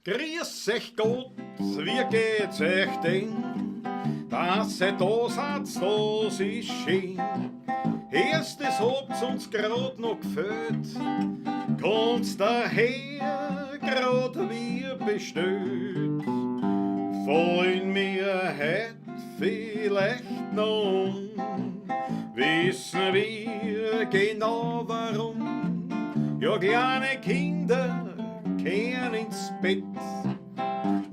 Grüß euch Gott, wie geht's euch denn? Dass ihr da seid, das ist schön. Erstes habt's uns grad noch gefällt, kommt's daher grad wie bestellt. Wollen wir heut vielleicht noch um, wissen wir genau warum. Ja, kleine Kinder kehren ins Bett.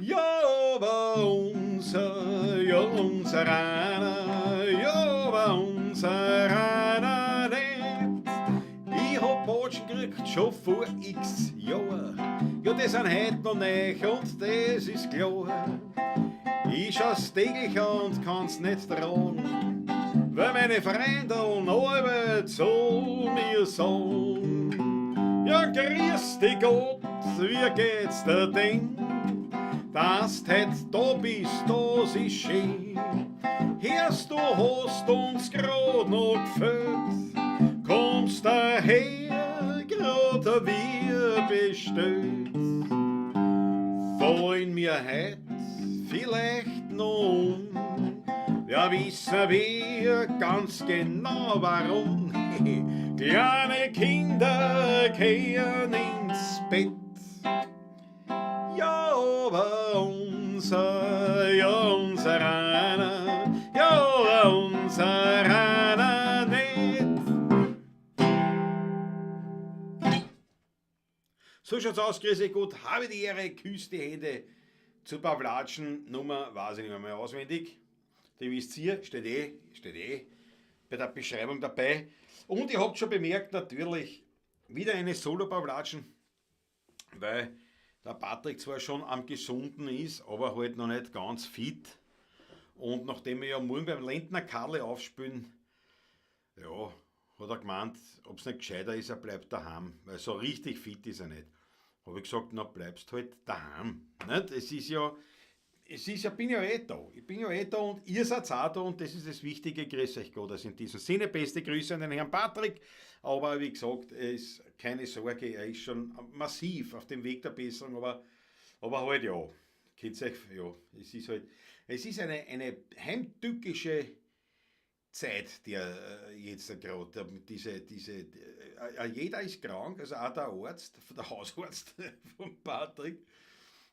Ja, aber unser, ja, unser einer, ja, aber unser einer nicht. Ich hab Batschen gekriegt schon vor x Jahren. Ja, die sind heut noch neu und das ist klar. Ich schau's täglich an und kann's nicht trauen, weil meine Freunde alle zu mir sagen. Ja, grüß dich Gott, wie geht's dir denn? Dass du heut da bist, das ist schön. Hörst du, hast uns grad noch gefällt, kommst daher grad wie bestellt. Wollen wir heut vielleicht noch um? Ja, wissen wir ganz genau warum. Kleine Kinder kehren ins Bett. Ja, aber unser, ja, unser einer, ja, aber unser einer nicht. So schaut's aus, grüß euch Gott, habe die Ehre, küsst die Hände zur Pawlatschen Nummer, weiß ich nicht mehr auswendig. Die wisst ihr, steht eh bei der Beschreibung dabei. Und ihr habt schon bemerkt, natürlich wieder eine Solo-Pawlatschen, weil der Patrick zwar schon am Gesunden ist, aber halt noch nicht ganz fit. Und nachdem wir ja morgen beim Lendner Karle aufspielen, ja, hat er gemeint, ob's nicht gescheiter ist, er bleibt daheim, weil so richtig fit ist er nicht. Hab ich gesagt, na bleibst halt daheim. Nicht? Es ist ja, bin ja eh da. Ich bin ja eh da und ihr seid auch da und das ist das Wichtige. Grüß euch Gott. Also in diesem Sinne, beste Grüße an den Herrn Patrick. Aber wie gesagt, es ist keine Sorge, er ist schon massiv auf dem Weg der Besserung, aber halt ja, kennt euch, ja, es ist halt, es ist eine heimtückische Zeit, der jetzt gerade, jeder ist krank, also auch der Arzt, der Hausarzt von Patrick,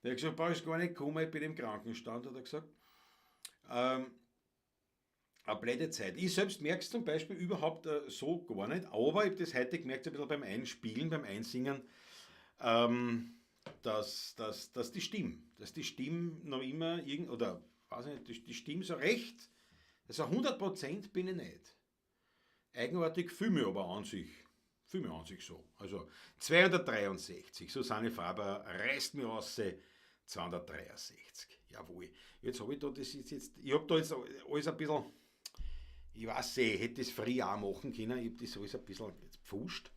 der hat gesagt, brauchst gar nicht kommen, ich bin im Krankenstand, hat er gesagt. Eine blöde Zeit. Ich selbst merke es zum Beispiel überhaupt so gar nicht, aber ich habe das heute gemerkt, ein bisschen beim Einspielen, beim Einsingen, dass die Stimme noch immer irgend, oder weiß ich nicht, die Stimme so recht, also 100% bin ich nicht. Eigenartig fühle mich aber an sich, fühle mich an sich so. Also 263, Susanne Faber reißt mir aus, 263, jawohl. Jetzt habe ich da das ist jetzt, ich habe da jetzt alles ein bisschen, ich weiß nicht, ich hätte das früher auch machen können, ich habe das alles ein bisschen jetzt pfuscht.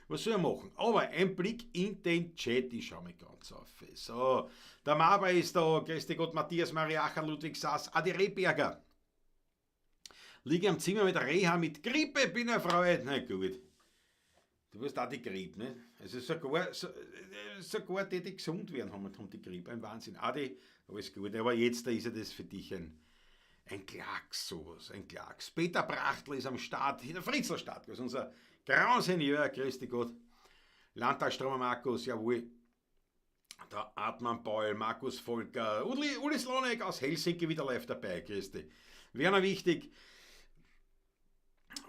Was soll ich machen? Aber ein Blick in den Chat, ich schaue mich ganz auf. So, der Maber ist da, grüß dich Gott, Matthias Mariacher, Ludwig Sass, Adi Rehberger. Liege am Zimmer mit Reha, mit Grippe, bin erfreut. Na gut. Du wirst auch die Grippe, ne? Also sogar die, die gesund werden, haben die Grippe. Ein Wahnsinn. Adi, alles gut. Aber jetzt da ist ja das für dich ein Klacks, sowas, ein Klacks. Peter Brachtl ist am Start, in der Fritzlstadt, also unser Grand Seigneur, grüß dich Gott. Landtagstromer Markus, jawohl. Der Artmann Paul, Markus Volker, Uli Slonek aus Helsinki wieder live dabei, grüß dich. Werner Wichtig,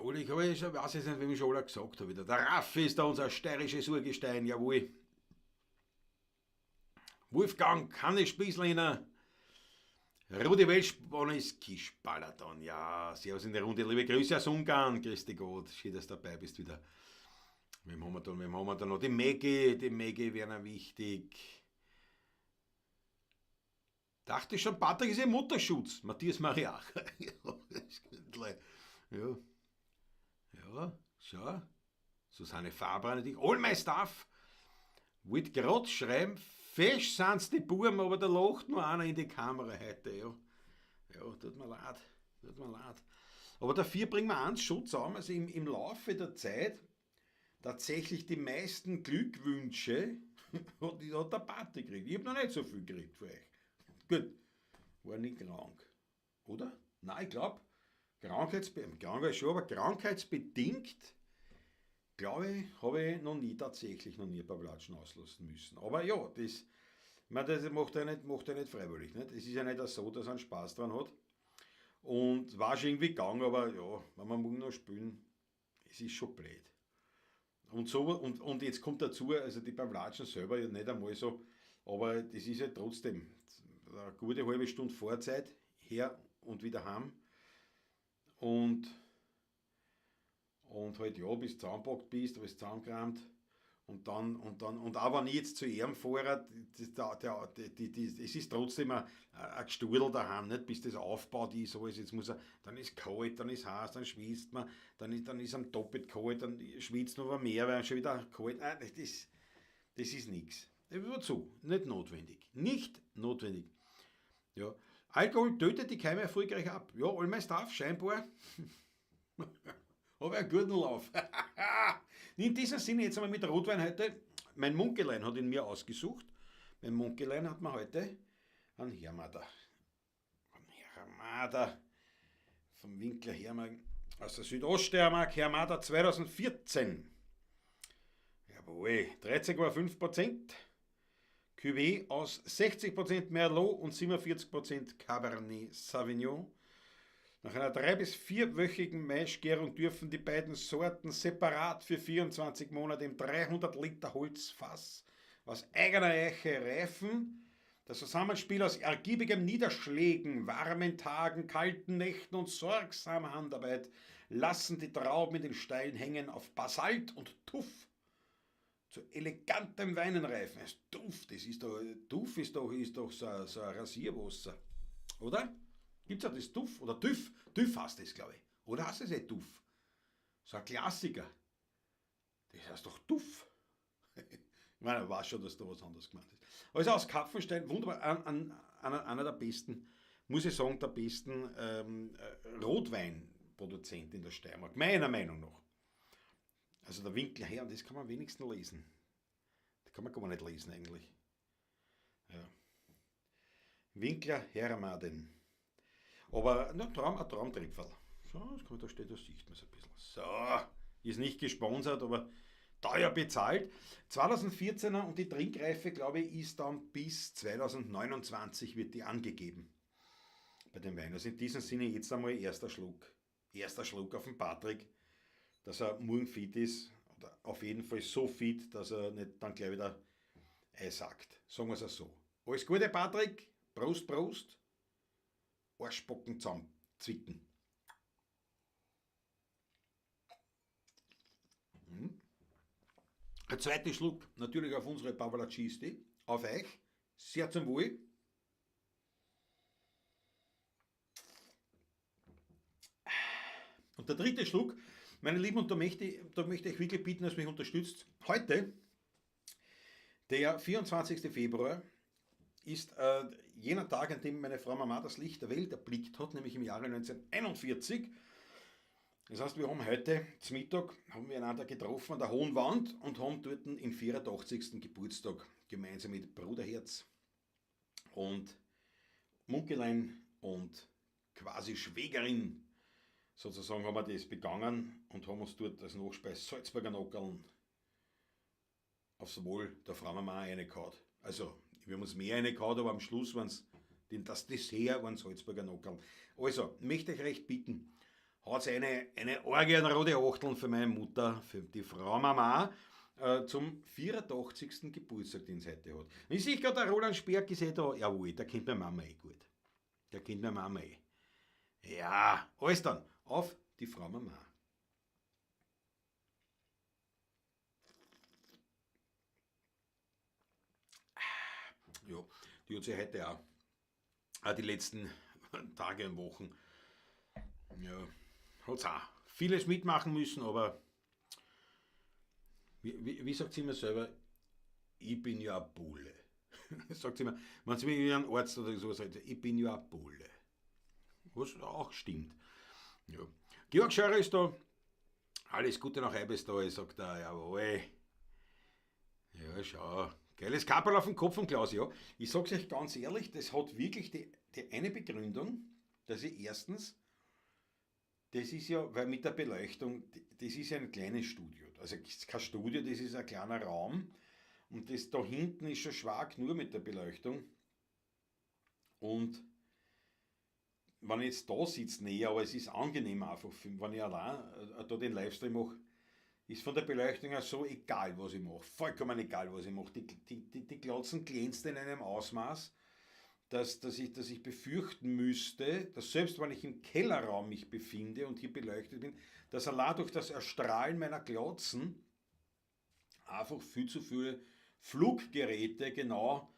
Uli, ich weiß jetzt nicht, wem ich schon alle gesagt habe. Der Raffi ist da, unser steirisches Urgestein, jawohl. Wolfgang, Hannes Spießlehner, Rudi Welschbonis, Kischbalaton, ja, servus in der Runde, liebe Grüße aus Ungarn, grüß dich Gott, schön, dass du dabei bist wieder. Wem haben wir da noch? Die Maggie wäre noch wichtig. Dachte schon, Patrick ist im Mutterschutz. Matthias Mariach. Ja, ja, schau. Susanne Faber natürlich. All my stuff. Wollte grad schreiben, fesch sind's die Buben, aber da lacht nur einer in die Kamera heute. Ja, ja, tut mir leid. Tut mir leid. Aber dafür bringen wir eins schon zusammen, also im Laufe der Zeit tatsächlich die meisten Glückwünsche Hat der Party gekriegt. Ich hab noch nicht so viel gekriegt für euch. Gut, war nicht krank. Oder? Nein, ich glaub, krank schon, aber krankheitsbedingt, glaube ich, habe ich noch nie, tatsächlich noch nie ein paar Platschen auslassen müssen. Aber ja, das, ich meine, das macht er nicht freiwillig. Nicht? Es ist ja nicht so, dass er einen Spaß dran hat. Und war schon irgendwie gegangen, aber ja, wenn wir morgen noch spielen, es ist schon blöd. Und jetzt kommt dazu, also die Pavlatschen selber ja nicht einmal so, aber das ist ja trotzdem eine gute halbe Stunde Fahrzeit her und wieder heim. Und halt ja, bis du zusammenpackt bist, alles zusammengeräumt. Und auch wenn ich jetzt zu ihm fahre, es ist trotzdem ein Gestudel daheim, nicht? Bis das aufgebaut ist, alles. Jetzt muss er, dann ist kalt, dann ist heiß, dann schwitzt man, dann ist am doppelt kalt, dann schwitzt man aber mehr, weil schon wieder kalt. Nein, das ist nix. Wozu? Nicht notwendig. Nicht notwendig. Ja. Alkohol tötet die Keime erfolgreich ab. Ja, all mein Stuff, scheinbar. Habe einen guten Lauf. In diesem Sinne jetzt einmal mit Rotwein heute. Mein Munkelein hat ihn mir ausgesucht. Mein Munkelein hat mir heute einen Hermader. Einen Hermader vom Winkler Hermag aus der Südoststeiermark. Hermader 2014. Jawohl, 13,5%. Cuvée aus 60% Merlot und 47% Cabernet Sauvignon. Nach einer 3- bis 4-wöchigen Maischgärung dürfen die beiden Sorten separat für 24 Monate im 300 Liter Holzfass aus eigener Eiche reifen. Das Zusammenspiel aus ergiebigem Niederschlägen, warmen Tagen, kalten Nächten und sorgsamer Handarbeit lassen die Trauben in den steilen Hängen auf Basalt und Tuff zu elegantem Weinen reifen. Das Tuff, das ist doch, Tuff ist doch, ist doch so, so ein Rasierwasser, oder? Gibt's auch das Tuff oder Tüff? Tüff heißt das, glaub ich. Oder heißt das eh Tuff? So ein Klassiker. Das heißt doch Tuff. Ich meine, ich weiß schon, dass da was anderes gemeint ist. Also aus Kapfenstein, wunderbar, einer der besten, muss ich sagen, der besten Rotweinproduzent in der Steiermark, meiner Meinung nach. Also der Winkler her, und das kann man am wenigsten lesen. Das kann man gar nicht lesen eigentlich. Ja. Winkler Hermaden. Aber na, Traum, ein Traumtripferl. So, das kann man, da steht, da sieht man's ein bisschen. So, ist nicht gesponsert, aber teuer bezahlt. 2014er und die Trinkreife, glaube ich, ist dann bis 2029 wird die angegeben. Bei dem Wein. Also in diesem Sinne jetzt einmal erster Schluck. Erster Schluck auf den Patrick, dass er morgen fit ist. Oder auf jeden Fall so fit, dass er nicht dann gleich wieder einsackt. Sagen wir's auch so. Alles Gute, Patrick. Prost, Prost. Arschbocken zusammenzwicken. Der zweite Schluck natürlich auf unsere Pavlacisti, auf euch. Sehr zum Wohl. Und der dritte Schluck, meine Lieben, und da möchte ich wirklich bitten, dass ihr mich unterstützt. Heute, der 24. Februar, ist jener Tag, an dem meine Frau Mama das Licht der Welt erblickt hat, nämlich im Jahre 1941. Das heißt, wir haben heute zum Mittag haben wir einander getroffen an der Hohen Wand und haben dort den 84. Geburtstag gemeinsam mit Bruderherz und Munkelein und quasi Schwägerin sozusagen haben wir das begangen und haben uns dort als Nachspeis Salzburger Nockerln aufs Wohl der Frau Mama reingehauen. Also, wir haben uns mehr reingehauen, aber am Schluss waren's den, das Dessert waren Salzburger Nockerln. Also, möchte ich recht bitten, haut's eine Orgie an rote Achteln für meine Mutter, für die Frau Mama, zum 84. Geburtstag, den sie heute hat. Und ich sehe gerade, der Roland Sperg ist eh da. Jawohl, der kennt meine Mama eh gut. Der kennt meine Mama eh. Ja, alles dann. Auf die Frau Mama. Ja, die hat sich heute auch die letzten Tage und Wochen, ja, hat's auch vieles mitmachen müssen, aber wie sagt sie immer selber, ich bin ja ein Bulle. Sagt sie immer, wenn sie mir einen Arzt oder sowas sagt, ich bin ja ein Bulle. Was auch stimmt. Ja. Georg Scheurer ist da. Alles Gute nach Eibestal, sagt er, jawohl. Ja, schau, Geiles Kapperl auf dem Kopf von Klaus, ja. Ich sag's euch ganz ehrlich, das hat wirklich die eine Begründung, dass ich erstens, das ist ja, weil mit der Beleuchtung, das ist ja ein kleines Studio. Also es ist kein Studio, das ist ein kleiner Raum. Und das da hinten ist schon schwach nur mit der Beleuchtung. Und wenn ich jetzt da sitze, näher, aber es ist angenehm einfach, wenn ich allein da den Livestream mache, ist von der Beleuchtung her so egal, was ich mache. Vollkommen egal, was ich mache. Die Glotzen glänzt in einem Ausmaß, dass ich befürchten müsste, dass selbst wenn ich im Kellerraum mich befinde und hier beleuchtet bin, dass allein durch das Erstrahlen meiner Glotzen einfach viel zu viele Fluggeräte genau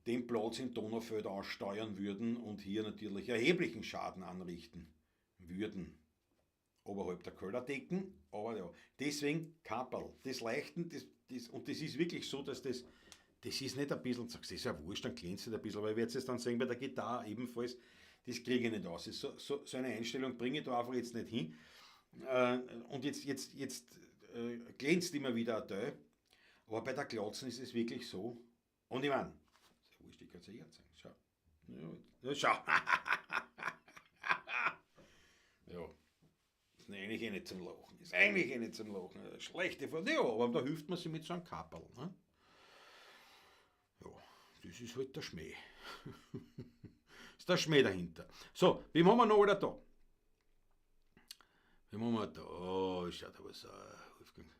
den Platz in Donaufeld aussteuern würden und hier natürlich erheblichen Schaden anrichten würden. Oberhalb der Kellerdecken, aber ja, deswegen Kapperl. Das Leichten, und das ist wirklich so, dass das ist nicht ein bisschen, sagst du, das ist ja wurscht, dann glänzt es ein bisschen, aber ich werde es dann sehen bei der Gitarre ebenfalls, das kriege ich nicht aus. So eine Einstellung bringe ich da einfach jetzt nicht hin. Und jetzt glänzt immer wieder ein Teil, aber bei der Glotzen ist es wirklich so. Und ich meine, ist ja wurscht, ich kann es ja hier zeigen. Schau. Ja, schau. Ja. Ist eigentlich eh nicht zum Lachen. Ist eigentlich eh nicht zum Lachen. Schlechte Form. Ja, aber da hilft man sich mit so einem Kapperl. Ne? Ja, das ist halt der Schmäh. Ist der Schmäh dahinter. So, wem haben wir noch alle da? Wem haben wir da? Oh, schaut da was. Wolfgang.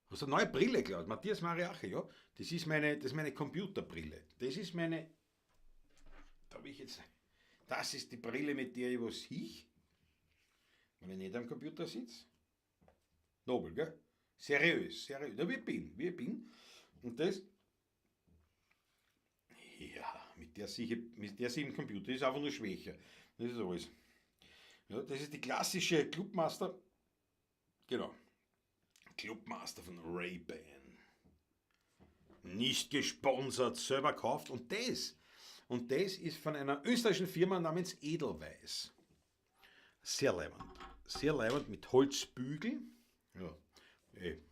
Hast du eine neue Brille, Klaus? Matthias Mariachi, ja? Das ist meine Computerbrille. Das ist meine. Da hab ich jetzt. Das ist die Brille, mit der ich was sehe. Wenn ich nicht am Computer sitze. Nobel, gell? Seriös, seriös. Ja, wie ich bin. Und das. Ja, mit der sie im Computer ist einfach nur schwächer. Das ist alles. Ja, das ist die klassische Clubmaster. Genau. Clubmaster von Ray-Ban. Nicht gesponsert, selber gekauft. Und das ist von einer österreichischen Firma namens Edelweiss. Sehr leibend. Sehr leibend mit Holzbügel. Ja,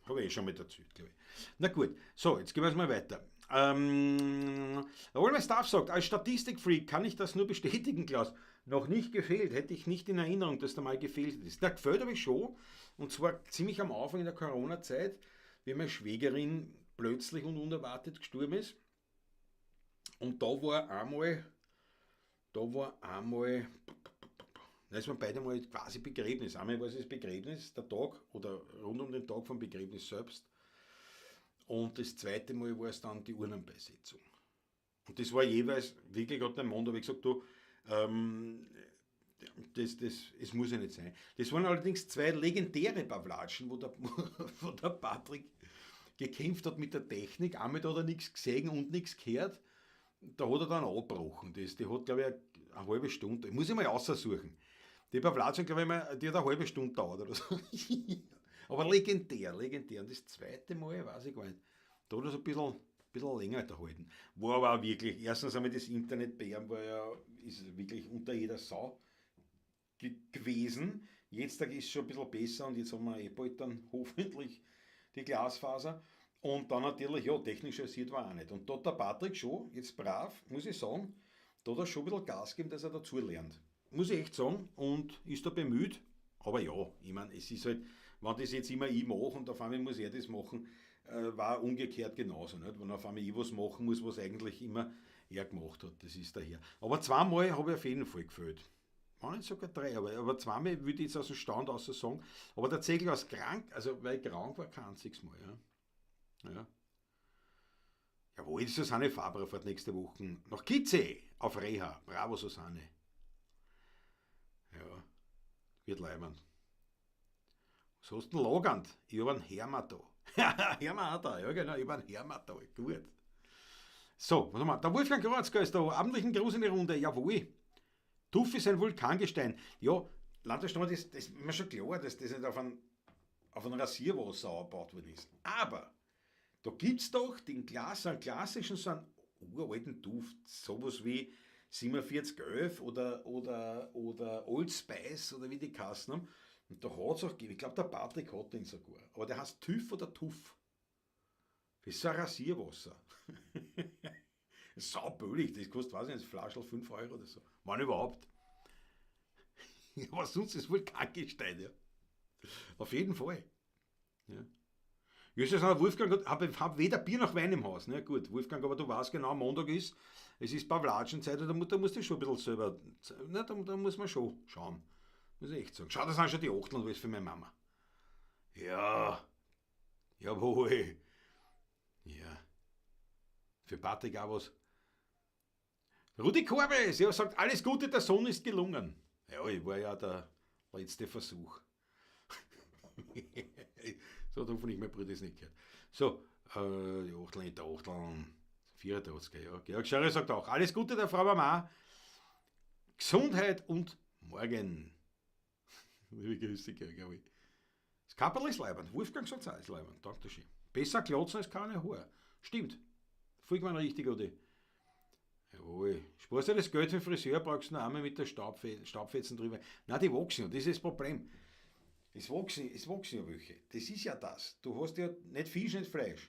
habe ich eh schon mit erzählt, glaube ich. Na gut, so, jetzt gehen wir mal weiter. All my Staff sagt, als Statistikfreak kann ich das nur bestätigen, Klaus. Noch nicht gefehlt, hätte ich nicht in Erinnerung, dass da mal gefehlt ist. Na, gefehlt habe ich schon, und zwar ziemlich am Anfang in der Corona-Zeit, wie meine Schwägerin plötzlich und unerwartet gestorben ist. Und da war einmal, da ist man beide mal quasi Begräbnis. Einmal war es das Begräbnis, der Tag oder rund um den Tag vom Begräbnis selbst. Und das zweite Mal war es dann die Urnenbeisetzung. Und das war jeweils, wirklich hat mein Mann da gesagt, du, es muss ja nicht sein. Das waren allerdings zwei legendäre Pavlatschen, wo der Patrick gekämpft hat mit der Technik. Einmal da hat er nichts gesehen und nichts gehört. Da hat er dann abgebrochen. Die hat, glaube ich, eine halbe Stunde. Ich muss ich mal aussuchen. Die Pavlatschen, glaube ich, die hat eine halbe Stunde gedauert oder so. Aber legendär, legendär. Und das zweite Mal, weiß ich gar nicht, da hat er es ein bisschen länger gehalten. War aber auch wirklich, erstens einmal das Internet bei ihm war ja, ist wirklich unter jeder Sau gewesen. Jetzt ist es schon ein bisschen besser und jetzt haben wir eh bald dann hoffentlich die Glasfaser. Und dann natürlich, ja, technisch versiert war auch nicht. Und da hat der Patrick schon, jetzt brav, muss ich sagen, da hat er schon ein bisschen Gas gegeben, dass er dazu lernt. Muss ich echt sagen, und ist da bemüht. Aber ja, ich meine, es ist halt, wenn das jetzt immer ich mache und auf einmal muss er das machen, war umgekehrt genauso. Nicht? Wenn auf einmal ich was machen muss, was eigentlich immer er gemacht hat, das ist daher. Aber zweimal habe ich auf jeden Fall gefehlt. Waren nicht sogar drei, aber zweimal würde ich jetzt aus dem Stand außer sagen. Aber tatsächlich aus krank, also weil ich krank war, kein einziges Mal. Ja. Ja. Jawohl, Susanne Faber fährt nächste Woche nach Kittsee auf Reha. Bravo, Susanne. Ja, wird leibend. Was hast du denn lagernd? Ich hab einen Hermer da. Hermer auch da, ja genau, ich hab einen Hermer da. Gut. So, was haben wir? Der Wolfgang Krotzger ist da. Abendlichen Gruß in die Runde. Jawohl. Tuff ist ein Vulkangestein. Ja, Landesstrom, das ist mir schon klar, dass das nicht auf ein Rasierwasser aufgebaut worden ist. Aber da gibt es doch den einen klassischen, so einen uralten Duft, sowas wie 4711 oder Old Spice oder wie die Kassen haben. Und da hat es auch gegeben, ich glaube, der Patrick hat den sogar. Aber der heißt TÜV oder Tuff. Das ist so ein Rasierwasser. Sau billig, das kostet, weiß ich nicht, Flaschel 5 Euro oder so. Wann überhaupt. Ja, aber sonst ist wohl kein Gestein, ja. Auf jeden Fall. Ja. Jesus, Wolfgang, hab weder Bier noch Wein im Haus. Ne? Gut, Wolfgang, aber du weißt genau, Montag ist, es ist Pavlatschenzeit, da musst du schon ein bisschen selber, ne, da muss man schon schauen. Muss ich echt sagen. Schau, das sind schon die Achteln und alles für meine Mama. Ja, jawohl. Ja. Für Patrick auch was. Rudi Korbes, ja, sagt, alles Gute, der Sohn ist gelungen. Ja, ich war ja der letzte Versuch. So hat hoffentlich mein Bruder das nicht gehört. So, die Achteln, die Achteln, 84, ja. Georg Scherer sagt auch, alles Gute der Frau Mama, Gesundheit und morgen. Liebe Grüße, Georg. Das Kapperl ist leibend. Wolfgang sagt auch, ist leibend. Danke schön. Besser klotzen als keine Haare. Stimmt. Vollkommen richtig, oder? Jawohl. Sparst du das Geld für den Friseur, brauchst du noch einmal mit der Staubfetzen drüber. Nein, die wachsen ja, das ist das Problem. Es wachsen ja welche. Das ist ja das. Du hast ja nicht Fisch, nicht Fleisch.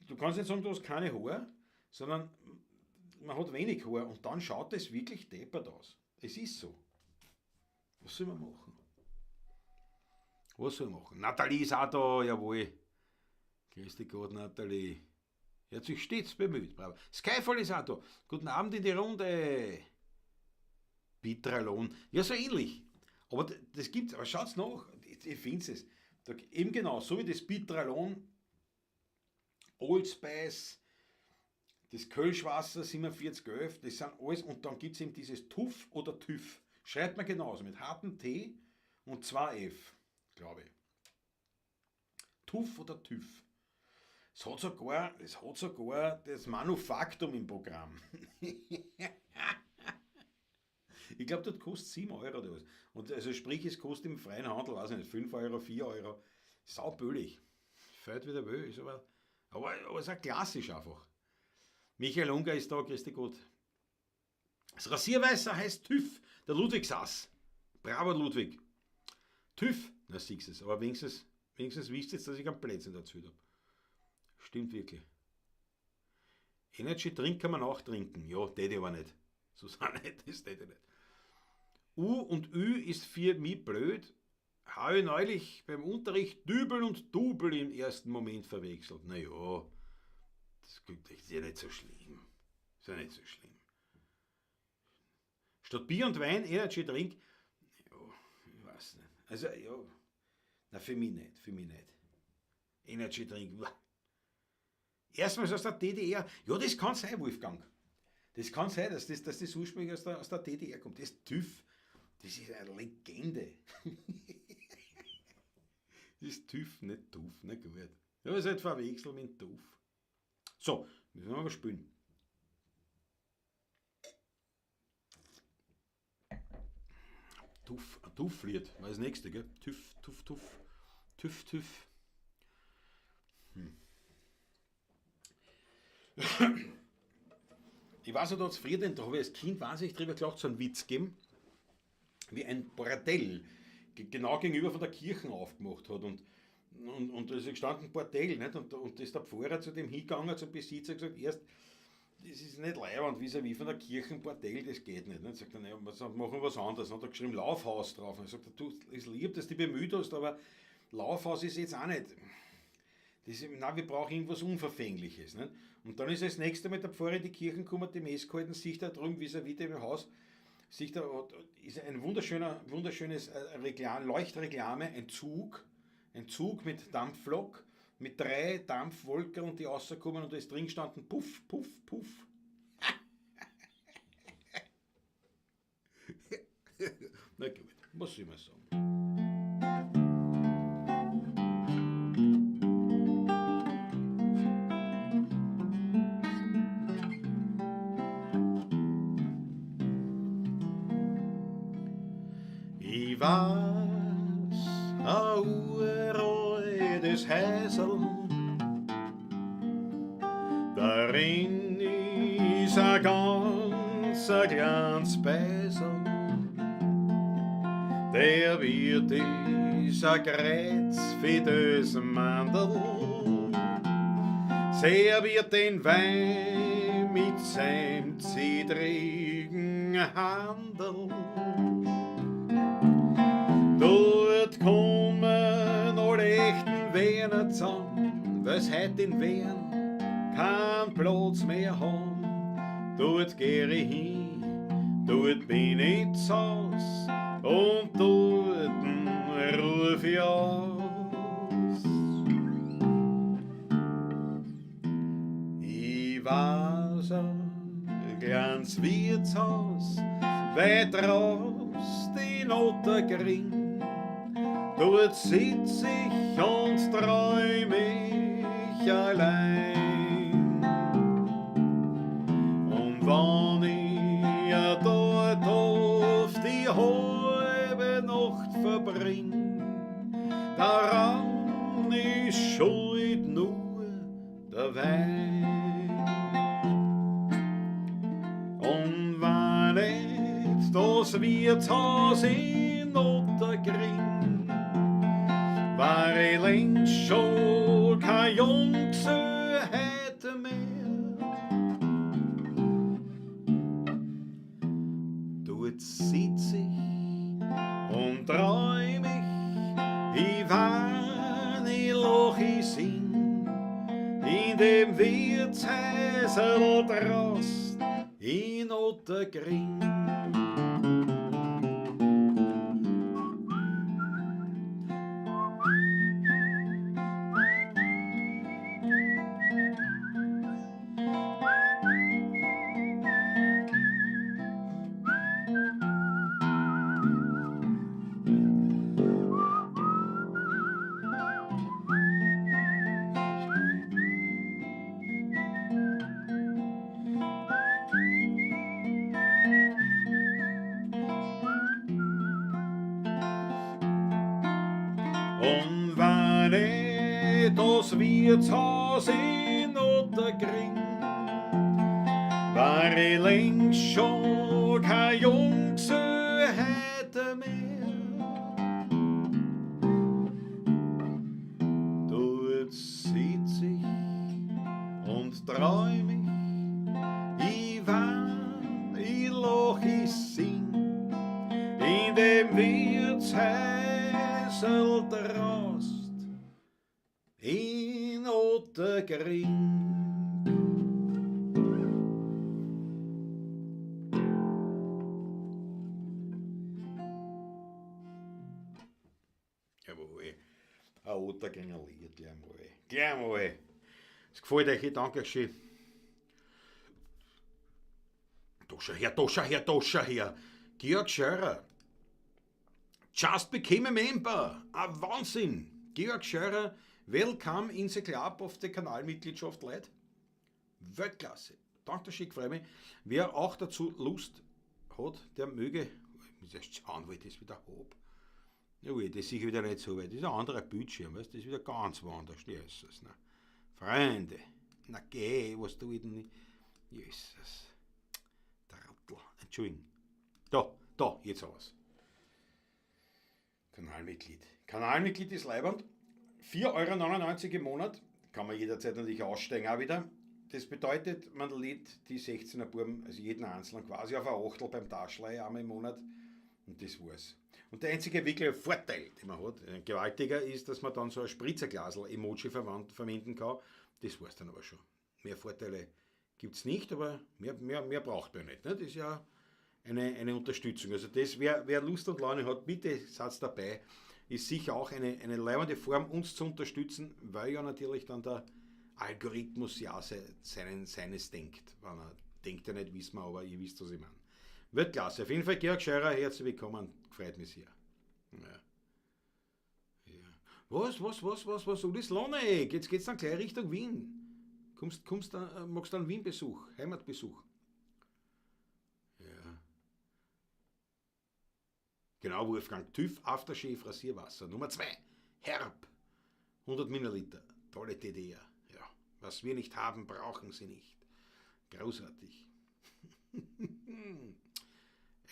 Du kannst nicht sagen, du hast keine Haare, sondern man hat wenig Haare und dann schaut das wirklich deppert aus. Es ist so. Was soll man machen? Was soll man machen? Nathalie ist auch da, jawohl. Grüß dich Gott, Nathalie. Er hat sich stets bemüht. Bravo. Skyfall ist auch da. Guten Abend in die Runde. Pitralon. Ja, so ähnlich. Aber das gibt's. Aber schaut's nach. Ich find's es. Da, eben genau, so wie das Pitralon, Old Spice, das Kölschwasser 4711, das sind alles. Und dann gibt's eben dieses Tuff oder TÜV. Schreibt man genauso, mit hartem T und 2 F, glaube ich. Tuff oder TÜV. Es hat sogar das Manufaktum im Programm. Ich glaub, das kostet 7 Euro oder was. Und also sprich, es kostet im freien Handel, weiß ich nicht, 5 Euro, 4 Euro. Sau billig. Fällt wieder weh, ist aber ist auch klassisch einfach. Michael Unger ist da, grüß dich Gott. Das Rasierweißer heißt TÜV, der Ludwig saß. Bravo Ludwig. TÜV, na siehst es, aber wenigstens wisst ihr jetzt, dass ich keinen Blödsinn erzählt hab. Stimmt wirklich. Energy Drink kann man auch trinken. Ja, tät ich aber nicht. Susanne, das tät ich nicht. U und Ü ist für mich blöd. Habe ich neulich beim Unterricht Dübel und Dubel im ersten Moment verwechselt. Na ja, das ist ja nicht so schlimm. Ist ja nicht so schlimm. Statt Bier und Wein, Energy Drink. Ja, ich weiß nicht. Also, ja, na, für mich nicht, für mich nicht. Energy Drink, uah. Erstmals aus der DDR. Ja, das kann sein, Wolfgang. Das kann sein, dass das ursprünglich aus der DDR kommt. Das TÜV, das ist eine Legende. Das ist TÜV, nicht TUF, nicht gut. Ja, das ist halt verwechselt mit TUF. So, müssen wir mal spielen. TUF, ein TUF-Lied, war das nächste, gell? TÜV, TUF, TUF, TÜV, TÜV. Ich weiß noch, da hat's früher, da habe ich als Kind wahnsinnig drüber gelacht, so einen Witz gegeben, wie ein Bordell genau gegenüber von der Kirche aufgemacht hat. Und da ist gestanden Bordell, nicht? Und da ist der Pfarrer zu dem hingegangen, zum Besitzer, und gesagt, erst, das ist nicht leibend, vis-à-vis von der Kirche, Bordell, das geht nicht. Nicht? Sagt er, naja, wir machen was anderes. Und hat er geschrieben, Laufhaus drauf. Und er sagt, du, ist lieb, dass du dich bemüht hast, aber Laufhaus ist jetzt auch nicht. Das ist, nein, wir brauchen irgendwas Unverfängliches. Nicht? Und dann ist das nächste Mal der Pfarrer in die Kirche gekommen, die Messe gehalten, sieht da drüben vis-à-vis dem Haus, sieht da, ist ein wunderschönes Leuchtreklame, ein Zug mit Dampflok, mit 3 Dampfwolken, die rauskommen und da ist drin gestanden, puff, puff, puff. Na gut, was soll man sagen? Ich weiß, ein uraltes Häusl, darin ist ein ganz ein kleines Beisel. Der Wirt ist ein kreuzfettes Mandel, Serviert den Wein mit seinem zittrigen Handel. Dort kommen alle echten Wiener zusammen, weil's heut in Wien keinen Platz mehr haben. Dort geh ich hin, dort bin ich zu Haus und dort ruf ich aus. Ich weiß ein kleines Wirtshaus, weit raus in Ottergring. Dort sitz ich und träum ich allein. Und wenn ich dort oft die halbe Nacht verbring, daran ist schuld nur der Wein. Und wenn nicht das Wirtshaus in Ottergring, war ich längst schon kein Junggesell heute mehr. Dort sitz ich und träum ich, ich wein, ich lach, ich sing, in dem Wirtshäusl draußen in Ottergring. Und wenn ich das Wirtshaus in Ottergring, war ich längst schon kein Junggesell heute mehr. Dort sitz ich und träum ich, ich wein, ich lach, ich sing, in dem Wirtshäusl draußen in Ottergring. Jawohl, ein Ottergringer Lied, gleich mal. Gleich mal. Es gefällt euch, ich danke euch schön. Da schau her, da schau her, da schau her. Georg Scheurer. Just became a member. Ein Wahnsinn. Georg Scheurer, welcome in the club of the Kanalmitgliedschaft, Leute. Weltklasse. Danke schön, freue mich. Wer auch dazu Lust hat, der möge, ich muss erst schauen, wo ich das wieder hab. Ja, das ist sicher wieder nicht so weit. Das ist ein anderer Bildschirm, weißt? Das ist wieder ganz woanders. Jesus, na. Freunde, na geh, was tu ich denn nicht? Jesus. Trottel. Entschuldigung. Da, da, jetzt haben wir's. Kanalmitglied. Kanalmitglied ist leiwand. 4,99 € im Monat. Kann man jederzeit natürlich aussteigen auch wieder. Das bedeutet, man lädt die 16er Buben, also jeden Einzelnen quasi auf ein Achtel beim Taschlei einmal im Monat. Und das war's. Und der einzige wirkliche Vorteil, den man hat, ein gewaltiger, ist, dass man dann so ein Spritzerglasl-Emoji verwenden kann. Das war's dann aber schon. Mehr Vorteile gibt's nicht, aber mehr braucht man nicht. Ne? Das ist ja eine Unterstützung. Also das, wer Lust und Laune hat, bitte seid dabei. Ist sicher auch eine leibende Form, uns zu unterstützen, weil ja natürlich dann der Algorithmus ja seines denkt. Wenn er denkt ja nicht, wissen wir, aber ihr wisst, was ich meine. Weltklasse. Auf jeden Fall, Georg Scheurer, herzlich willkommen. Freut mich sehr. Ja. Ja. Was? Uli Slonek? Jetzt geht's dann gleich Richtung Wien. Magst du einen Wien-Besuch, Heimatbesuch? Ja. Genau, Wolfgang. TÜV Aftershave Rasierwasser. Nummer 2. Herb. 100 Milliliter. Tolle DDR. Ja. Was wir nicht haben, brauchen sie nicht. Großartig.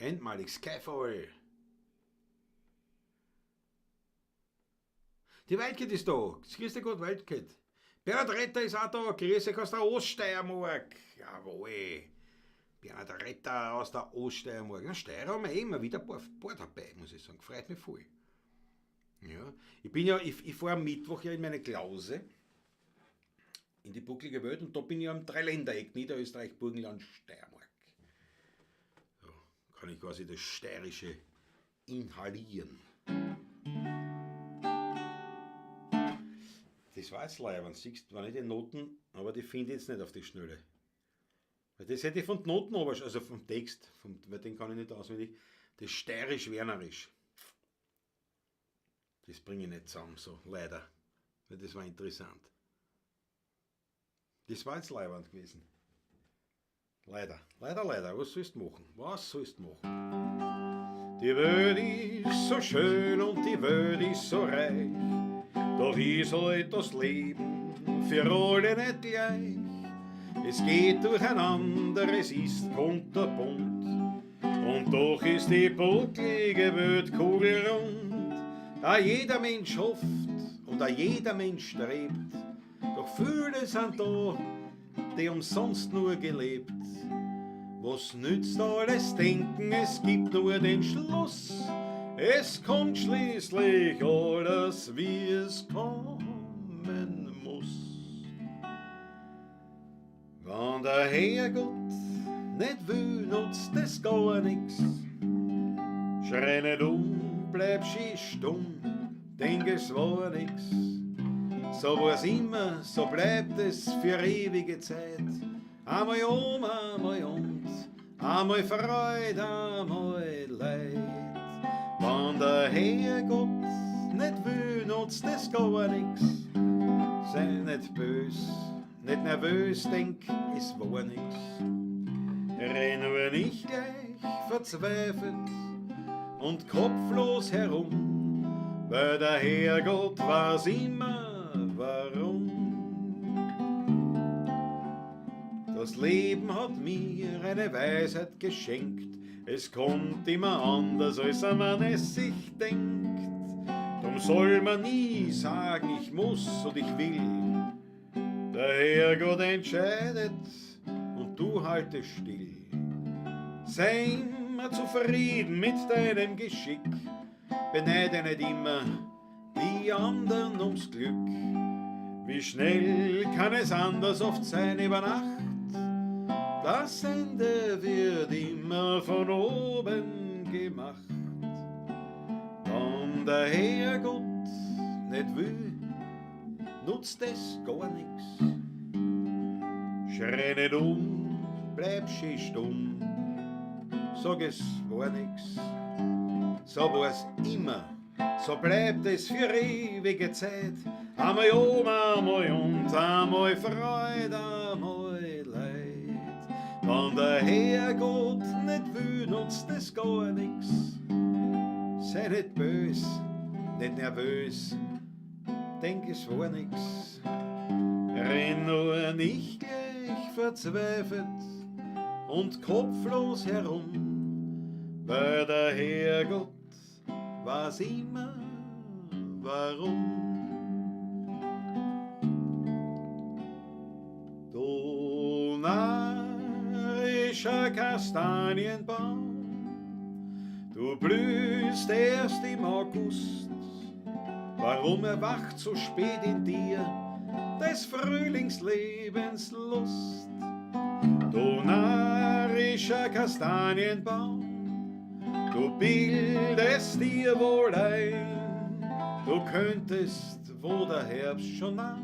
Einmalig Skyfall. Die Wildcat ist da. Grüß dich Gott, Wildcat. Bernhard Retter ist auch da. Grüße aus der Oststeiermark. Jawohl. Bernhard Retter aus der Oststeiermark. Na, Steirer haben wir eh immer wieder ein paar dabei, muss ich sagen. Freut mich voll. Ja. Ich bin ja, ich fahre am Mittwoch ja in meine Klause, in die bucklige Welt, und da bin ich am Dreiländereck, Niederösterreich, Burgenland, Steiermark. So, kann ich quasi das Steirische inhalieren. Das war jetzt leider, wenn du siehst, war nicht die Noten, aber die finde ich jetzt nicht auf die Schnelle. Weil das hätte ich von den Noten, aber, also vom Text, weil den kann ich nicht auswendig, das Steirisch-Wernerisch. Das bringe ich nicht zusammen, so, leider. Weil das war interessant. Das war jetzt leiwand gewesen. Leider, leider, leider. Was sollst du machen? Was sollst du machen? Die Welt ist so schön und die Welt ist so reich. Doch ist halt das Leben für alle nicht gleich. Es geht durcheinander, es ist kunterbunt. Und doch ist die bucklige Welt kugelrund. Da jeder Mensch hofft und da jeder Mensch strebt, doch viele sind da, die umsonst nur gelebt. Was nützt alles Denken, es gibt nur den Schluss. Es kommt schließlich alles, wie es kommen muss. Wenn der Herrgott nicht will, nutzt es gar nix. Schrei nicht um, bleib schön stumm, denk es war nix. So war's immer, so bleibt es für ewige Zeit. Einmal um, einmal und, einmal Freude, einmal Leid. Wenn der Herrgott nicht will, nutzt es gar nix. Sei nicht bös, nicht nervös, denk, es war nix. Renn nur nicht gleich verzweifelt und kopflos herum, weil der Herrgott weiß immer warum. Das Leben hat mir eine Weisheit geschenkt, es kommt immer anders, als man es sich denkt. Drum soll man nie sagen, ich muss und ich will. Der Herrgott entscheidet und du haltest still. Sei immer zufrieden mit deinem Geschick, beneide nicht immer die anderen ums Glück. Wie schnell kann es anders oft sein über Nacht? Das Ende wird immer von oben gemacht. Wenn der Herrgott nicht will, nutzt es gar nix. Schrei nicht um, bleib schön stumm, sag es war nix. So war's immer, so bleibt es für ewige Zeit. Einmal um, einmal und, einmal Freude, einmal Leid. Wenn der Herrgott nicht will, nutzt es gar nix. Sei nicht bös, nicht nervös, denk es war nix. Renn nur nicht gleich verzweifelt und kopflos herum, weil der Herrgott weiß immer warum. Du narrischer Kastanienbaum, du blühst erst im August. Warum erwacht so spät in dir des Frühlingslebens Lust? Du narrischer Kastanienbaum, du bildest dir wohl ein, du könntest, wo der Herbst schon naht,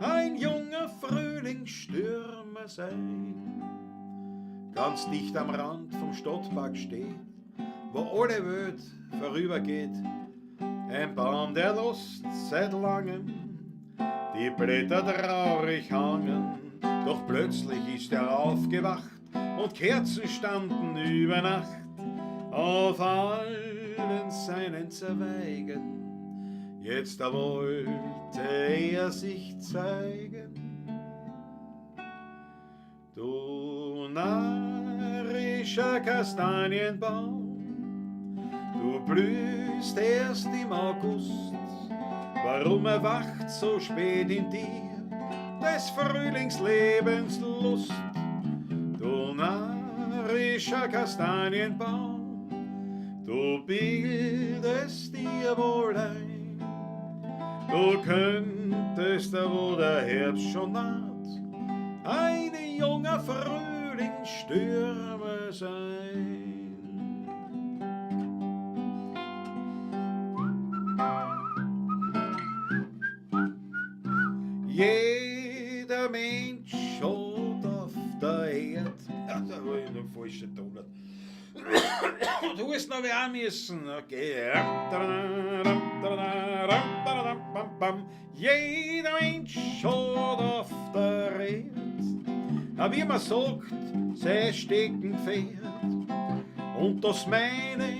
ein junger Frühlingsstürmer sein. Ganz dicht am Rand vom Stadtpark steht, wo alle Welt vorübergeht, ein Baum, der lässt seit langem die Blätter traurig hangen. Doch plötzlich ist er aufgewacht und Kerzen standen über Nacht auf allen seinen Zweigen. Jetzt da wollte er sich zeigen. Du narrischer Kastanienbaum, du blühst erst im August. Warum erwacht so spät in dir des Frühlings Lebenslust. Du narrischer Kastanienbaum, du bildest dir wohl ein, du könntest, wo der Herbst schon naht, ein junger Frühlingsstürmer sein. Jeder Mensch hat auf der Erd, ja, da war ich noch falsche Tonart. Du hast noch wer müssen, okay. Jeder Mensch hat auf der Erd, wie man sagt, sein Steckenpferd. Und das meine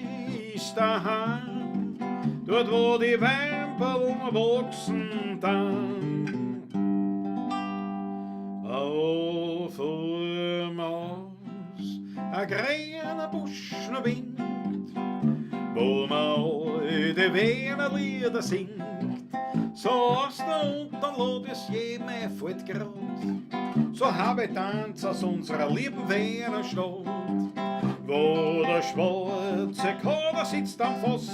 ist daheim, dort wo die Weinberl wachsen dann. Auf Haus ein grüner Busch noch winkt, wo man alte Wiener Lieder singt. So aus der unten lädt es jedem fällt grad, so habe ich Tanz aus unserer lieben Wiener Stadt. Wo der schwarze Kader sitzt am Fass,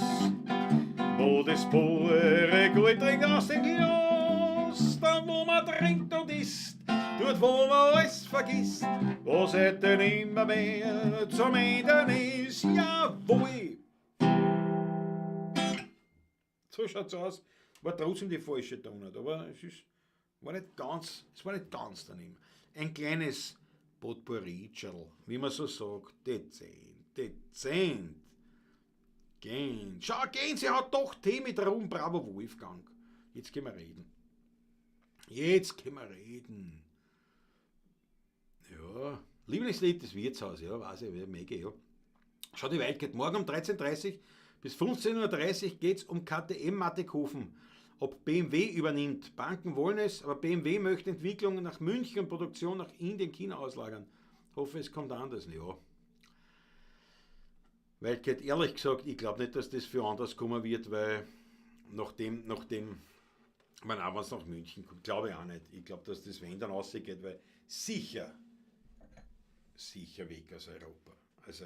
wo das pure Gold trinkt aus dem Glas, da wo man trinkt und isst, dort wo man alles vergisst, wo es denn immer mehr zum Ende ist, jawohl! So schaut's aus. War trotzdem die falsche Tonart, aber es ist, war nicht ganz, es war nicht ganz daneben. Ein kleines Potpourri, wie man so sagt, dezent, dezent. Gehen. Schau, gehen, sie hat doch Tee mit Rum, bravo Wolfgang. Jetzt können wir reden. Jetzt können wir reden. Ja, Lieblingslied des Wirtshaus, ja, weiß ich, mega, ja. Schau, die Welt geht morgen um 13:30 Uhr bis 15:30 Uhr geht's um KTM Mattighofen. Ob BMW übernimmt, Banken wollen es, aber BMW möchte Entwicklungen nach München und Produktion nach Indien, China auslagern. Hoffe, es kommt anders. Ja. Weil, ehrlich gesagt, ich glaube nicht, dass das für anders kommen wird, weil nachdem man auch was nach München kommt, glaube ich auch nicht. Ich glaube, dass das wenn dann rausgeht, weil sicher weg aus Europa. Also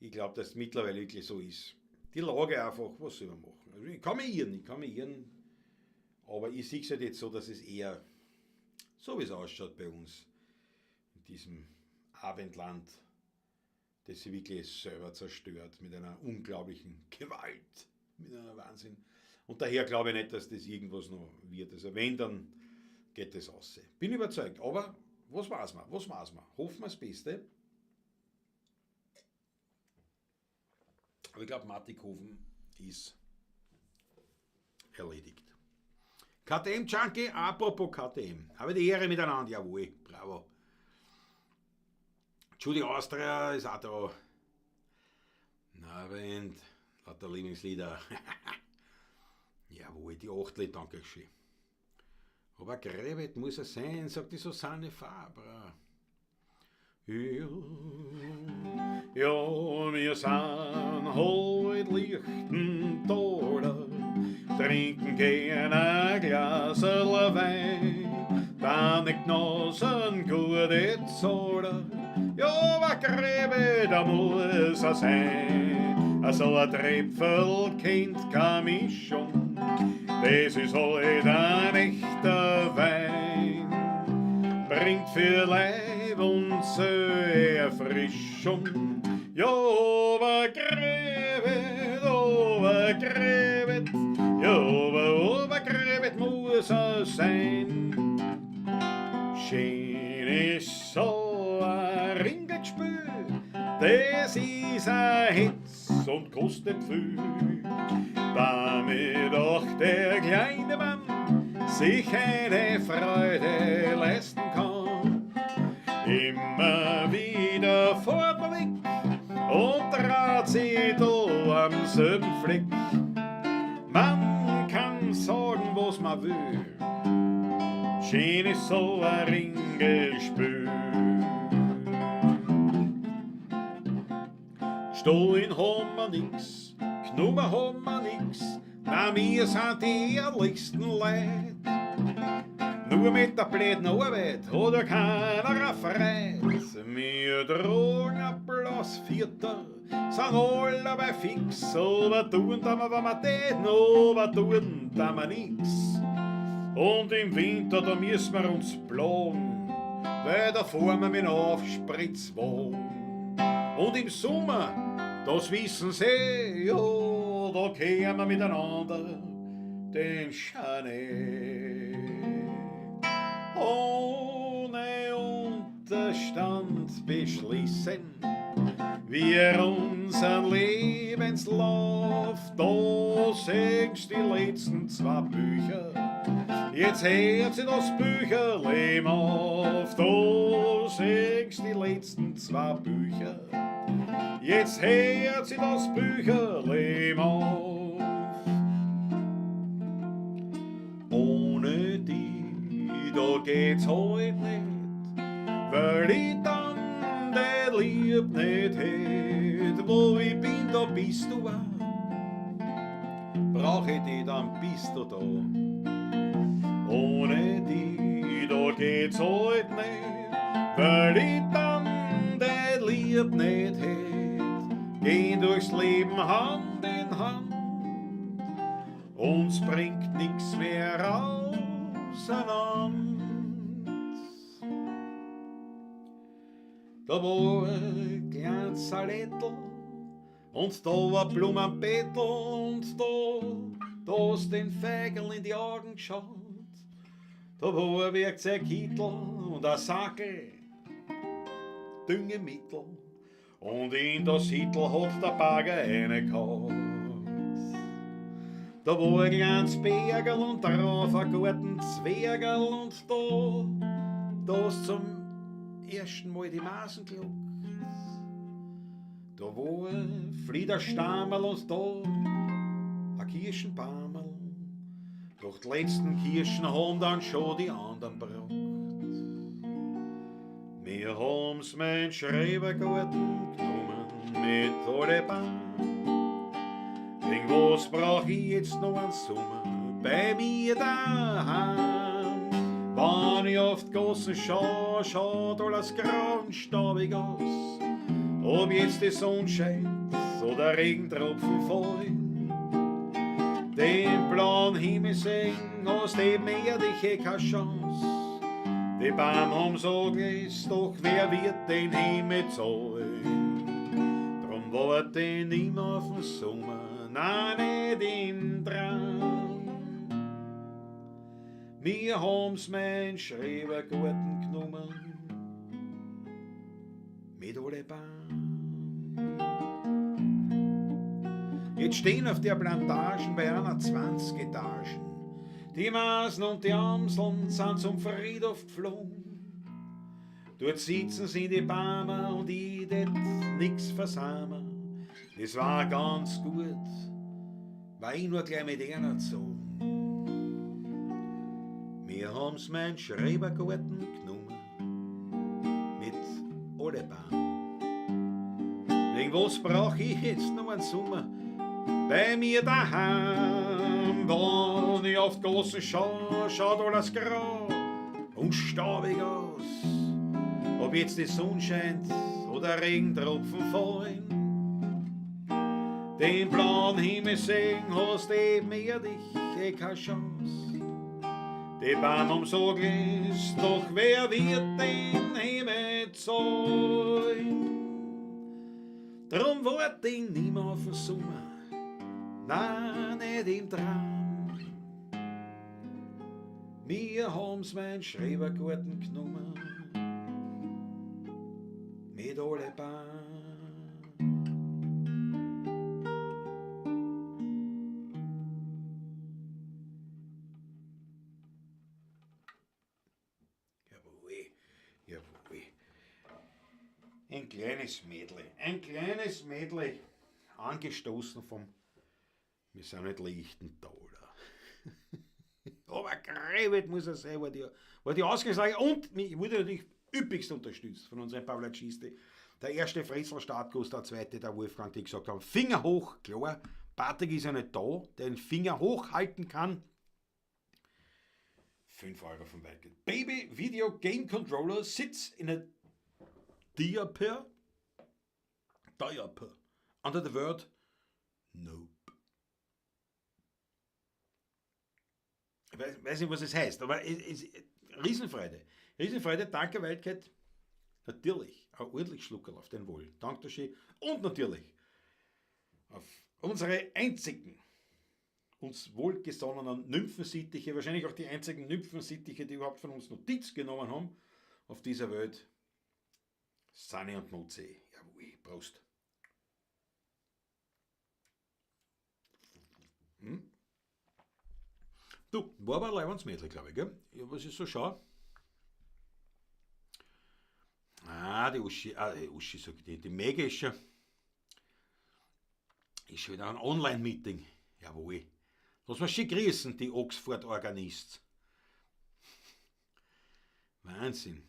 ich glaube, dass es mittlerweile wirklich so ist. Die Lage einfach, was soll man machen? Also ich kann mich irren, aber ich sehe es halt jetzt so, dass es eher so, wie es ausschaut bei uns, in diesem Abendland, das sich wirklich selber zerstört mit einer unglaublichen Gewalt, mit einer Wahnsinn. Und daher glaube ich nicht, dass das irgendwas noch wird. Also wenn, dann geht das aus. Bin überzeugt, aber was weiß man, was weiß man? Hoffen wir das Beste. Aber ich glaube, Mattighofen ist erledigt. KTM Junkie, apropos KTM. Habe die Ehre miteinander, jawohl, bravo. Judy Austria ist auch da. Na, Abend, lauter Lieblingslieder. Jawohl, die Achtle, danke schön. Aber Gräbet muss er sein, sagt die Susanne Faber. Ja, ja, wir sind heut lichten Taler, trinken gern ein Glaserl Wein, dann nicht genossen gute Zahler. Ja, aber Gräbe, da muss er sein, so ein Tröpfel kennt keine Mischung, das ist heut ein echter Wein, bringt für Leib und Seele Erfrischung. Ja, aber Gräbet, ja, aber Gräbet muss er sein. Schön ist so ein Ringelgespül, das ist ein Hetz und kostet viel. Damit auch der kleine Mann sich eine Freude leisten kann. Immer wieder fährt man weg und trat sie da am selben Fleck. Man kann sagen, was man will, schön ist so ein Ringelspül. Gestohlen haben wir nix, genommen haben wir nix, na, wir sind die ehrlichsten Leute. Nur Nur mit der blöden Arbeit hat ja keiner eine Freude. Wir tragen ein bloß Vierter, sind alle dabei fix, aber tun da wir, wenn wir täten, aber tun da wir nix. Und im Winter, da müssen wir uns plagen, weil da fahren wir mit dem Aufspritzwagen. Und im Sommer, das wissen sie, ja, da kehren wir miteinander den Schnee. Ohne Unterstand beschließen wir unseren Lebenslauf. Da singst die letzten zwei Bücher. Jetzt hört sie das Bücherleben auf. Da singst die letzten zwei Bücher. Jetzt hört sie das Bücherleben auf. Ohne die, da geht's heut nicht, weil ich dann dein Lieb nicht hätt. Wo ich bin, da bist du auch. Brauch ich dich, dann bist du da. Ohne die, da geht's heut nicht, weil ich dann dein Lieb nicht hätt. Gehen durchs Leben Hand in Hand, uns bringt nix mehr auseinander. Da war ein kleines Salettel und da war Blumenbettel und da hast den Feigl in die Augen geschaut. Da war ein Werkzeugkittel und ein Sackel Düngemittel und in das Hittel hat der Bagger reingehauen. Da war ein kleines Bergerl und drauf ein guten Zwergerl und da ist zum ersten Mal die Masen gelockt. Da war ein Fliederstammerl und da ein Kirschenbaumerl. Doch die letzten Kirschen haben dann schon die anderen gebracht. Wir haben's mein Schrebergarten genommen mit alle Bahn. Wegen was brauch ich jetzt noch einen Sommer bei mir daheim? Wenn ich auf die Gassen schau, schaut alles grau und staubig aus. Ob jetzt die Sonne scheint oder Regentropfen fallen. Den blauen Himmel sehen, hast eben ehrlich eh keine Chance. Die Bäume haben so gelesen, doch wer wird den Himmel zahlen? Drum wart ich nimmer auf den Sommer, nein, nicht im Traum. Wir haben's mein Schrebergarten genommen, mit alle Baum. Jetzt stehen auf der Plantagen bei einer 20 Etagen. Die Masen und die Amseln sind zum Friedhof geflogen. Dort sitzen sie die Bäume und ich det nix versamen. Das war ganz gut, war ich nur gleich mit einer gezogen. Wir haben's mein Schrebergarten genommen, mit alle Baum. Wegen was brauch ich jetzt noch einen Sommer bei mir daheim? Wenn ich auf die Gassen schau, schaut alles grau und staubig aus. Ob jetzt die Sonne scheint oder Regentropfen fallen. Den blauen Himmel sehen hast eben ehrlich eh keine Chance. Die Bahn um so ist, doch wer wird den Himmel zahlen? Drum wart ich nimmer auf den Sommer, nein, nicht im Traum. Wir haben's mein Schrebergarten genommen, mit alle Bahn. Jawohl, jawohl. Ein kleines Mädle, ein kleines Mädle, angestoßen vom, wir sind nicht Lichtentaler. Aber geredet muss er sein, war die Ausgangslage. Und ich wurde natürlich üppigst unterstützt von unserem Pawlatschiste. Der erste Fritzl Startgast, der zweite, der Wolfgang, die gesagt haben, Finger hoch, klar, Patrick ist ja nicht da, der den Finger hochhalten kann. 5 Euro vom Waldgeld. Baby Video Game Controller sits in a diaper. Diaper. Under the word Nope. Ich weiß nicht, was es heißt, aber es Riesenfreude. Riesenfreude, danke Wildcat. Natürlich, ein ordentlich Schluckerl auf den Wohl. Danke schön. Und natürlich auf unsere einzigen, uns wohlgesonnenen Nymphensittiche, wahrscheinlich auch die einzigen Nymphensittiche, die überhaupt von uns Notiz genommen haben, auf dieser Welt. Sunny und Mutzi. Jawohl, Prost. Du, war aber ein leibendes Mädel, glaube ich, gell? Ja, was ich so schaue. Ah, die Uschi, die Uschi sagt, die Maggie ist schon wieder ein Online-Meeting. Jawohl. Lass mal schön grüßen, die Oxford-Organist. Wahnsinn.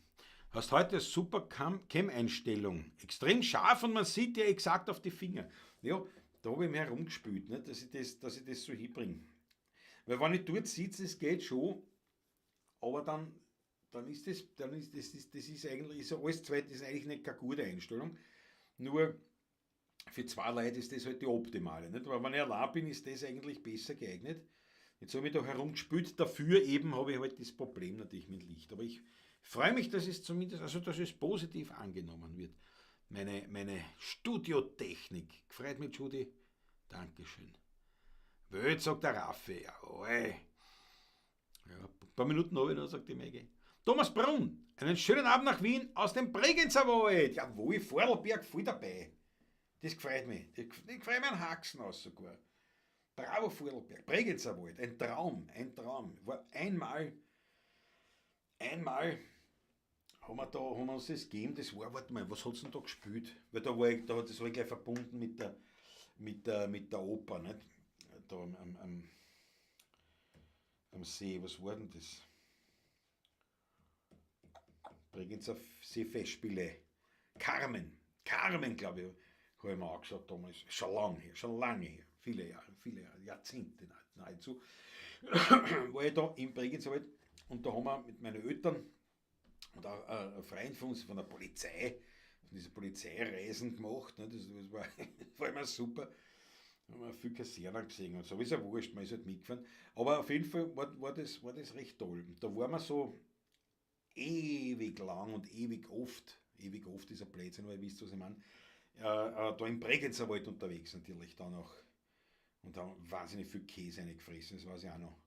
Hast heute eine super Cam-Einstellung. Extrem scharf und man sieht dir exakt auf die Finger. Ja, da habe ich mir herumgespült, ne, dass ich das so hinbringe. Weil wenn ich dort sitze, es geht schon, aber dann ist das, das ist eigentlich, ist alles zweit, das ist eigentlich nicht keine gute Einstellung. Nur für zwei Leute ist das halt die optimale. Nicht? Weil wenn ich allein bin, ist das eigentlich besser geeignet. Jetzt habe ich da herumgespült, dafür eben habe ich halt das Problem natürlich mit Licht. Aber ich freue mich, dass es zumindest, also dass es positiv angenommen wird. Meine Studiotechnik. Gefreut mich, Judy. Dankeschön. Welt, sagt der Raffi. Jawohl. Ja, ein paar Minuten habe ich noch, sagt die Maggie. Thomas Brunn, einen schönen Abend nach Wien aus dem Bregenzer Wald. Jawohl, Vorarlberg, voll dabei. Das gefreut mich. Das gefreut mich an Haxen aus sogar. Bravo Vorarlberg, Bregenzer Wald, ein Traum, ein Traum. War einmal haben wir uns das gegeben, das war, warte mal, was hat's denn da gespielt? Weil da war ich, da hat das war ich gleich verbunden mit der Oper, nicht? Da am See, was war denn das? Bregenzer Seefestspiele. Carmen, glaube ich, habe ich mir angeschaut damals. Schon lange her, viele Jahre, Jahrzehnte nahezu. War ich da im Bregenzer Wald und da haben wir mit meinen Eltern und auch ein Freund von uns von der Polizei, von dieser Polizeireisen gemacht. Ne? Das war, das war immer super. Da haben wir viel Kasernen gesehen und so. Ist ja wurscht, man ist halt mitgefahren. Aber auf jeden Fall war das recht toll. Und da waren wir so ewig lang und ewig oft ist ein Blödsinn, weil ihr wisst, was ich meine, da im Bregenzer Wald unterwegs natürlich dann auch. Und da haben wahnsinnig viel Käse reingefressen, das weiß ich auch noch.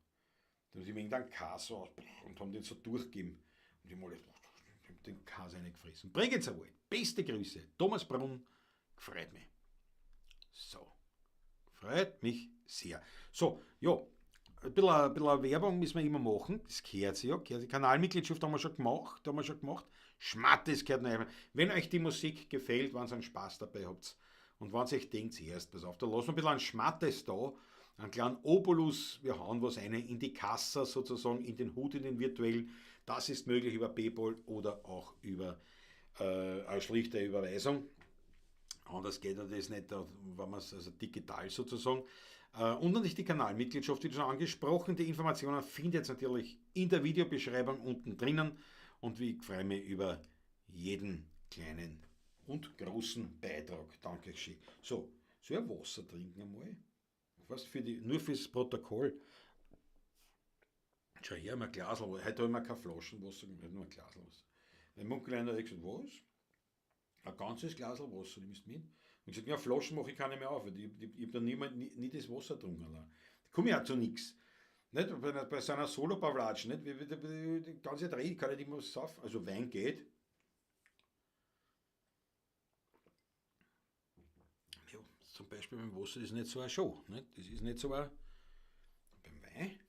Da haben sie irgendeinen Käse und haben den so durchgegeben. Und ich habe alle den Käse reingefressen. Bregenzer Wald, beste Grüße. Thomas Brunn, gefreut mich. So, freut mich sehr. So, ja, ein bisschen Werbung müssen wir immer machen. Das gehört sich ja. Die Kanalmitgliedschaft haben wir schon gemacht. Schmattes gehört noch einmal. Wenn euch die Musik gefällt, wenn ihr einen Spaß dabei habt und wenn ihr euch denkt, erst, pass auf, da lassen wir ein bisschen einen Schmattes da, einen kleinen Obolus, wir hauen was rein in die Kasse sozusagen, in den Hut, in den virtuellen. Das ist möglich über PayPal oder auch über eine schlichte Überweisung. Anders geht das nicht, wenn man es also digital sozusagen. Und natürlich die Kanalmitgliedschaft, die schon angesprochen. Die Informationen findet ihr natürlich in der Videobeschreibung unten drinnen. Und ich freue mich über jeden kleinen und großen Beitrag. Danke schön. So, soll ich Wasser trinken einmal? Was nur fürs Protokoll. Schau her, ein Glasl. Heute habe ich mir keine Flaschenwasser, nur ein Glasl Wasser. Mein Munkeliner hat gesagt, was? Ein ganzes Glasl Wasser, nimmst du mit? Und ich gesagt, ja, Flaschen mache ich keine mehr auf, weil ich habe da nie das Wasser getrunken. Da komme ich auch zu nichts. Nicht? Bei so einer Solo-Pavlatsch, nicht? Die ganze Zeit rede, kann ich nicht mehr saufen. Also Wein geht. Ja, zum Beispiel beim Wasser ist nicht so eine Show. Nicht? Das ist nicht so ein. Beim Wein?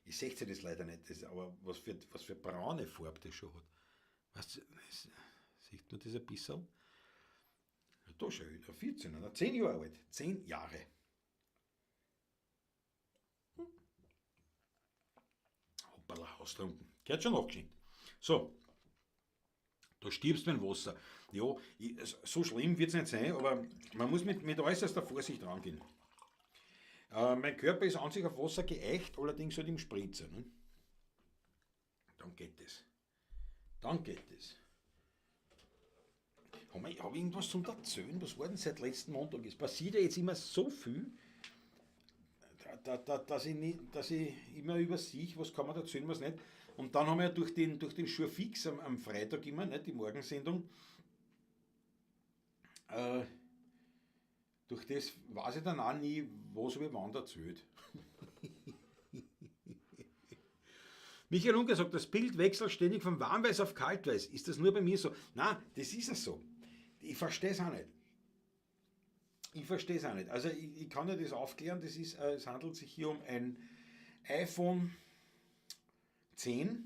Ich sehe das leider nicht, das, aber was für braune Farbe das schon hat. Weißt du, sieht man das ein bisschen? Ja, da schon, 14 oder 10 Jahre alt. 10 Jahre. Hoppala, austrunken. Gehört schon nachgeschickt. So, da stirbst du mit Wasser. Ja, so schlimm wird es nicht sein, aber man muss mit äußerster Vorsicht rangehen. Mein Körper ist an sich auf Wasser geeicht, allerdings halt im Spritzer. Ne? Dann geht das. Dann geht das. Hab ich irgendwas zum Erzählen? Was war denn seit letzten Montag? Es passiert ja jetzt immer so viel, dass ich immer übersehe, was kann man erzählen, was nicht. Und dann haben wir ja durch den Jour fixe am Freitag immer, nicht, die Morgensendung, durch das weiß ich dann auch nie, was habe ich wann erzählt. Michael Unger sagt, das Bild wechselt ständig von warmweiß auf kaltweiß. Ist das nur bei mir so? Na, das ist es so. Ich verstehe es auch nicht. Ich verstehe es auch nicht. Also ich kann ja das aufklären, es handelt sich hier um ein iPhone 10,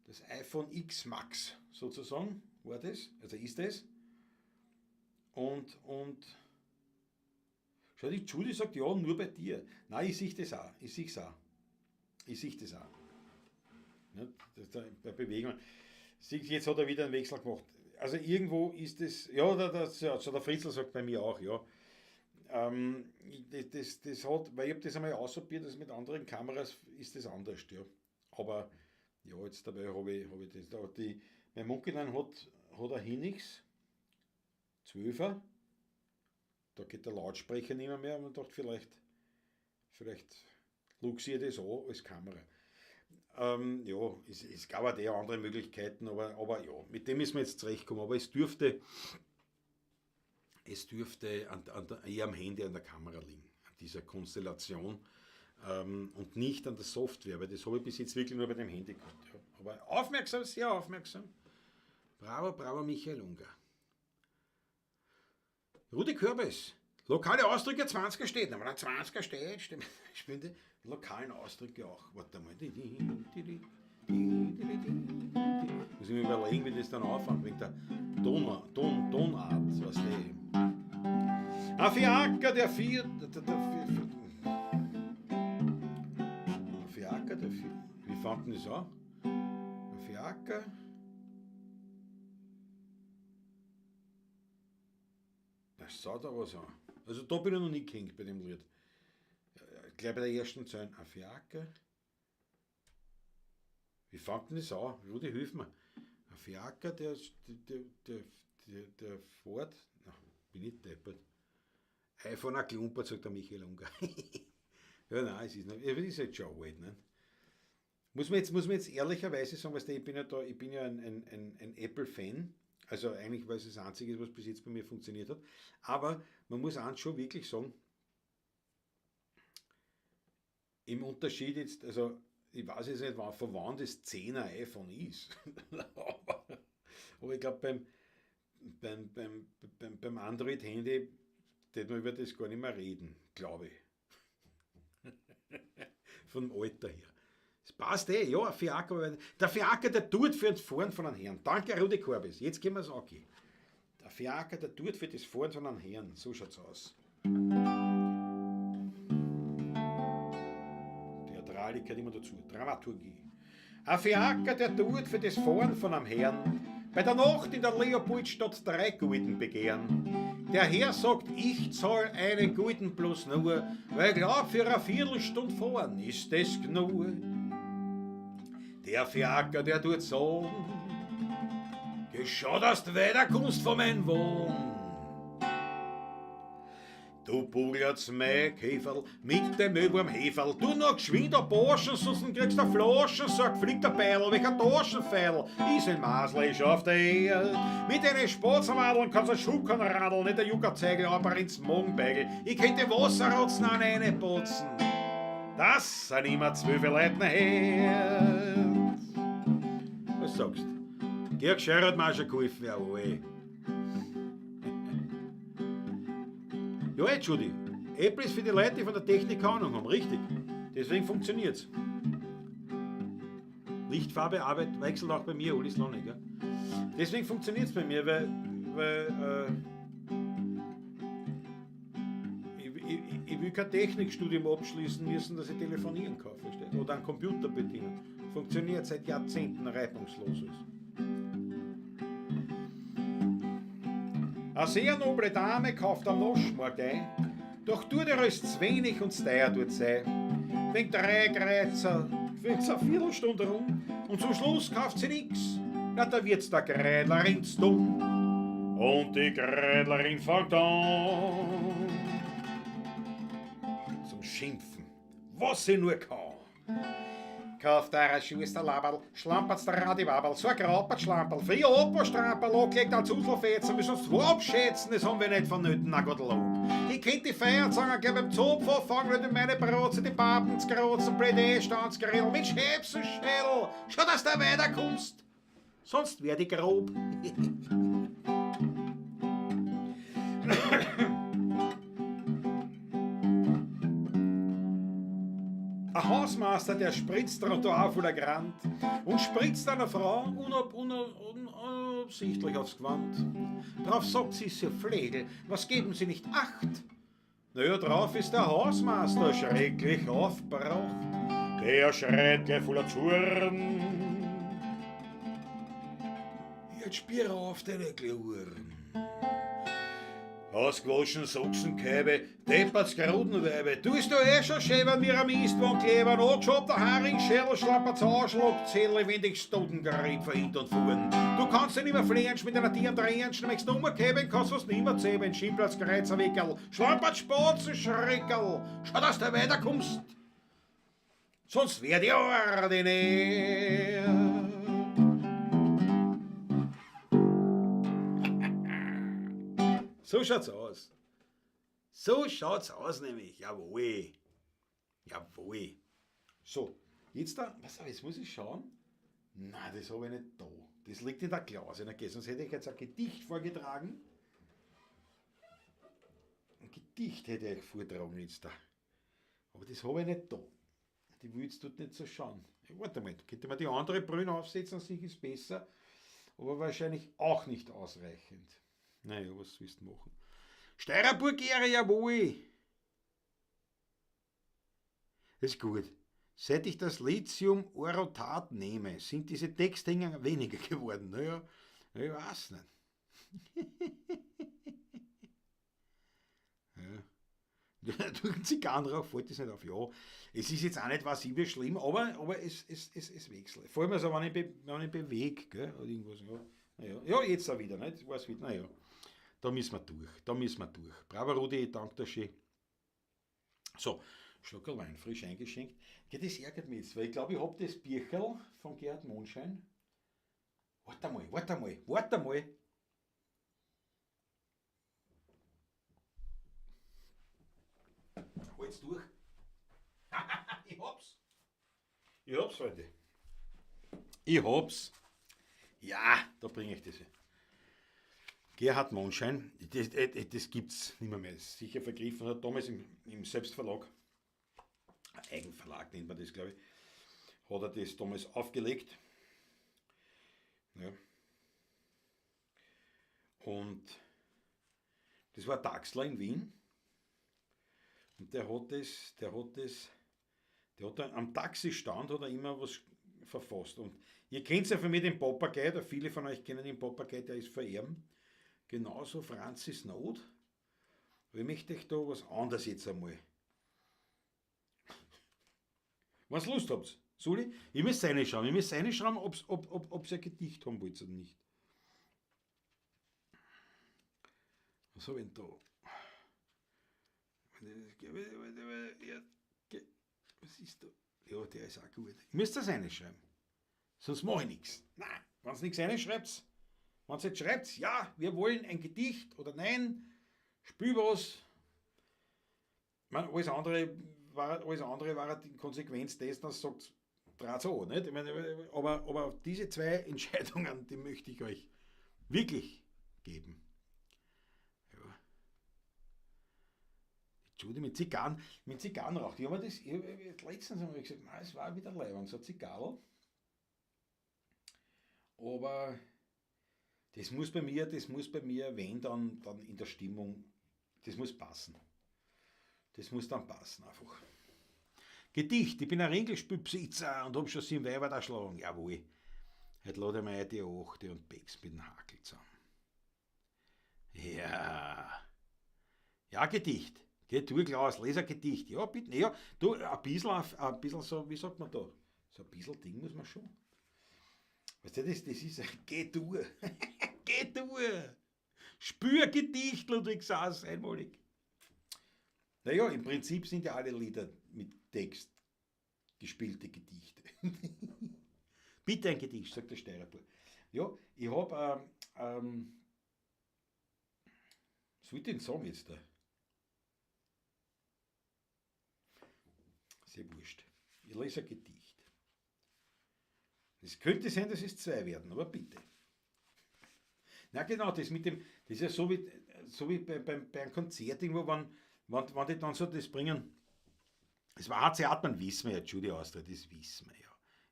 das iPhone X Max sozusagen, war das, also ist das. Und schau, die Judy sagt, ja, nur bei dir. Nein, ich sehe das auch. Ich sehe es auch. Ich sehe das auch. Ja, das, bei Bewegung. Jetzt hat er wieder einen Wechsel gemacht. Also irgendwo ist es, ja, also der Fritzl sagt bei mir auch, ja. Das hat, weil ich habe das einmal ausprobiert, das mit anderen Kameras ist das anders, ja. Aber ja, jetzt dabei hab ich das. Aber mein Munkellein hat ein Hinix 12er. Da geht der Lautsprecher nicht mehr und man dachte, vielleicht luxiert das an als Kamera. Ja, es gab auch die andere Möglichkeiten, aber ja, mit dem ist man jetzt zurechtgekommen. Aber es dürfte eher am Handy, an der Kamera liegen, an dieser Konstellation und nicht an der Software, weil das habe ich bis jetzt wirklich nur bei dem Handy gehabt. Ja. Aber aufmerksam, sehr aufmerksam. Bravo, bravo, Michael Unger. Rudi Körbes. Lokale Ausdrücke 20er steht. Aber der 20er steht, stimmt, spielen die lokalen Ausdrücke auch. Warte mal. Muss ich mir überlegen, wie das dann anfängt, wegen der Tonart, was du. Ein Fiaker, der vier. Ein Fiaker, der vier. Wie fängt denn das an? Ein Fiaker. Das schaut da was an. Also da bin ich noch nie gehängt bei dem Lied. Gleich bei der ersten Zeile. Ein Fiaker. Wie fängt denn das an? Rudi, hilf mir. Ein Fiaker, der fährt. Na, bin ich deppert. iPhone ein Klumpert, sagt der Michael Unger. Ja, nein, es ist nicht. Es ist jetzt schon alt, ne? Muss man jetzt ehrlicherweise sagen, weißt du, ich bin ja da, ich bin ja ein Apple-Fan. Also eigentlich, weil es das Einzige ist, was bis jetzt bei mir funktioniert hat. Aber man muss eins schon wirklich sagen, im Unterschied jetzt, also ich weiß jetzt nicht, von wann das 10er iPhone ist. Aber ich glaube, beim Android-Handy tät man über das gar nicht mehr reden, glaube ich. Vom Alter her. Es passt eh, ja, ein Fiaker, der Fiaker, der tut für das Fahren von einem Herrn. Danke, Rudi Korbis. Jetzt können wir es angehen. Der Fiaker, der tut für das Fahren von einem Herrn. So schaut's aus. Theatralik gehört immer dazu. Dramaturgie. Ein Fiaker, der tut für das Fahren von einem Herrn bei der Nacht in der Leopoldstadt 3 Gulden begehren. Der Herr sagt, ich zahl einen Gulden bloß nur, weil ich glaub, für eine Viertelstunde fahren ist das genug. Der Fiaker, der tut sagen, geh schau, dass du weiterkommst von meinem Wagen. Du Buglert's mein Käferl mit dem Möwarm Heferl, du noch geschwind a Burschen, sonst kriegst du Flaschen, so ein geflickter Beidel, welcher Taschenfeidel, ist ein Maslisch auf der Erd. Mit den Spatzenwadeln kannst du Schuckern radeln, nicht der Juckerzeigel, aber ins Magenbeigel. Ich könnte Wasserrotzen an eine putzen. Das sind immer 12 Leuten her. Was sagst du? Georg Scherer hat mir auch schon geholfen, jawohl. Ja, jetzt, Judy. Apple ist für die Leute, die von der Technik Ahnung haben, richtig. Deswegen funktioniert's. Lichtfarbe, Arbeit wechselt auch bei mir, Uli Slonik. Ja? Deswegen funktioniert's bei mir, weil ich will kein Technikstudium abschließen müssen, dass ich telefonieren kann, versteht? Oder einen Computer bedienen. Funktioniert seit Jahrzehnten reibungslos. Eine sehr noble Dame kauft am Naschmarkt ein, doch tut ihr es zu wenig und zu teuer tut sein. Wegen 3 Kreuzer fährt eine Viertelstunde rum. Und zum Schluss kauft sie nix. Na, da wird's der Kreidlerin dumm. Und die Kreidlerin fängt an zum Schimpfen, was sie nur kann. Kauft der Schuster Laberl, schlampert's der Radiwaberl, so ein Graupert Schlamperl, früh Opa-Stramperl, angelegt als Uselfetzen, wir sonst wo abschätzen, das haben wir nicht vonnöten, na Gottlob. Ich kennt die Feierzange gleich beim Zopf anfangen, nicht in meine Brotze, die Papen z'grotzen, blöd Standsgrill, mit Schäpsenschädel, schau, dass du weiterkommst, sonst werd ich grob. Ein Hausmeister, der spritzt Trottoir voller Grant und spritzt einer Frau unabsichtlich aufs Gewand. Drauf sagt sie, sie Flegel, was geben Sie nicht acht? Naja, drauf ist der Hausmeister schrecklich aufgebracht. Der schreit gleich voller Zorn. Jetzt spier auf deine Gluren. Ausgewaschen Sachsenkäbe, deppert's Grudenweibe. Du bist doch eh schon schön, wenn wir am Istvan kleben. Angeschobt der Haringschädel, schlappert's Anschlag, Zähle, wenn dich Stodengrieb von hinten und vorn. Du kannst dich nicht mehr flehen, mit einer Tieren drehen, schmeckst umgeben, kannst was nimmer zähmen. Schimplatz, Kreuzerwickel, schlappert Spatzen, Schreckerl. Schau, dass du weiterkommst, sonst werd ich ordinär. So schaut's aus. So schaut's aus nämlich. Jawohl. Jawohl. So, jetzt da, was, jetzt muss ich schauen. Nein, das habe ich nicht da. Das liegt in der Klause. Na, sonst hätte ich jetzt ein Gedicht vorgetragen. Ein Gedicht hätte ich vortragen jetzt da. Aber das habe ich nicht da. Die will jetzt dort nicht so schauen. Ja, warte mal, könnte man die andere Brille aufsetzen, sicher ist besser. Aber wahrscheinlich auch nicht ausreichend. Naja, was willst du machen? Steyerburg-Ehre, jawohl! Das ist gut. Seit ich das Lithium-Orotat nehme, sind diese Texthänger weniger geworden. Naja, ich weiß nicht. Ja. Durch den Zigarrenrauch fällt das nicht auf. Ja, es ist jetzt auch nicht was ich schlimm, aber es wechselt. Vor allem, also, wenn ich bewege, gell, oder irgendwas. Ja. Naja. Ja, jetzt auch wieder, nicht? Weiß wieder. Naja, da müssen wir durch. Da müssen wir durch. Bravo, Rudi, danke dir schön. So, Schluckerl Wein, frisch eingeschenkt. Ja, das ärgert mich jetzt, weil ich glaube, ich habe das Biercherl von Gerhard Mondschein. Warte mal, warte mal, warte mal. Halt's durch. Ich hab's. Ich hab's, Freunde. Ich hab's. Ja, da bringe ich das hin. Gerhard Mondschein, das gibt's nicht mehr. Ist sicher vergriffen, hat damals im Selbstverlag, Eigenverlag nennt man das, glaube ich, hat er das damals aufgelegt. Ja. Und das war Taxler in Wien. Und der hat am Taxistand hat er immer was verfasst. Und ihr kennt ja von mir den Papagei, oder viele von euch kennen den Papagei, der ist vererben. Genauso Franzis Not. Aber ich möchte euch da was anderes jetzt einmal. Wenn's Lust habt, soll ich? Ich muss reinschauen, ich muss reinschauen, ob ihr ein Gedicht haben wollt oder nicht. Was hab ich denn da? Was ist da? Ja, der ist auch gut. Ich müsst das reinschreiben. Sonst mache ich nichts. Nein, wenn ihr nichts reinschreibt, wenn ihr jetzt schreibt, ja, wir wollen ein Gedicht oder nein, spiel was. Ich meine, alles andere war die Konsequenz dessen, dass sagt, draht's an, nicht? Ich meine, aber diese zwei Entscheidungen, die möchte ich euch wirklich geben. Ja. Judy mit Zigarrenrauch. Ich habe das letztens einmal gesagt, nein, es war wieder leibend, so ein Zigarrl. Aber das muss bei mir, wenn, dann in der Stimmung, das muss passen. Das muss dann passen einfach. Gedicht, ich bin ein Ringelspielbesitzer und hab schon 7 Weiber da schlagen. Jawohl. Heute lade ich mir die 8 und pack's mit dem Hakel zusammen. Ja. Ja, Gedicht. Geh du, Klaus, les ein Gedicht. Ja, bitte. Ja, du, ein bisschen so, wie sagt man da? So ein bisschen Ding muss man schon. Weißt du, das ist ein Geh du. Geh du. Spürgedicht, Ludwig Sass, einmalig. Naja, im Prinzip sind ja alle Lieder mit Text gespielte Gedichte. Bitte ein Gedicht, sagt der Steirerbub. Ja, ich hab, was will ich denn sagen jetzt da? Sehr wurscht. Ich lese ein Gedicht. Es könnte sein, dass es zwei werden, aber bitte. Na genau, das mit dem, das ist ja so wie bei einem Konzert irgendwo, wenn die dann so das bringen. Das war HC Hartmann, wissen wir ja, Judy Austria, das wissen wir ja.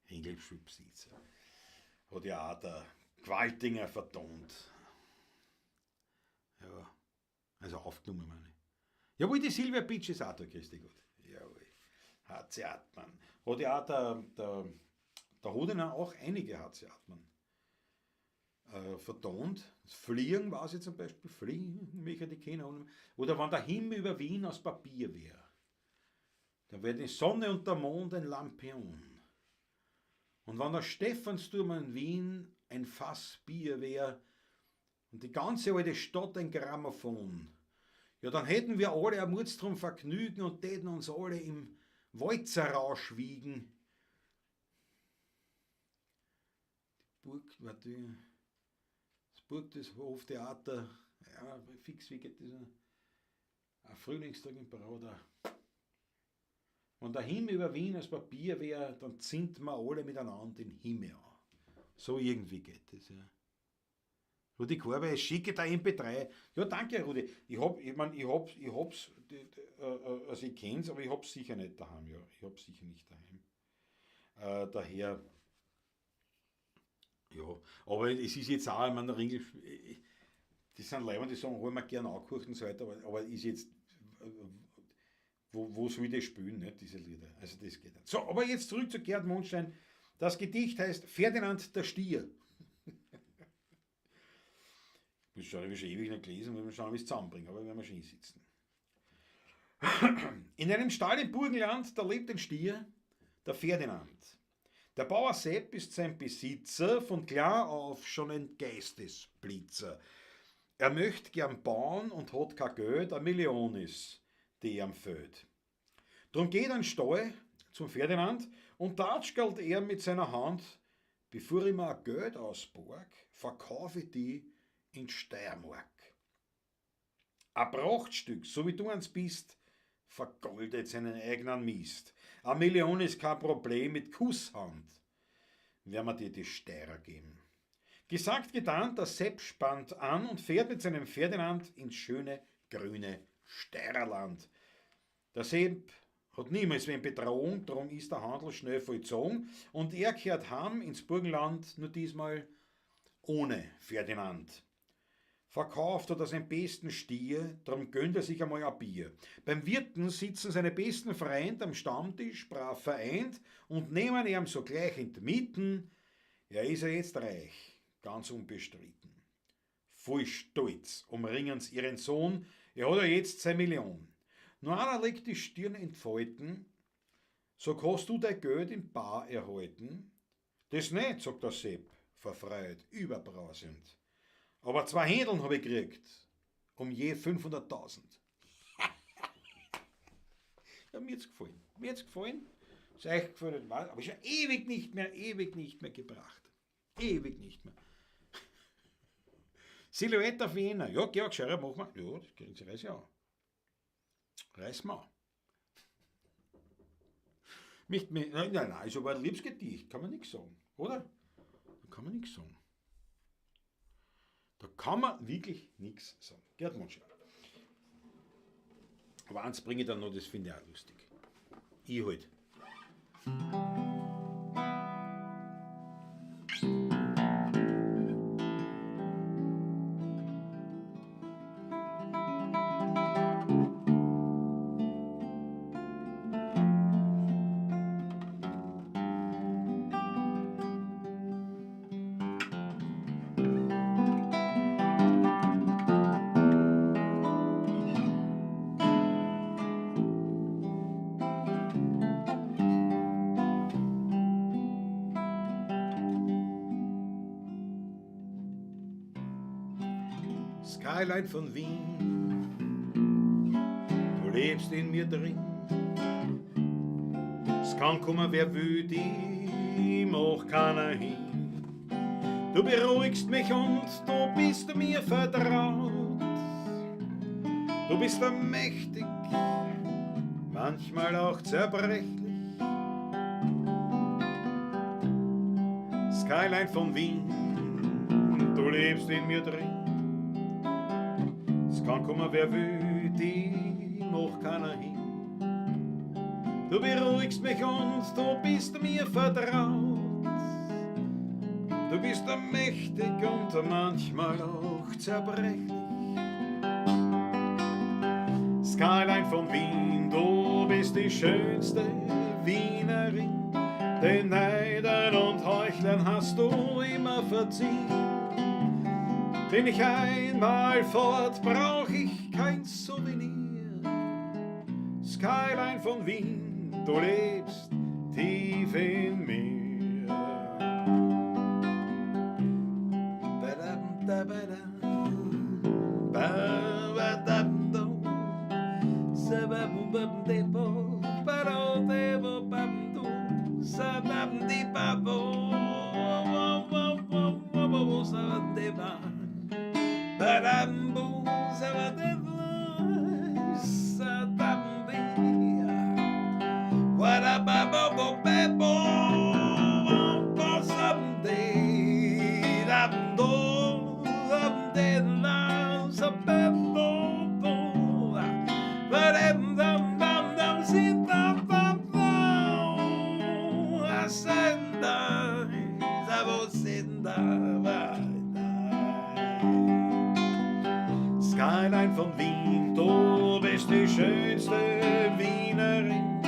Ringelschubsitzer. Hat ja auch der Qualtinger vertont. Ja, also aufgenommen, meine ich. Jawohl, die Silvia Bitsch ist auch da, grüß dich Gott. Jawohl, HC Hartmann. Hat ja auch der hat ja auch einige HC Hartmann vertont. Das Fliegen war sie zum Beispiel, Fliegen, mich die kennen. Oder wenn der Himmel über Wien aus Papier wäre, dann wäre die Sonne und der Mond ein Lampion. Und wenn der Stephansturm in Wien ein Fass Bier wär und die ganze alte Stadt ein Grammophon, ja, dann hätten wir alle ein Mordstrom Vergnügen und täten uns alle im Walzerrausch wiegen. Die Burg, warte, das Burg des Hoftheater, ja, fix, wie geht das? Ein Frühlingstag in Paroda. Wenn der Himmel über Wien als Papier wär, dann zinnt man alle miteinander den Himmel an. So irgendwie geht das, ja. Rudi Korbe, schicke da MP3. Ja, danke, Rudi. Ich hab, ich mein, ich hab, ich hab's, die, die, also ich kenn's, aber ich hab's sicher nicht daheim, ja. Ich hab's sicher nicht daheim. Daher, ja. Aber es ist jetzt auch, ich mein, der Ringel, das sind Leute, die sagen, hol mir gern angehört und so weiter, aber ist jetzt, wo soll ich das spielen, nicht, diese Lieder? Also das geht nicht. So, aber jetzt zurück zu Gerd Mondschein. Das Gedicht heißt Ferdinand der Stier. Ich habe schon ewig nicht gelesen, muss man schauen, wie ich es zusammenbringe, aber werden wir schon hinsitzen. In einem Stall im Burgenland, da lebt ein Stier, der Ferdinand. Der Bauer Sepp ist sein Besitzer, von klar auf schon ein Geistesblitzer. Er möchte gern bauen und hat kein Geld, eine Million ist, die ihm fehlt. Drum geht ein Stall zum Ferdinand und tatschgelt er mit seiner Hand, bevor ich mir ein Geld ausborg, verkaufe ich die in Steiermark. Ein Prachtstück, so wie du eins bist, vergoldet seinen eigenen Mist. Eine Million ist kein Problem, mit Kusshand werden wir dir die Steirer geben. Gesagt, getan, der Sepp spannt an und fährt mit seinem Ferdinand ins schöne, grüne Steirerland. Der Sepp hat niemals wen betrogen, drum ist der Handel schnell vollzogen und er kehrt heim ins Burgenland, nur diesmal ohne Ferdinand. Verkauft hat er seinen besten Stier, drum gönnt er sich einmal ein Bier. Beim Wirten sitzen seine besten Freunde am Stammtisch, brav vereint, und nehmen ihm sogleich in die Mitten. Er ist ja jetzt reich, ganz unbestritten. Voll stolz umringen's ihren Sohn, er hat ja jetzt seine Million. Nur einer legt die Stirn in Falten, so kannst du dein Geld in bar erhalten. Das nicht, sagt der Sepp, verfreut, überbrausend. Aber 2 Händeln hab ich gekriegt, um je 500.000. Ja, mir hat's gefallen. Mir hat's gefallen. Ist euch gefallen, aber schon ewig nicht mehr gebracht. Ewig nicht mehr. Silhouette auf Wiener. Ja, Georg Scheurer, machen wir. Ja, das kriegen Sie, reiß ich an. Reiß mal an. Nicht mehr, nein, nein, nein, ist aber ein liebes Gedicht, kann man nichts sagen, oder? Da kann man nichts sagen. Da kann man wirklich nichts sagen. Gerd Mondschein. Aber eins bringe ich dann noch, das finde ich auch lustig. Ich halt. Skyline von Wien, du lebst in mir drin. Es kann kommen, wer will, die mach keiner hin. Du beruhigst mich und du bist mir vertraut. Du bist mächtig, manchmal auch zerbrechlich. Skyline von Wien, du lebst in mir drin. Es kann kommen, wer will, die macht keiner hin. Du beruhigst mich und du bist mir vertraut. Du bist mächtig und manchmal auch zerbrechlich. Skyline von Wien, du bist die schönste Wienerin. Den Neidern und Heuchlern hast du immer verziehen. Bin ich einmal fort, brauch ich kein Souvenir. Skyline von Wien, du lebst tief in mir. Skyline von Wien, du bist die schönste Wienerin.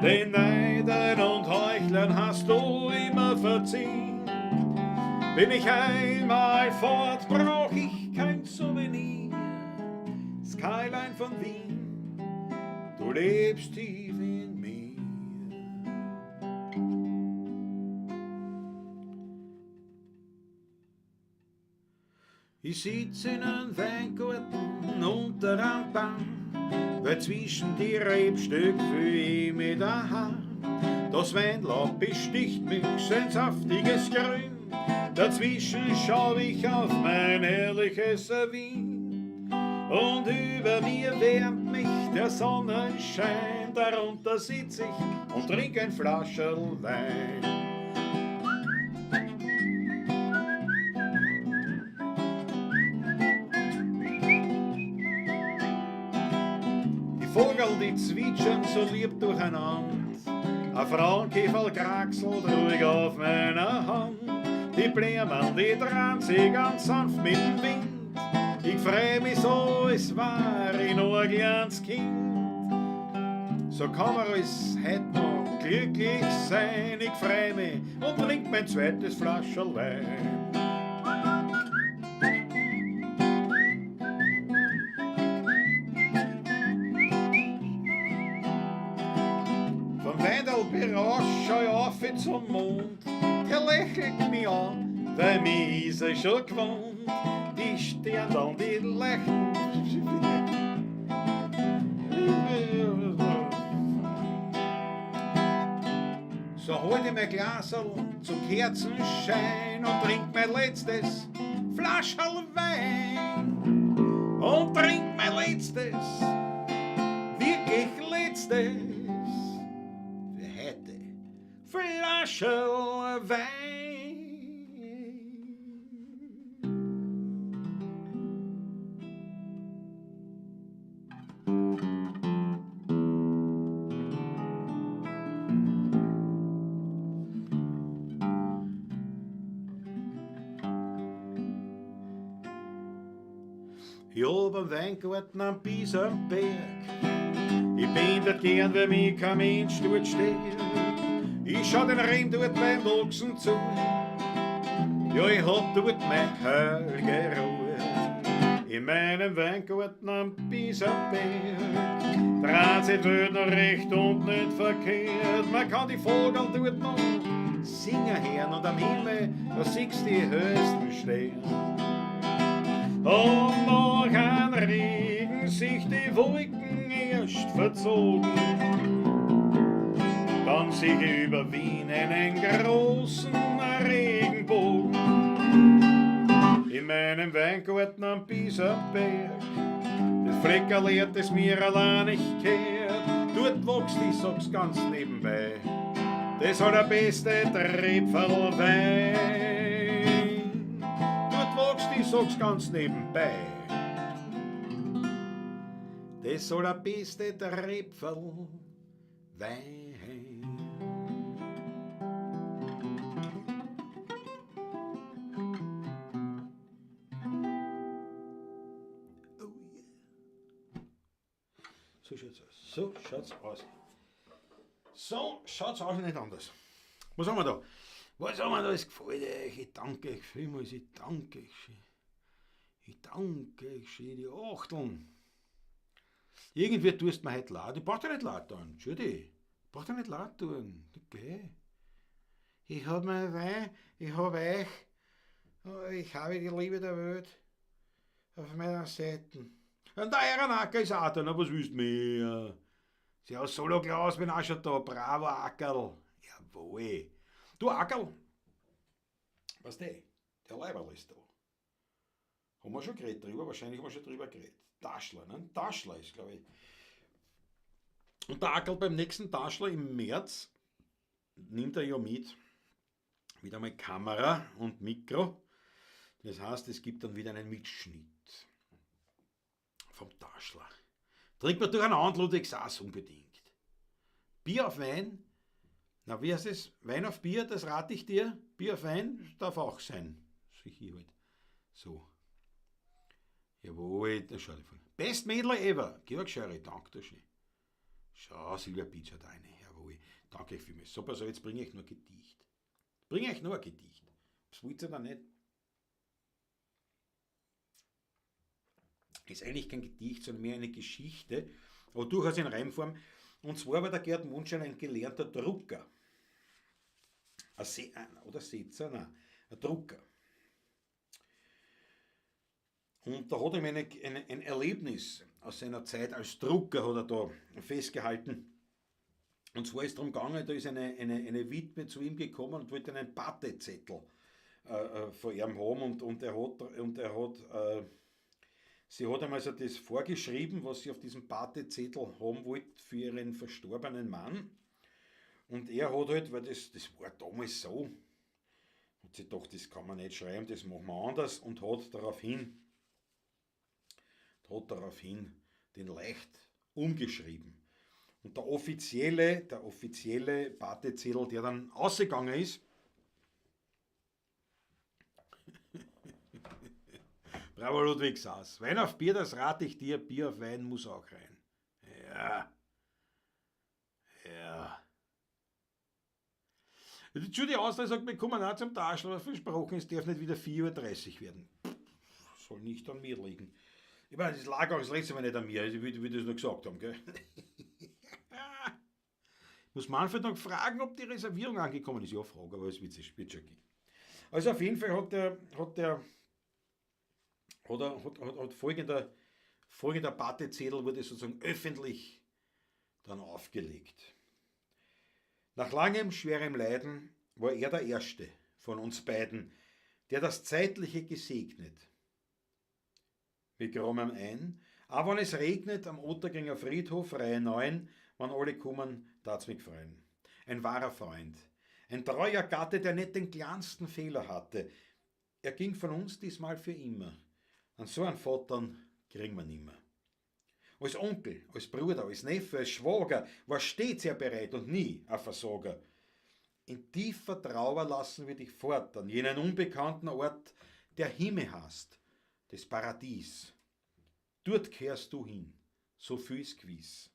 Den Neidern und Heuchlern hast du immer verziehen. Bin ich einmal fort, brauch ich kein Souvenir. Skyline von Wien, du lebst tief in mir. Ich sitz in einem Weingarten unter einem Baum, weil zwischen die Rebstöcke fühl ich mich daheim. Das Weinlaub besticht mich, sein saftiges Grün, dazwischen schau ich auf mein herrliches Wien. Und über mir wärmt mich der Sonnenschein, darunter sitz ich und trink ein Flascherl Wein. Die Vogel, die zwitschern so lieb durcheinander, ein Frauenkäferl kraxelt ruhig auf meiner Hand. Die Blumen, die drehen sich ganz sanft mit dem Wind. Ich freu mich so, es war ich noch ein kleines Kind. So kann man als heut noch glücklich sein. Ich freu mich und trink mein zweites Flascherl Wein. Vom Weindl berauscht schau ich auf zum Mond. Der lächelt mich an, weil mich ist er schon gewohnt. Die Sterne, die lächeln. So halt ich mein Glaserl zum Kerzenschein und trink mein letztes Flascherl Wein. Und trink mein letztes, wirklich letztes, für heute Flascherl Wein. Ich hab einen Weingarten am Bisamberg. Ich bin dort gern, weil mich kein Mensch dort stört. Ich schau den Rhein dort beim Wachsen zu. Ja, ich hab dort meine heilige Ruhe. In meinem Weingarten am Bisamberg dreht sich die Welt noch recht und nicht verkehrt. Man kann die Vogel dort noch singen hören und am Himmel, da siehst du die höchsten Sterne. Und sich die Wolken erst verzogen, dann seh ich über Wien einen großen Regenbogen. In meinem Weingarten am Biserberg, das Fleckerl, das mir allein nicht kehrt, dort wächst, ich sag's ganz nebenbei, das allerbeste Tröpferl Wein. Dort wächst, ich sag's ganz nebenbei, das allerbeste Tröpferl Wein. Oh yeah. So schaut's aus. So schaut's aus. So schaut's aus, nicht anders. Was haben wir da? Was haben wir da? Es gefällt euch. Ich danke euch vielmals. Ich danke euch schön. Ich danke euch schön. Die Achteln. Irgendwie tust mir heute leid. Ich brauch dir nicht leid tun. Entschuldige. Ich brauch dir nicht leid tun. Okay. Ich hab mein Wein, ich hab euch, ich habe die Liebe der Welt auf meiner Seite. Und der Ehrenacker ist auch da, na, was willst du mehr? Servus, Solo Klaus, bin auch schon da. Bravo, Ackerl. Jawohl. Du, Ackerl, weißt du, der Leiberl ist da. Haben wir schon geredet drüber? Wahrscheinlich haben wir schon drüber geredet. Taschler, ne? Taschler ist, glaub ich. Und der Ackerl beim nächsten Taschler im März nimmt er ja mit, wieder mal Kamera und Mikro. Das heißt, es gibt dann wieder einen Mitschnitt vom Taschler. Trinkt man durcheinander, Ludwig Sass unbedingt. Bier auf Wein, na wie heißt es? Wein auf Bier, das rate ich dir. Bier auf Wein darf auch sein. Sicher halt. So. Jawohl, das schaut voll. Best Mädler ever. Georg Scheuri, danke dir schön. Schau, Silvia Beach hat eine. Jawohl, danke euch vielmals. So, pass auf, jetzt bringe ich nur ein Gedicht. Bringe ich nur ein Gedicht. Das wollt ihr dann nicht. Ist eigentlich kein Gedicht, sondern mehr eine Geschichte, aber durchaus in Reimform. Und zwar war der Gerd Mondschein ein gelernter Drucker. Ein oder Setzer, nein, ein Drucker. Und da hat ihm ein Erlebnis aus seiner Zeit als Drucker hat er da festgehalten. Und zwar ist es darum gegangen, da ist eine Witwe zu ihm gekommen und wollte einen Patezettel von ihm haben. Sie hat ihm also das vorgeschrieben, was sie auf diesem Patezettel haben wollte für ihren verstorbenen Mann. Und er hat halt, weil das war damals so, hat sie gedacht, das kann man nicht schreiben, das machen wir anders, und hat daraufhin den leicht umgeschrieben. Und der offizielle Patezettel, der dann ausgegangen ist, Bravo Ludwig Sass. Wein auf Bier, das rate ich dir, Bier auf Wein muss auch rein. Ja. Ja. Die Judy Austria sagt, wir kommen auch zum Taschel, aber versprochen, es darf nicht wieder 4:30 Uhr werden. Soll nicht an mir liegen. Ich meine, das lag auch das letzte Mal nicht an mir, also ich will das nur gesagt haben, gell? Ich muss Manfred noch fragen, ob die Reservierung angekommen ist. Ja, frage, aber es wird schon gehen. Also auf jeden Fall hat der, hat der, hat er, hat, hat, hat folgender, folgender Patezettel wurde sozusagen öffentlich dann aufgelegt. Nach langem, schwerem Leiden war er der Erste von uns beiden, der das Zeitliche gesegnet. Wir graben ein, aber wenn es regnet am Ottakringer Friedhof, Reihe 9, wenn alle kommen, tat's mich freuen. Ein wahrer Freund, ein treuer Gatte, der nicht den kleinsten Fehler hatte. Er ging von uns diesmal für immer. An so einen Vater kriegen wir nimmer. Als Onkel, als Bruder, als Neffe, als Schwager war stets er bereit und nie ein Versager. In tiefer Trauer lassen wir dich fort an jenen unbekannten Ort, der Himmel heißt, des Paradies. Dort kehrst du hin, so viel ist gewiss.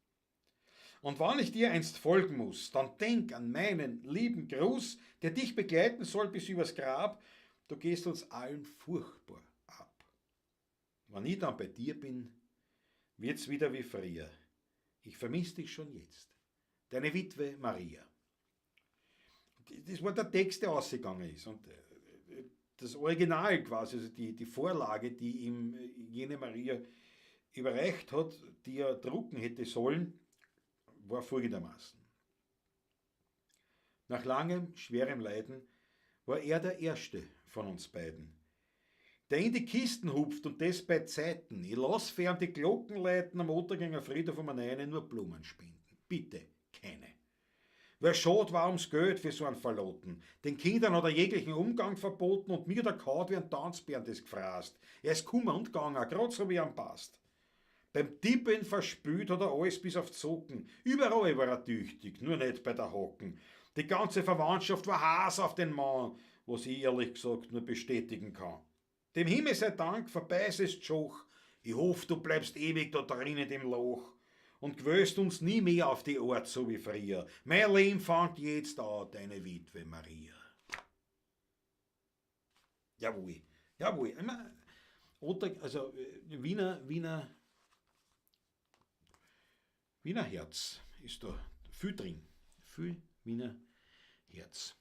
Und wann ich dir einst folgen muss, dann denk an meinen lieben Gruß, der dich begleiten soll bis übers Grab. Du gehst uns allen furchtbar ab. Wenn ich dann bei dir bin, wird's wieder wie früher. Ich vermiss dich schon jetzt. Deine Witwe Maria. Das war der Text, der ausgegangen ist. Und das Original quasi, also die Vorlage, die ihm jene Maria überreicht hat, die er drucken hätte sollen, war folgendermaßen. Nach langem, schwerem Leiden war er der Erste von uns beiden, der in die Kisten hupft und das bei Zeiten. Ich lass fern die Glocken läuten, am Ottergänger Friedhof um eine nur Blumen spenden. Bitte, keine. Weil schad war ums Geld für so einen Verloten. Den Kindern hat er jeglichen Umgang verboten und mir der Kaut wie ein Tanzbären das gefraßt. Er ist kummer und gegangen, grad so wie ihm passt. Beim Tippen verspült hat er alles bis auf Zocken. Überall war er tüchtig, nur nicht bei der Hocken. Die ganze Verwandtschaft war Haas auf den Mann, was ich ehrlich gesagt nur bestätigen kann. Dem Himmel sei Dank, vorbei ist es Schoch. Ich hoff, du bleibst ewig da drin in dem Loch und gewöhnst uns nie mehr auf die Art, so wie früher. Mein Leben fängt jetzt an, deine Witwe Maria. Jawohl, jawohl. Also Wiener Herz ist da viel drin. Viel Wiener Herz.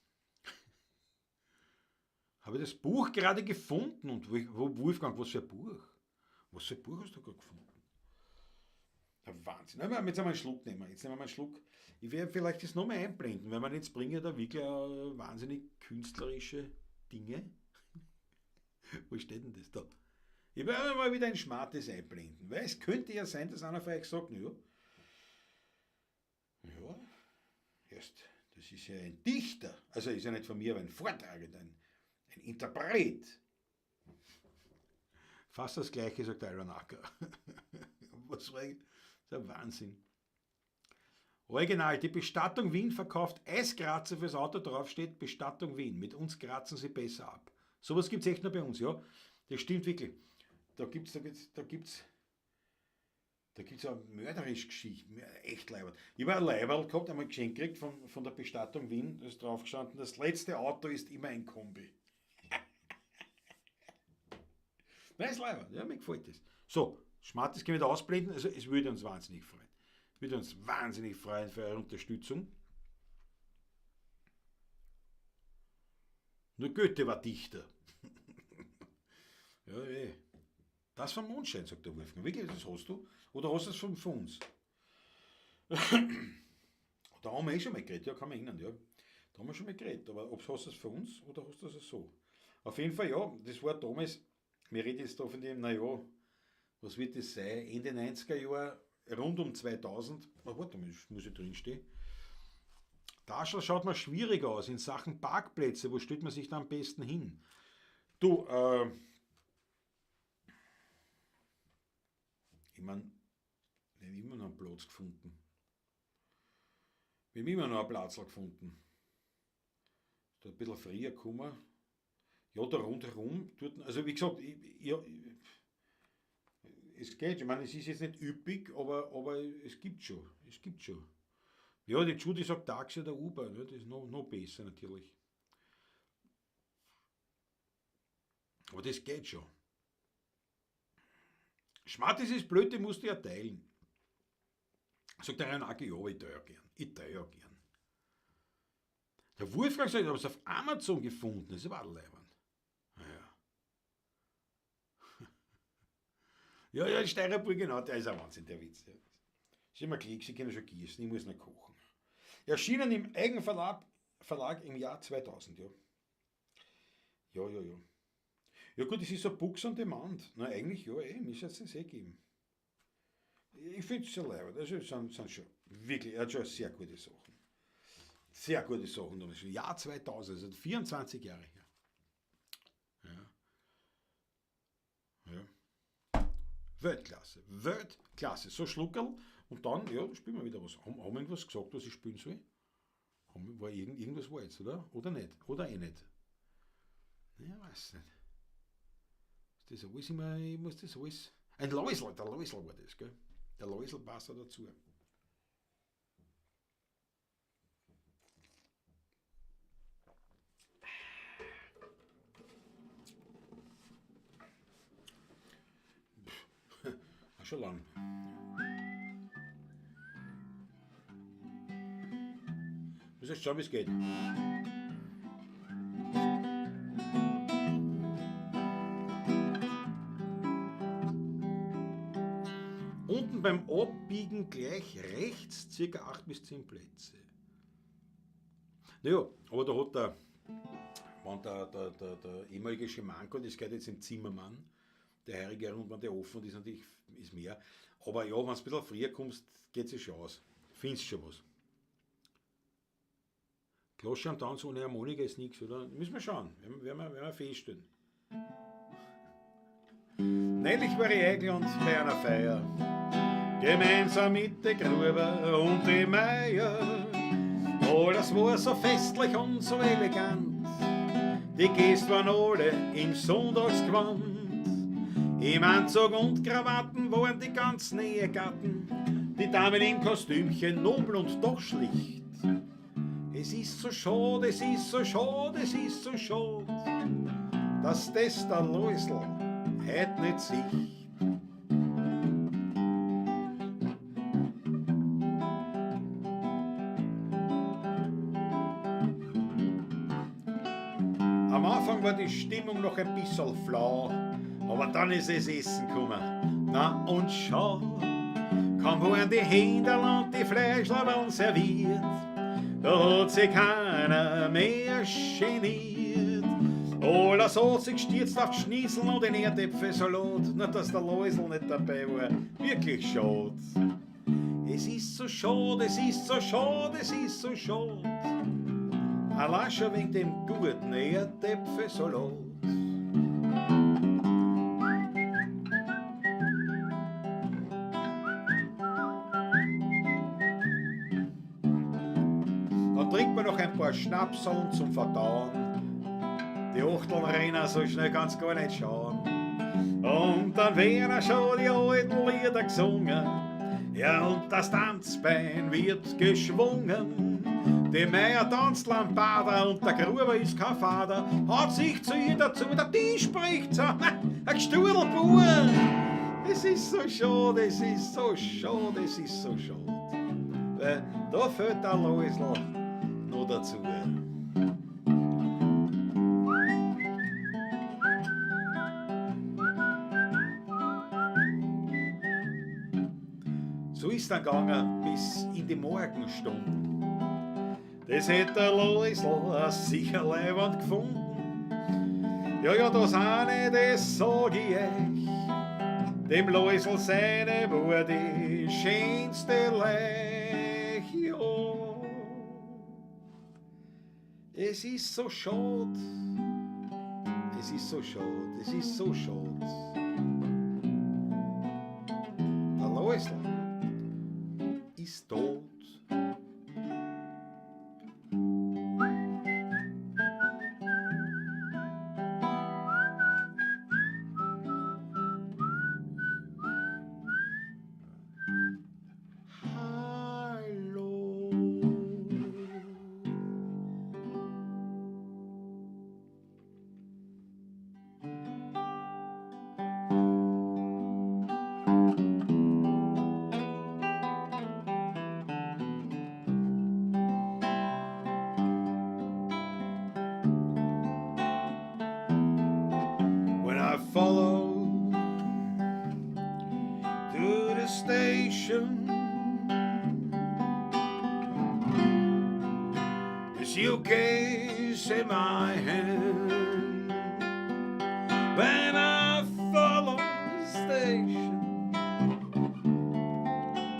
Habe ich das Buch gerade gefunden und Wolfgang, was für ein Buch? Was für ein Buch hast du gerade gefunden? Der Wahnsinn. Na, jetzt einmal einen Schluck nehmen. Jetzt nehmen wir mal einen Schluck. Ich werde vielleicht das nochmal einblenden, weil man jetzt bringt da wirklich wahnsinnig künstlerische Dinge. Wo steht denn das da? Ich werde mal wieder ein Schmartes einblenden, weil es könnte ja sein, dass einer von euch sagt, ja, ja, erst, das ist ja ein Dichter, also ist ja nicht von mir, aber ein Vortragender, ein Interpret. Fast das Gleiche, sagt der Iron Acker. Was war das? Ist ein Wahnsinn. Original, die Bestattung Wien verkauft Eiskratzer fürs Auto, drauf steht Bestattung Wien. Mit uns kratzen sie besser ab. Sowas gibt's echt nur bei uns, ja. Das stimmt wirklich. Da gibt's auch mörderische Geschichten, echt Leiberl. Ich habe ein Leiberl gehabt, einmal geschenkt gekriegt von der Bestattung Wien, da ist drauf gestanden, das letzte Auto ist immer ein Kombi. Nein, ist Leiberl, ja, mir gefällt das. So, Schmartes können wir da ausblenden, also es würde uns wahnsinnig freuen. Würde uns wahnsinnig freuen für eure Unterstützung. Nur Goethe war Dichter. Ja, eh. Das vom Mondschein, sagt der Wolfgang. Wirklich, das hast du? Oder hast du das von uns? Da haben wir eh schon mal geredet, ja, kann man erinnern, ja. Da haben wir schon mal geredet, aber ob hast du das von uns oder hast du das so? Auf jeden Fall, ja, das war damals, wir reden jetzt da von dem, naja, was wird das sein? Ende 90er Jahre, rund um 2000, oh, warte mal, das muss ich drinstehen. Daschl schaut mal schwierig aus in Sachen Parkplätze, wo stellt man sich da am besten hin? Du, ich mein, wir haben immer noch einen Platz gefunden. Wir haben immer noch einen Platz gefunden. Ist da ein bisschen früher gekommen. Ja, da rundherum, dort, also wie gesagt, es geht. Ich meine, es ist jetzt nicht üppig, aber es gibt schon. Es gibt schon. Ja, die Judy sagt Taxi oder Uber, ne? Das ist noch besser natürlich. Aber das geht schon. Schmartes ist blöd, die musst du ja teilen. Sagt der Renate, ja, ich teile ja gern. Ich teile ja gern. Der Wolfgang sagt, ich habe es auf Amazon gefunden. Das ist aber leibend. Ja. Ja, ja, Steirerbur, genau, der ist ein Wahnsinn, der Witz. Ja. Ist immer Klick, sie können schon gießen, ich muss noch kochen. Erschienen im Eigenverlag Verlag im Jahr 2000, ja. Ja, ja, ja. Ja gut, es ist so Books on Demand. Na eigentlich, ja, müsste es jetzt eh geben. Ich finde es sehr leibend. Also sind schon wirklich, er hat schon sehr gute Sachen. Sehr gute Sachen. Das ist Jahr 2000, also 24 Jahre her. Ja. Ja. Weltklasse, Weltklasse. So Schluckerl und dann, ja, spielen wir wieder was. Haben wir irgendwas gesagt, was ich spielen soll? Irgendwas war jetzt, oder? Oder nicht? Oder eh nicht? Ja, weiß nicht. Ist das alles immer, ich muss das alles. Ein Läusl, der Läusl war das, gell? Der Läusl passt da dazu. Pff, schon lang. Muss jetzt schauen, wie es geht. Unten beim Abbiegen gleich rechts, circa 8 bis 10 Plätze. Naja, aber da hat der, wenn der ehemalige Schimanko, das geht jetzt im Zimmermann, der Heuriger rund, wenn der offen ist, natürlich ist mehr. Aber ja, wenn du ein bisschen früher kommst, geht es schon aus. Findest schon was. Klassischer am Tanz ohne Harmonika ist nichts, oder? Müssen wir schauen, werden wir feststellen. Neulich war ich eingeladen bei einer Feier, gemeinsam mit der Gruber und dem Meier. Alles war so festlich und so elegant, die Gäste waren alle im Sonntagsgewand. Im Anzug und Krawatten waren die ganzen Ehegatten, die Damen im Kostümchen, nobel und doch schlicht. Es ist so schade, es ist so schade, es ist so schade, dass das der Loisl heut nicht sieht. Am Anfang war die Stimmung noch ein bisschen flau, aber dann ist es Essen gekommen. Na und schau, kaum waren die Händel und die Fleischlaberl serviert, da hat sich keiner mehr geniert. Alles hat sich gestürzt auf die Schnitzel und den Erdäpfelsalat, na dass der Loisl nicht dabei war, wirklich schade. Es ist so schade, es ist so schade, es ist so schade, allein schon wegen dem guten Erdäpfelsalat. Dann trinkt man noch ein paar Schnapseln zum Verdauen. Die Achteln rennen so schnell kannst gar nicht schauen. Und dann werden schon die alten Lieder gesungen. Ja, und das Tanzbein wird geschwungen. Die Meier tanzt Lambada und der Gruber ist kein Vater. Hat sich zu ihr dazu, der Tisch spricht so, ein Gesturlbub. Es ist so schade, es ist so schade, es ist so schade. Weil da fehlt der Loisl noch dazu. So ist dann gegangen bis in die Morgenstunden. Das hätt der Loisl sicher leibend gefunden. Ja, ja, das eine, das sag ich euch. Dem Loisl seine war die schönste Leich. Ja. Es ist so schad, es ist so schad, es ist so schad. Der Loisl ist tot. Hallo. When I follow to the station, the suitcase in my hand. When I follow the station,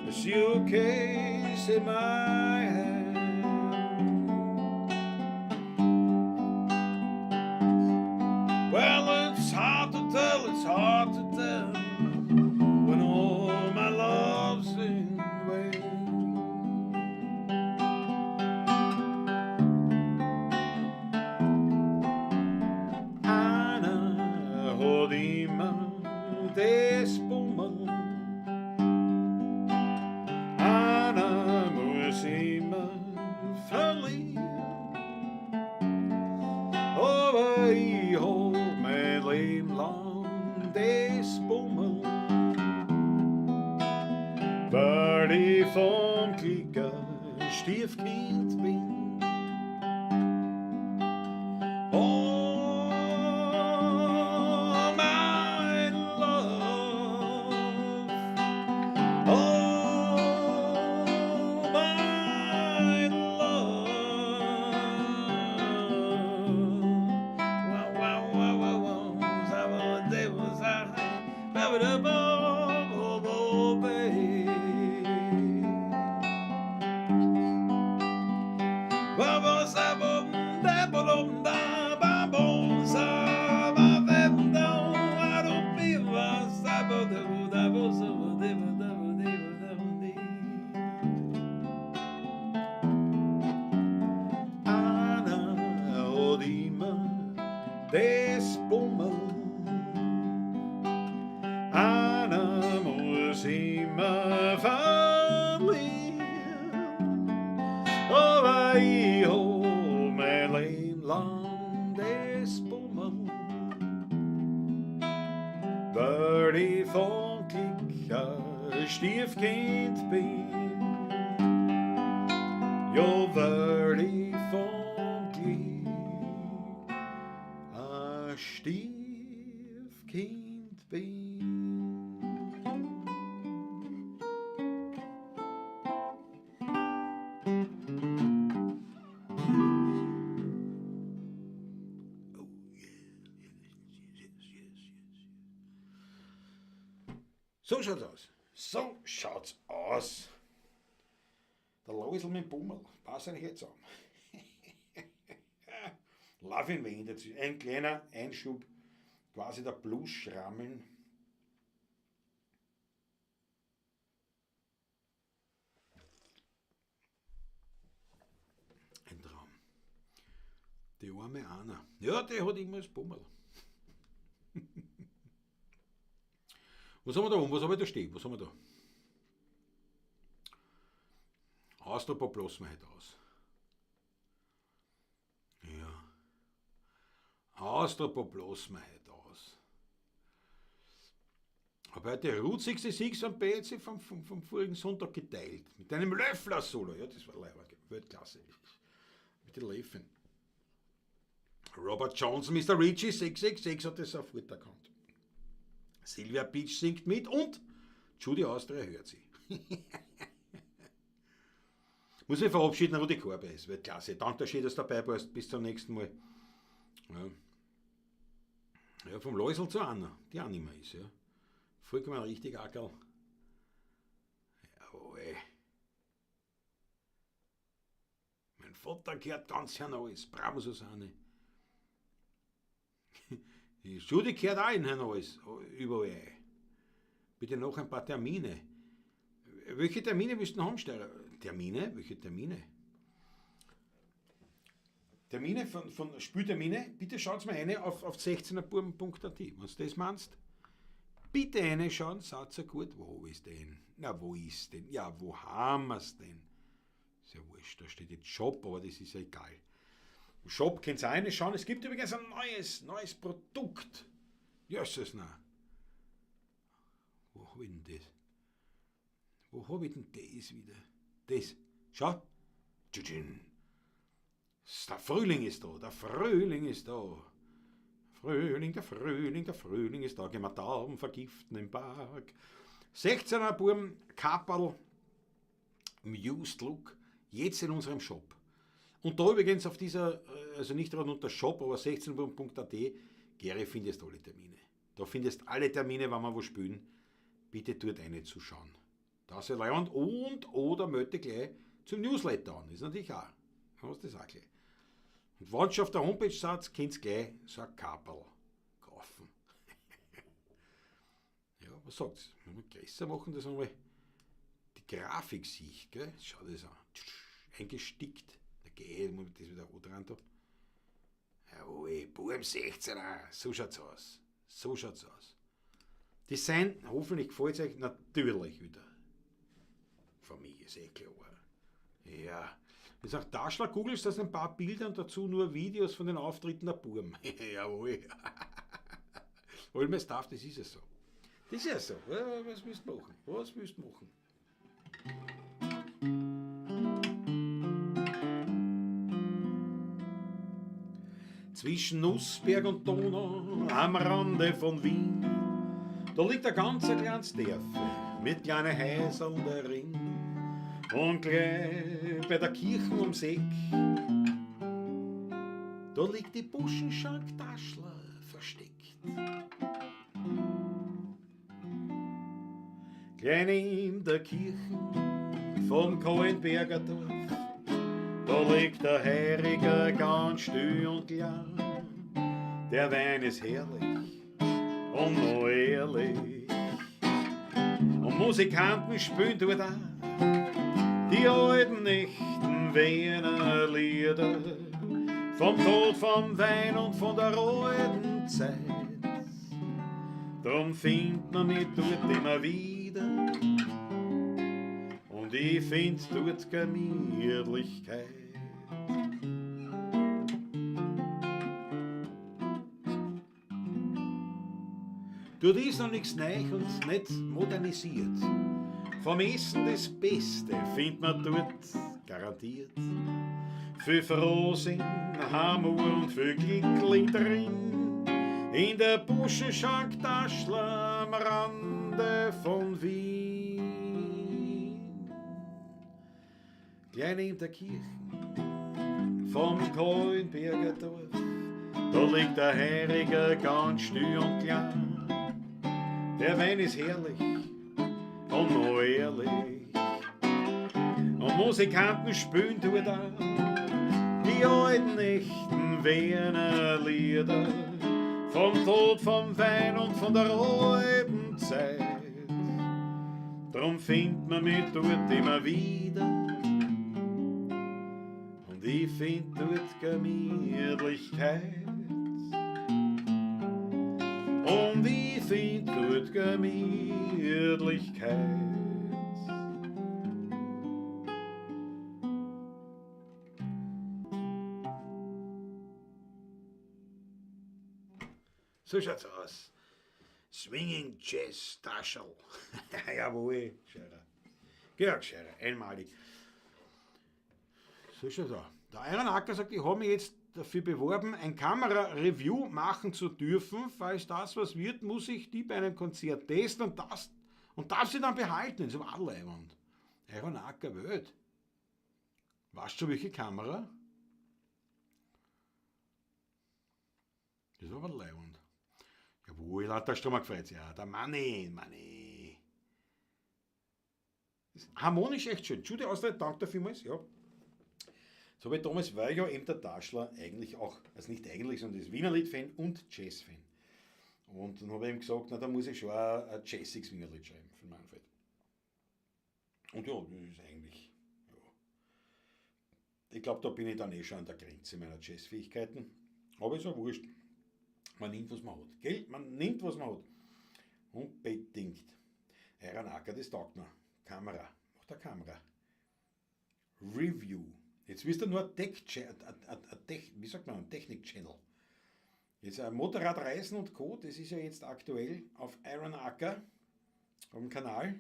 the suitcase in my hand. Well, it's hard to tell, it's hard to tell when all my love's in vain. Einer hat immer das Bummel, einer muss immer verlieren, aber ich hab mein Leben lang das Bummel, weil ich vom Glück ein Stiefkind bin. Oh, my love, Anna hat immer das Bummel. Anna muss immer verlieren, aber ich hab mein Leben lang das Bummel, weil ich vom Glück ein Stiefkind bin. Ja, weil ich vom Glück ein Stiefkind bin. Oh yeah, yes, yes, yes, yes. So schaut's aus. So schaut's aus. Der Loisl mit dem Bummel. Passt eigentlich jetzt zusammen. Love in Wien. Das ist ein kleiner Einschub, quasi der Blues-Schrammeln. Ein Traum. Die arme Anna. Ja, die hat immer das Bummel. Was haben wir da oben? Was haben wir da stehen? Was haben wir da? Austropop lassen wir heute aus. Ja. Austropop lassen wir heute aus. Hab heute Route 66 am BC vom vorigen Sonntag geteilt. Mit einem Löffler-Solo. Ja, das war leider Weltklasse. Mit den Löffeln. Robert Johnson, Mister Ritchie, 666 hat das sofort erkannt. Sylvia Beach singt mit und Judy Austria hört sie. Muss mich verabschieden, Rudi Korbe, es wird klasse. Danke, schön, dass du dabei warst. Bis zum nächsten Mal. Ja. Ja, vom Läusl zu Anna, die auch nicht mehr ist. Ja. Vollkommen richtig, Ackerl. Jawohl. Mein Vater gehört ganz Herrn alles. Bravo, Susanne. Die Judy gehört auch in Herrn alles, überall ein. Bitte noch ein paar Termine. Welche Termine willst du denn haben, Steirer? Termine? Welche Termine? Termine von Spieltermine? Bitte schaut's mal eine auf sechzehner Burm punkt a t, wenn du das meinst. Bitte eine schauen, seid ihr gut. Wo ist denn? Na, wo ist denn? Ja, wo haben wir's denn? Ist ja wurscht, da steht jetzt Shop, aber das ist ja egal. Im Shop könnt ihr auch eine schauen. Es gibt übrigens ein neues Produkt. Jesus, na. Wo hab ich denn das? Wo hab ich denn das wieder? Das. Schau. Tschütschün. Der Frühling ist da, der Frühling ist da. Frühling, der Frühling, der Frühling ist da. Gehen wir Tauben vergiften im Park. 16er Burm, Kapperl, Used Look, jetzt in unserem Shop. Und da übrigens auf dieser, also nicht gerade unter Shop, aber sechzehn Burm punkt a t, Geri, findest alle Termine. Da findest alle Termine, wenn wir wo spielen. Bitte dort reinzuschauen. Das ist leibend. Und oder melde gleich zum Newsletter an. Ist natürlich auch. Hast das auch gleich. Und wenn ihr auf der Homepage seid, könnt ihr gleich so ein Kapperl kaufen. Ja, was sagt's? Wenn wir größer machen, das einmal die Grafik sieht, gell? Schau das an. Eingestickt. Da geht, muss ich das wieder dran da. Jawohl, Burm 16er. So schaut's aus. So schaut's aus. Design, hoffentlich gefällt's euch natürlich wieder. Von mir ist eh klar. Ja. Wie gesagt, Daschler googelst, das sind ein paar Bilder und dazu nur Videos von den Auftritten der Burm. Jawohl. Weil man es darf, das ist ja so. Das ist ja so. Was willst du machen? Was willst du machen? Zwischen Nussberg und Donau, am Rande von Wien, da liegt ein ganz kleines Dörfl mit kleinen Häuserl darin. Und gleich bei der Kirche ums Eck, da liegt die Buschenschank Daschler versteckt. Gleich neben der Kirche vom Kahlenberger Dorf, da liegt der Heuriger ganz still und klar. Der Wein ist herrlich und noch ehrlich. Und Musikanten spielen dort auch die alten, echten Wiener Lieder vom Tod, vom Wein und von der alten Zeit. Drum findet man mich dort immer wieder und ich find dort Gemütlichkeit. Dort ist noch nichts neu und nicht modernisiert. Vom Essen das Beste findet man dort garantiert. Viel Frohsinn, Hammer und viel Glück drin. In der Buschenschank Taschl am Rande von Wien. Gleich neben der Kirche vom Kahlenberger Dorf, da liegt der Heuriger ganz still und klein. Der Wein ist herrlich und noch ehrlich. Und Musikanten spielen dort auch die alten, echten Wiener Lieder vom Tod, vom Wein und von der alten Zeit. Drum findet man mich dort immer wieder und ich find dort Gemütlichkeit. Und ich find dort Gemütlichkeit. So schaut's aus. Swinging Jazz Taschel. Jawohl, Scherer. Georg Scherer, einmalig. So schaut's aus. Der Iron Acker sagt, ich habe mich jetzt dafür beworben, ein Kamera-Review machen zu dürfen. Falls das was wird, muss ich die bei einem Konzert testen und darf sie dann behalten. Das ist aber auch leiwand. Iron Acker Welt. Weißt du, welche Kamera? Das war aber leiwand. Jawohl, hat der Stromer gefreut. Ja, der Manni, Manni. Harmonisch echt schön. Judy Austria, danke dafür vielmals. Ja. So wie Thomas war ja eben der Taschler eigentlich auch, also nicht eigentlich, sondern ist Wienerlied-Fan und Jazz-Fan. Und dann habe ich ihm gesagt, na, da muss ich schon ein jazziges Wienerlied schreiben für Manfred. Und ja, das ist eigentlich, ja. Ich glaub, da bin ich dann eh schon an der Grenze meiner Jazzfähigkeiten. Aber ist ja wurscht. Man nimmt, was man hat. Gell? Man nimmt, was man hat. Unbedingt. Iron Acker, das taugt mir. Kamera. Mach der Kamera. Review. Jetzt wirst du nur ein Tech, wie sagt man, ein Technik-Channel. Jetzt ein Motorradreisen und Co., das ist ja jetzt aktuell auf Iron Acker, auf dem Kanal.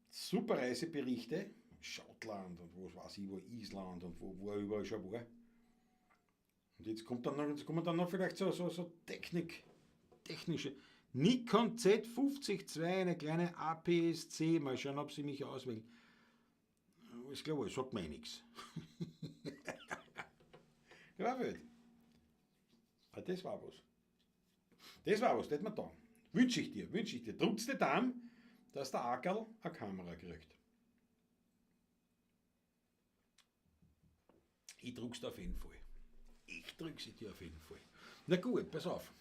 Super Reiseberichte. Schottland und wo weiß ich, wo Island und wo er überall schon war. Und jetzt kommt dann noch, jetzt kommen dann noch vielleicht so Technik, technische. Nikon Z50 II, eine kleine APS-C. Mal schauen, ob sie mich auswählen. Ich glaube, ich sagt mir eh nix. Ja, wild. Ah, das war was. Das war was, das hat man da. Wünsche ich dir, wünsche ich dir. Druckst dir Daumen, dass der Ackerl eine Kamera kriegt. Ich druck's dir auf jeden Fall. Ich drück sie dir auf jeden Fall. Na gut, pass auf.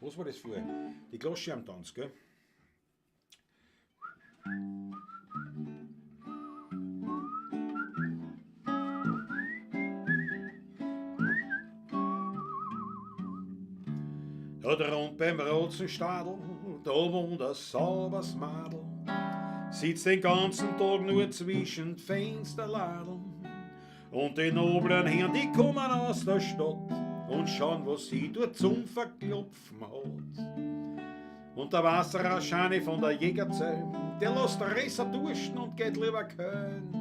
Was war das vorher? Die Glasscherbentanz, gell? Da drunten beim Rozenstadl, da wohnt ein sauberes Madel, sitzt den ganzen Tag nur zwischen Fensterladeln. Und die noblen Herren, die kommen aus der Stadt und schauen, was sie dort zum Verklopfen hat. Und der Wassererscheine von der Jägerzell, der lässt Resser dursten und geht lieber Köln.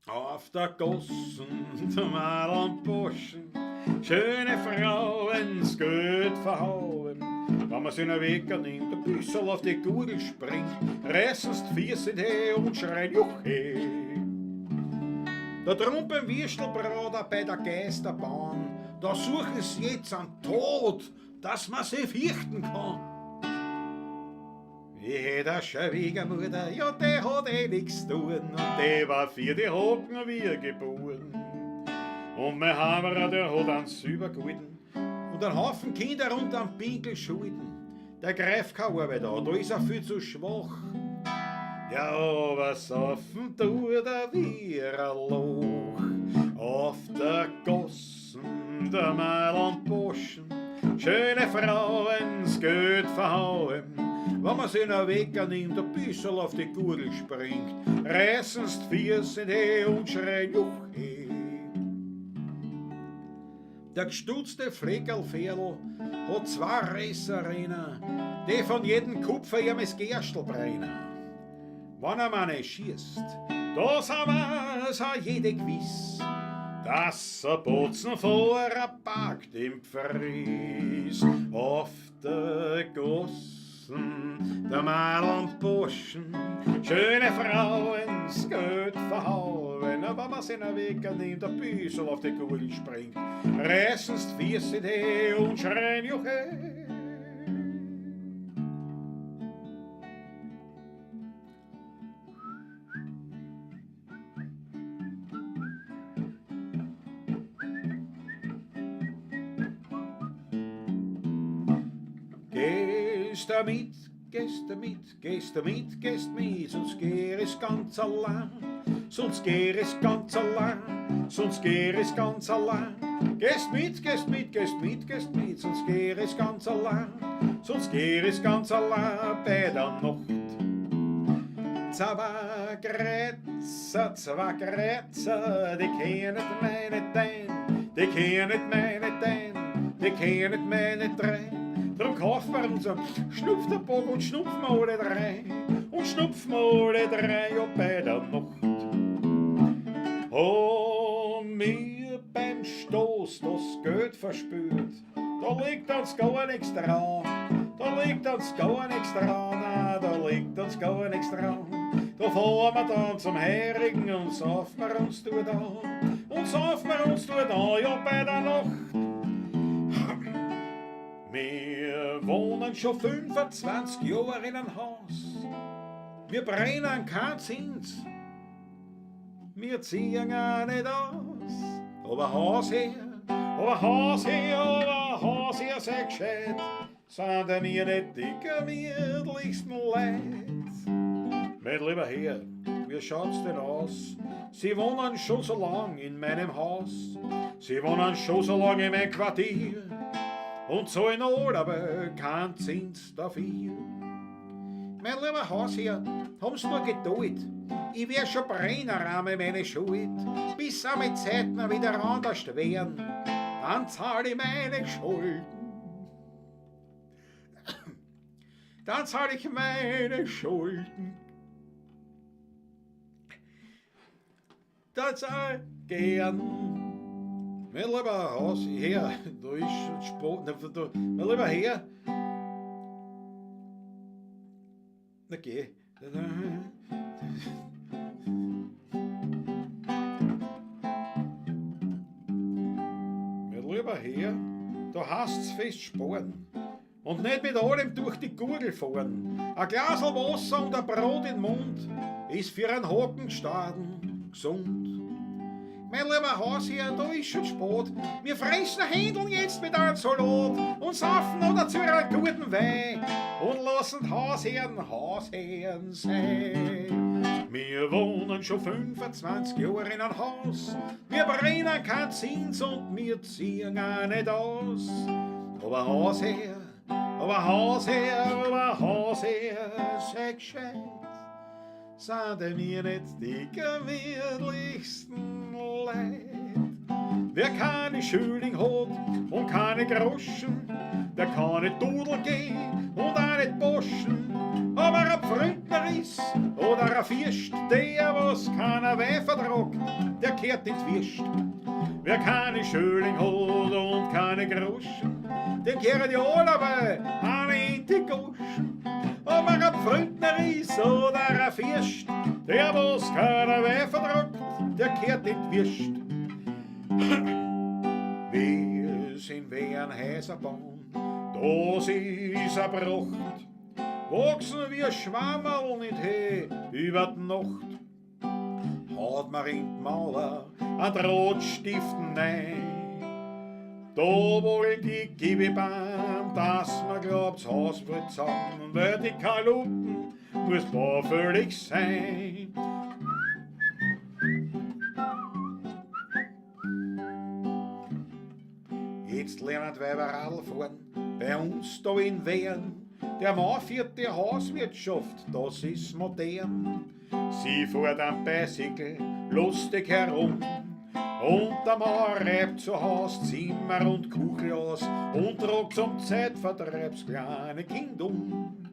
Auf der Gossen, zum Adern Burschen, schöne Frauen, das Geld verhauen. Wenn man sich einen Wecker nimmt, ein bisschen auf die Gurgel springt, reißen's die Füße her und schreien, juche. Da drüben beim Würstelbrater bei der Geisterbahn, da suchen sie jetzt einen Tod, dass man sie fürchten kann. Ich hätt a Schwiegermutter, ja, die hat eh nix tun, und die war für die Hocken wie geboren. Und mein Hammerer, der hat einen Silbergulden und einen Haufen Kinder und einen Pinkel Schulden. Der greift keine Arbeit an, da ist er viel zu schwach. Ja, aber saufen tut er wie ein Loch. Auf der Gossen, der Meil und Boschen, schöne Frauen, das Geld verhauen. Wenn man sich einen Wecker nimmt, ein bisschen auf die Gurgel springt, reißen's die Füße in die und schreien, Juche. Der gestutzte Fleckerlferl hat zwei Reisserinnen, die von jedem Kupfer ihm das Gerstl brennen. Wenn er mal nicht schießt, da sind wir's auch jede gewiss, dass er Bozen vor er parkt im Pfries. Auf der Gossen, der Mal und Burschen, schöne Frauen, das Geld verhauen, wenn man sich einen Wecker nimmt, ein bisschen auf die Gurgel springt, reißen's die Füße in die und schreien, Juche. Gehst du mit, gehst du mit, gehst du mit, gehst mit, sonst geh ich ganz allein, sonst geh ich ganz allein, sonst geh ich ganz allein. Gehst mit, gehst mit, gehst mit, gehst mit, sonst geh ich ganz allein, sonst geh ich ganz allein bei der Nacht. Zwei Kreuzer, zwei Kreuzer, die kennen meine Dein, die kennen meine Dein, die kennen meine drei. Drum kaufen wir uns einen Schnupftabak und schnupfen wir alle drei. Und schnupfen wir alle drei, ja, bei der Nacht. Oh, mir beim Stoß das Geld verspürt, da liegt uns gar nichts dran. Da liegt uns gar nichts dran, nein, da liegt uns gar nichts dran. Da fahren wir dann zum Herigen und saufen wir uns dort an. Und saufen wir uns dort an, ja, bei der Nacht. Wir wohnen schon 25 Jahre in einem Haus. Wir brennen keinen Zins. Wir ziehen auch nicht aus. Aber Hausherr, aber Hausherr, aber Hausherr, sei gescheit, sind denn ihr nicht die gemütlichsten Leute? Mein lieber Herr, wie schaut's denn aus? Sie wohnen schon so lang in meinem Haus. Sie wohnen schon so lang in meinem Quartier. Und zahlen alle keinen Zins dafür. Mein lieber Hausherr, haben's nur Geduld. Ich wär schon brenner mit meine Schuld, bis einmal Zeiten wieder anders werden. Dann zahl ich meine Schulden. Dann zahl ich meine Schulden. Dann zahl ich gern. Mein lieber Hausherr, da ist Sport, da, mein lieber Herr, na geh. Mein lieber Herr, da hast's fest sparen und nicht mit allem durch die Gurgel fahren. Ein Glasl Wasser und ein Brot in den Mund ist für einen Haken gestorben gesund. Mein lieber Hausherr, da ist schon spät. Wir fressen Händeln jetzt mit einem Salat und saufen noch dazu einen guten Wein und lassen Hausherrn Hausherrn sein. Wir wohnen schon 25 Jahre in einem Haus. Wir brennen keinen Zins und wir ziehen auch nicht aus. Aber Hausherr, aber Hausherr, aber Hausherr, sei gescheit, sind mir nicht die gemütlichsten Leute. Wer keine Schüling hat und keine Groschen, der kann nicht Dudel gehen und auch nicht boschen. Aber ein Pfründner ist oder ein Fürst, der was keiner Wein vertragt, der kehrt in die Würst. Wer keine Schüling hat und keine Groschen, den kehren die alle an in die Goschen. Aber ein Pfründner ist oder ein Fürst, der was keiner Wein vertragt, der kehrt in die Würst. Wir sind wie ein Häuser bauen, das ist a Pracht. Wachsen wir Schwammerl nicht he über die Nacht. Haut mir in die Mauer ein Drahtstift nein. Da wollt die Gibibahn, dass man glaubt's Haus wird zusammen, weil die Kalupen muss baufällig sein. Jetzt lernen die Weiber Radl fahren, bei uns da in Wern. Der Mann führt die Hauswirtschaft, das ist modern. Sie fährt am Bicycle lustig herum. Und der Mann reibt zu Haus Zimmer und Kuchel aus und tragt zum Zeitvertreib das kleine Kind um.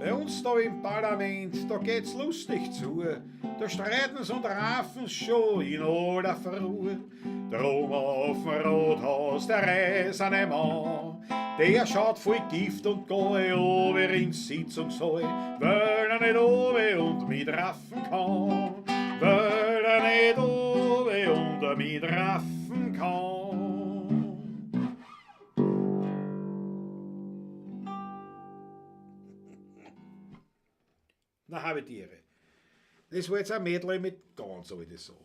Bei uns da im Parlament, da geht's lustig zu. Da streiten's und raffen's schon in aller Früh. Drum auf dem Rathaus der eiserne Mann, der schaut voll Gift und Gäu over ins Sitzungssaal, weil er nicht oben und mitraffen kann. Weil er nicht oben und mitraffen kann. Na, habe die Ehre. Das war jetzt ein Medley mit ganz alten Sachen.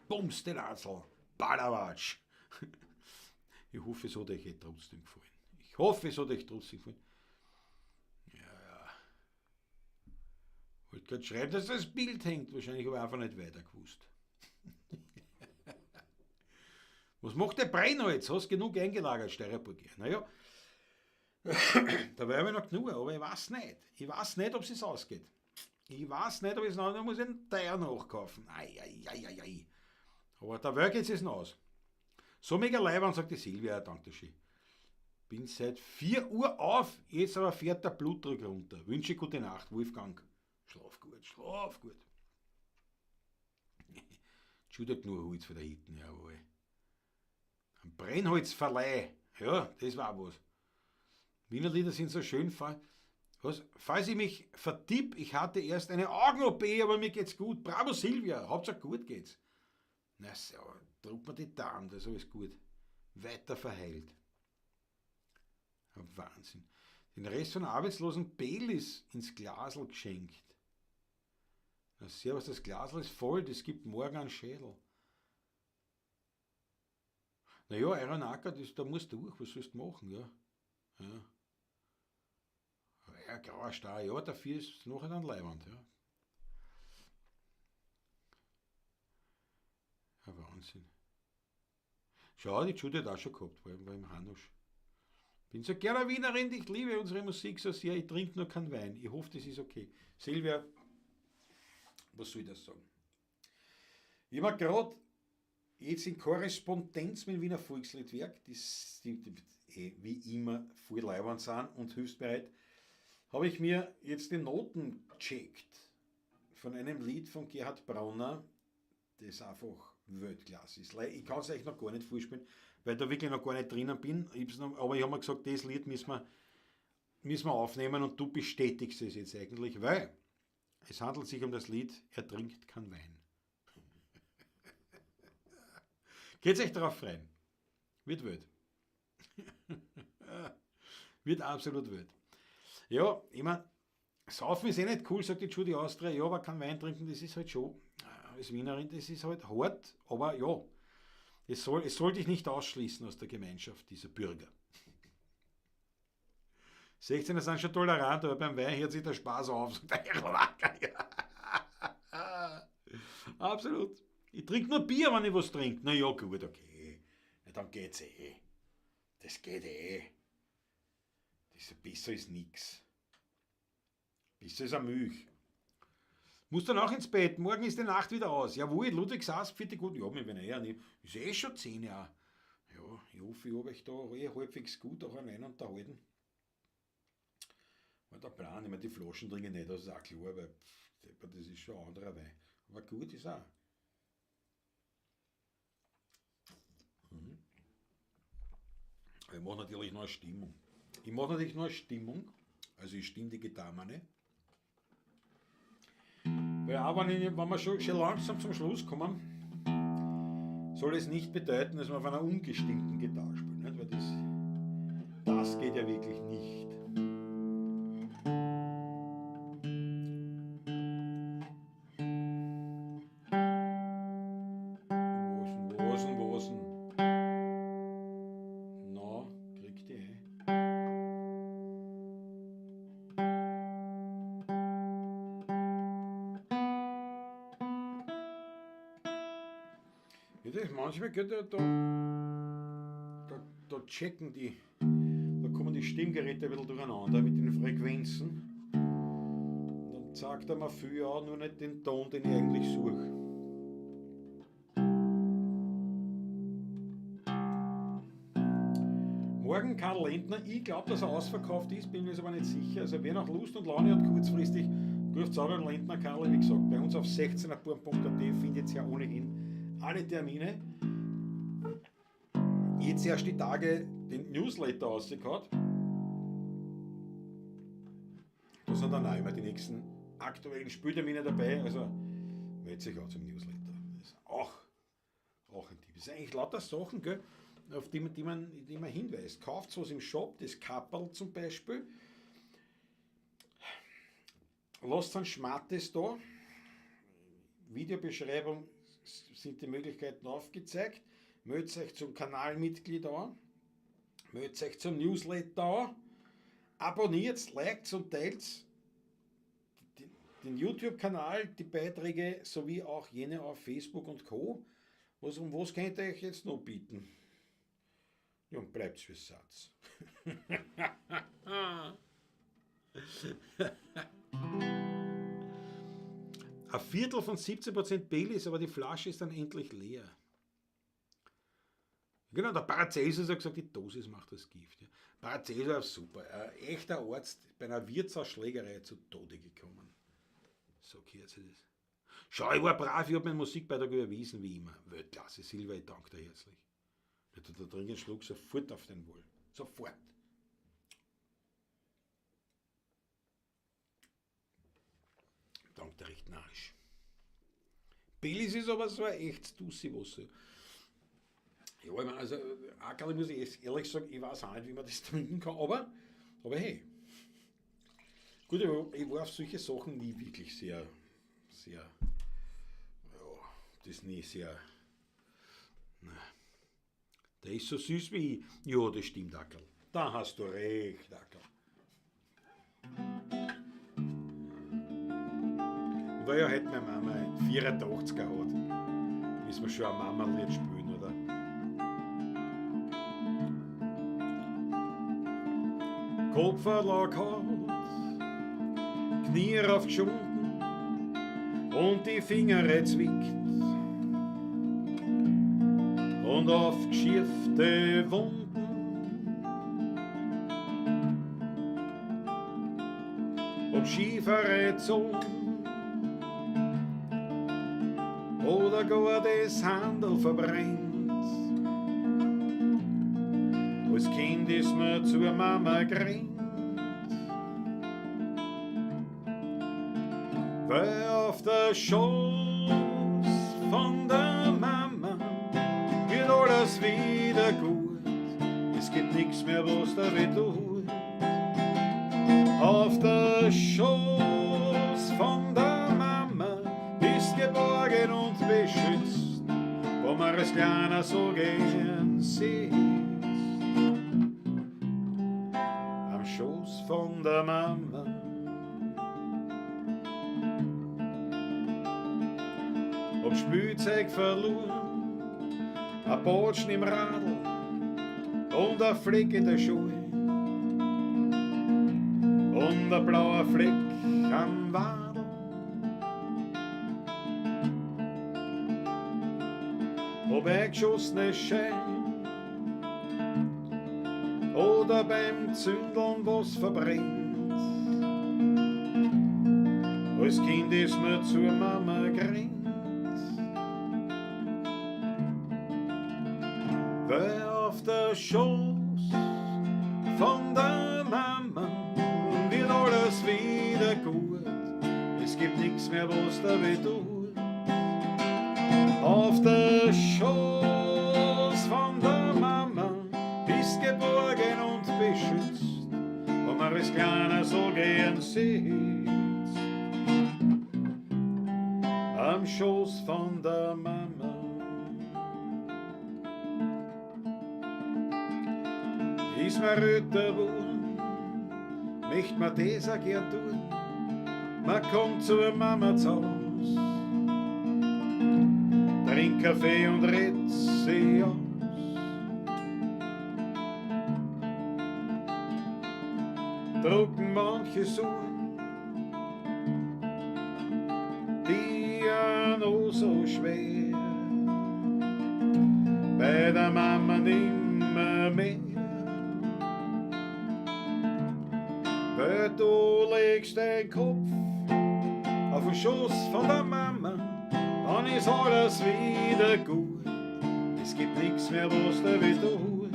Bums, den Atzel, Balawatsch. Ich hoffe, es hat euch eh trotzdem gefallen. Ich hoffe, es hat euch trotzdem gefallen. Ja, ja. Wollte gerade schreiben, dass das Bild hängt. Wahrscheinlich habe ich einfach nicht weiter gewusst. Was macht der Brennholz? Hast genug eingelagert, Steierburg? Naja, dabei habe ich noch genug, aber ich weiß nicht. Ich weiß nicht, ob es ausgeht. Ich weiß nicht, ob ich es noch, da muss ich einen Teier nachkaufen. Ei, ei, ei, ei, ei. Aber dabei geht es noch aus. So mega leibend, sagt die Silvia, danke schön. Bin seit 4 Uhr auf, jetzt aber fährt der Blutdruck runter. Wünsche gute Nacht, Wolfgang. Schlaf gut, schlaf gut. Entschuldigt nur Holz von der Hitten, jawohl. Ein Brennholzverleih, ja, das war was. Wiener Lieder sind so schön. Was? Falls ich mich vertipp, ich hatte erst eine Augen-OP, aber mir geht's gut. Bravo Silvia, Hauptsache gut geht's. Na so, drück mir die Daumen, das ist alles gut. Weiter verheilt. Ja, Wahnsinn. Den Rest von arbeitslosen Baileys ins Glasl geschenkt. Na servus, das Glasl ist voll, das gibt morgen einen Schädel. Naja, Iron Acker, da musst du durch, was sollst du machen, ja. Ja. Ja, grauer Star, ja, dafür ist es nachher dann leiwand, ja. Ja, Wahnsinn. Schau, die Judy hat auch schon gehabt, war im Hanusch. Bin so gerne Wienerin, ich liebe unsere Musik so sehr, ich trinke nur keinen Wein. Ich hoffe, das ist okay. Silvia, was soll ich das sagen? Ich war grad jetzt in Korrespondenz mit dem Wiener Volksliedwerk, die wie immer voll leiwand sind und hilfsbereit, habe ich mir jetzt die Noten gecheckt von einem Lied von Gerhard Brauner, das einfach Weltklasse ist. Ich kann es euch noch gar nicht vorspielen, weil ich da wirklich noch gar nicht drinnen bin. Ich hab's noch, aber ich habe mir gesagt, das Lied müssen wir aufnehmen und du bestätigst es jetzt eigentlich, weil es handelt sich um das Lied Er trinkt kein Wein. Geht's euch darauf freuen? Wird wild. Wird absolut wild. Ja, ich mein, Saufen ist eh nicht cool, sagt die Judy Austria. Ja, aber kein Wein trinken, das ist halt schon, als Wienerin, das ist halt hart, aber ja, es soll dich nicht ausschließen aus der Gemeinschaft dieser Bürger. 16er sind schon tolerant, aber beim Wein hört sich der Spaß auf, sagt der Herr Wacker. Ja. Absolut. Ich trinke nur Bier, wenn ich was trinke. Na ja, gut, okay. Ja, dann geht's eh. Das geht eh. Das ist besser als nix. Besser als eine Milch. Muss dann auch ins Bett. Morgen ist die Nacht wieder aus. Jawohl, Ludwig saß, vierte gut. Ja, wir werden eh nicht. Ist eh schon 10 Jahre. Ja, ich hoffe, ich hab euch da eh halbwegs gut auch allein unterhalten. War der Plan, ich meine, die Flaschen trinke ich nicht, das ist auch klar, weil das ist schon ein anderer Wein. Aber gut ist auch. Ich mache natürlich noch eine Stimmung. Ich mache natürlich nur eine Stimmung, also ich stimme die Gitarre mal nicht. Weil auch wenn wir schon langsam zum Schluss kommen, soll es nicht bedeuten, dass wir auf einer ungestimmten Gitarre spielen, nicht? Weil das geht ja wirklich nicht. Was denn? Na, kriegt die ein. Ja, das manchmal geht ja da checken die, da kommen die Stimmgeräte ein bisschen durcheinander mit den Frequenzen. Und dann zeigt er mir viel an, nur nicht den Ton, den ich eigentlich suche. Morgen Karl Lentner, ich glaube, dass er ausverkauft ist, bin mir jetzt aber nicht sicher. Also wer noch Lust und Laune hat, kurzfristig, ruft auch beim Lentner Karl, wie gesagt, bei uns auf 16erburm.at findet ihr ja ohnehin alle Termine. Jetzt erst die Tage den Newsletter rausgehauen. Da sind dann auch immer die nächsten aktuellen Spieltermine dabei. Also meldet sich auch zum Newsletter. Das ist auch ein Tipp. Das sind eigentlich lauter Sachen, gell, auf die man hinweist. Kauft was im Shop, das Kapperl zum Beispiel. Lasst einen Schmattes da. Videobeschreibung sind die Möglichkeiten aufgezeigt. Meldet euch zum Kanalmitglied an. Meldet euch zum Newsletter an. Abonniert, liked und teilt den YouTube-Kanal, die Beiträge sowie auch jene auf Facebook und Co. Um was könnt ihr euch jetzt noch bieten? Ja, und bleibt's wie Satz. Ein Viertel von 17% Baileys, aber die Flasche ist dann endlich leer. Genau, der Paracelsus hat gesagt, die Dosis macht das Gift. Ja. Paracelsus ist super. Ein echter Arzt bei einer Wirtshausschlägerei zu Tode gekommen. So gehört sich das. Schau, ich war brav, ich habe meinen Musikbeitrag überwiesen, wie immer. Weltklasse, Silva, ich danke dir herzlich. Da trinke einen Schluck sofort auf den Wohl. Sofort. Dank der recht narrisch. Baileys ist aber so ein echtes Dussi-Wasser. Ja, ich meine, also, Ackerl, muss ich ehrlich sagen, ich weiß auch nicht, wie man das trinken kann, aber hey. Gut, ich war auf solche Sachen nie wirklich sehr, sehr, ja, das nie sehr, na. Der ist so süß wie ich. Ja, das stimmt, Ackerl. Da hast du recht, Ackerl. Und weil ja heute meine Mama ein 84er hat, müssen wir schon ein Mama-Lied spielen, oder? Kopf hat, Knie raufgeschunden und die Finger zwickt und aufgeschürfte Wunden. Ob schiefere Zunge oder gar das Handel verbrennt. Als Kind ist mir zur Mama gerannt, weil auf der Schoß von der Mama wird alles wieder gut. Es gibt nichts mehr, was da weh tut. Auf der Schoß von der Mama bist geborgen und beschützt, wo man als Kleiner so gern sitzt. Am Schoß von der Mama. Ob Spielzeug verloren, ein Botschen im Radl und ein Fleck in der Schuhe und ein blauer Fleck am Wadl. Ob eingeschossene Schein oder beim Zündeln was verbrennt. Als Kind ist mir zur Mama gerannt, weil auf der Schoß von der nix mehr, was da weh tut. Auf der Schoß von der Mama bist geborgen und beschützt, wo man es Kleiner so gern sitzt. Am Schoß von der Mama. Ist mir röter geworden, möcht man das auch gern tun. Man kommt zur Mama zu Haus, trinkt Kaffee und redet sie aus. Drucken manche Suchen, die ja noch so schwer, bei der Mama nimmer mehr. Weil du legst deinen Kopf auf den Schoß von der Mama, dann ist alles wieder gut. Es gibt nix mehr, was dir weh tut.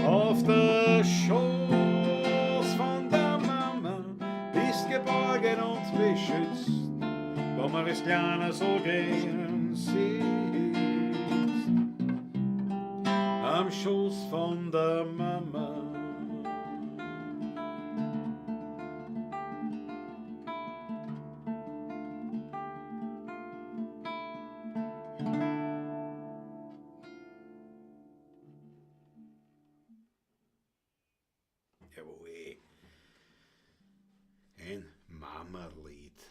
Auf der Schoß von der Mama bist geborgen und beschützt, wo man es Kleiner so gern sitzt. Am Schoß von der Mama. Jawohl. Ein Mama-Lied.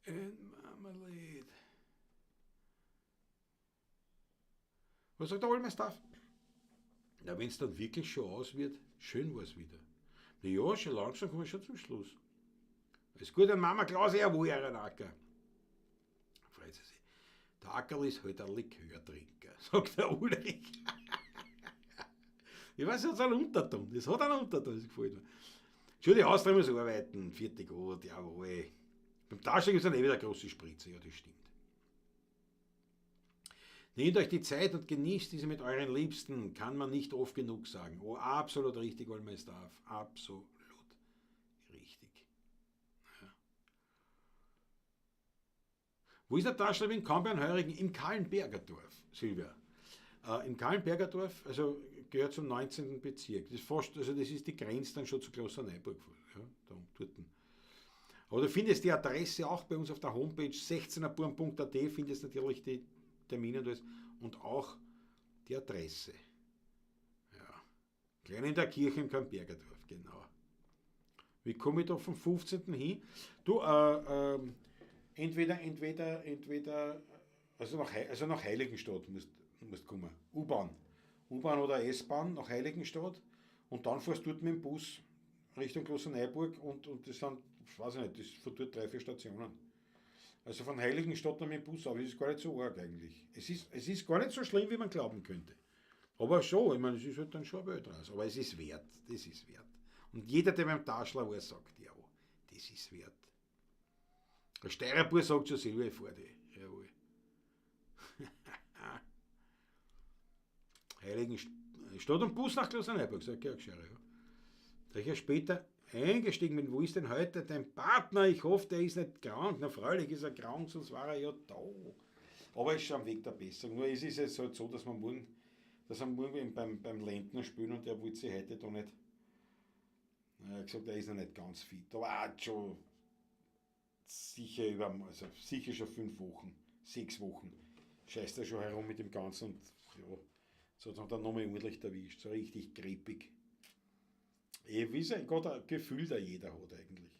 Ein Mama-Lied. Was sagt der Olmestaff? Na, wenn's dann wirklich schon aus wird, schön war's wieder. Na ja, schon langsam kommen wir schon zum Schluss. Ist gut, an Mama Klaus, jawohl, Herr Acker. Freut sie sich. Der Ackerl ist halt ein Likörtrinker, sagt der Ulrich. Ich weiß, es hat einen Unterton. Das hat einen Unterton, das gefällt mir. Schon die Austria muss arbeiten, vierte Gut, jawohl. Beim Taschentuch ist dann eh wieder eine große Spritze, ja, das stimmt. Nehmt euch die Zeit und genießt diese mit euren Liebsten, kann man nicht oft genug sagen. Oh, absolut richtig, Olmestaff. Absolut richtig. Ja. Wo ist der Taschler in Kamp-Heurigen? Im Kahlenbergerdorf, Silvia. Im Kahlenbergerdorf, also gehört zum 19. Bezirk. Das ist fast, also das ist die Grenze dann schon zu Klosterneuburg. Ja, da dort. Aber du findest die Adresse auch bei uns auf der Homepage sechzehnerburm punkt a t, findest natürlich die Termine und alles und auch die Adresse. Ja. Klein in der Kirche im Kahlenbergerdorf, genau. Wie komme ich da vom 15. hin? Du, entweder, entweder, entweder, also nach Hei-, also nach Heiligenstadt musst kommen. U-Bahn. U-Bahn oder S-Bahn nach Heiligenstadt und dann fährst du dort mit dem Bus Richtung Klosterneuburg und das sind, ich weiß nicht, das ist von dort 3, 4 Stationen. Also von Heiligenstadt noch mit dem Bus auf, das ist gar nicht so arg eigentlich. Es ist gar nicht so schlimm, wie man glauben könnte. Aber schon, ich meine, es ist halt dann schon eine Weltreise. Aber es ist wert, das ist wert. Und jeder, der beim Taschler war, sagt, ja, das ist wert. Der Steirerbur sagt schon, Silvia, ich fahr dich. Jawohl. Heiligenstadt und Bus nach Klosterneuburg, sagt Georg Scherer. Ja. Da ich ja später eingestiegen bin, wo ist denn heute dein Partner? Ich hoffe, der ist nicht krank. Na freilich ist er krank, sonst war er ja da. Aber er ist schon am Weg der Besserung. Nur es ist jetzt halt so, dass man morgen, dass am Morgen beim Lendner spielen und der wollte sich heute da nicht. Er hat gesagt, er ist noch nicht ganz fit. Aber auch schon sicher über, also sicher schon 5 Wochen, 6 Wochen. Scheißt er schon herum mit dem Ganzen und ja, so hat er dann nochmal ordentlich erwischt. So richtig grippig. Ich weiß ja, Gott, ein Gefühl, da jeder hat eigentlich.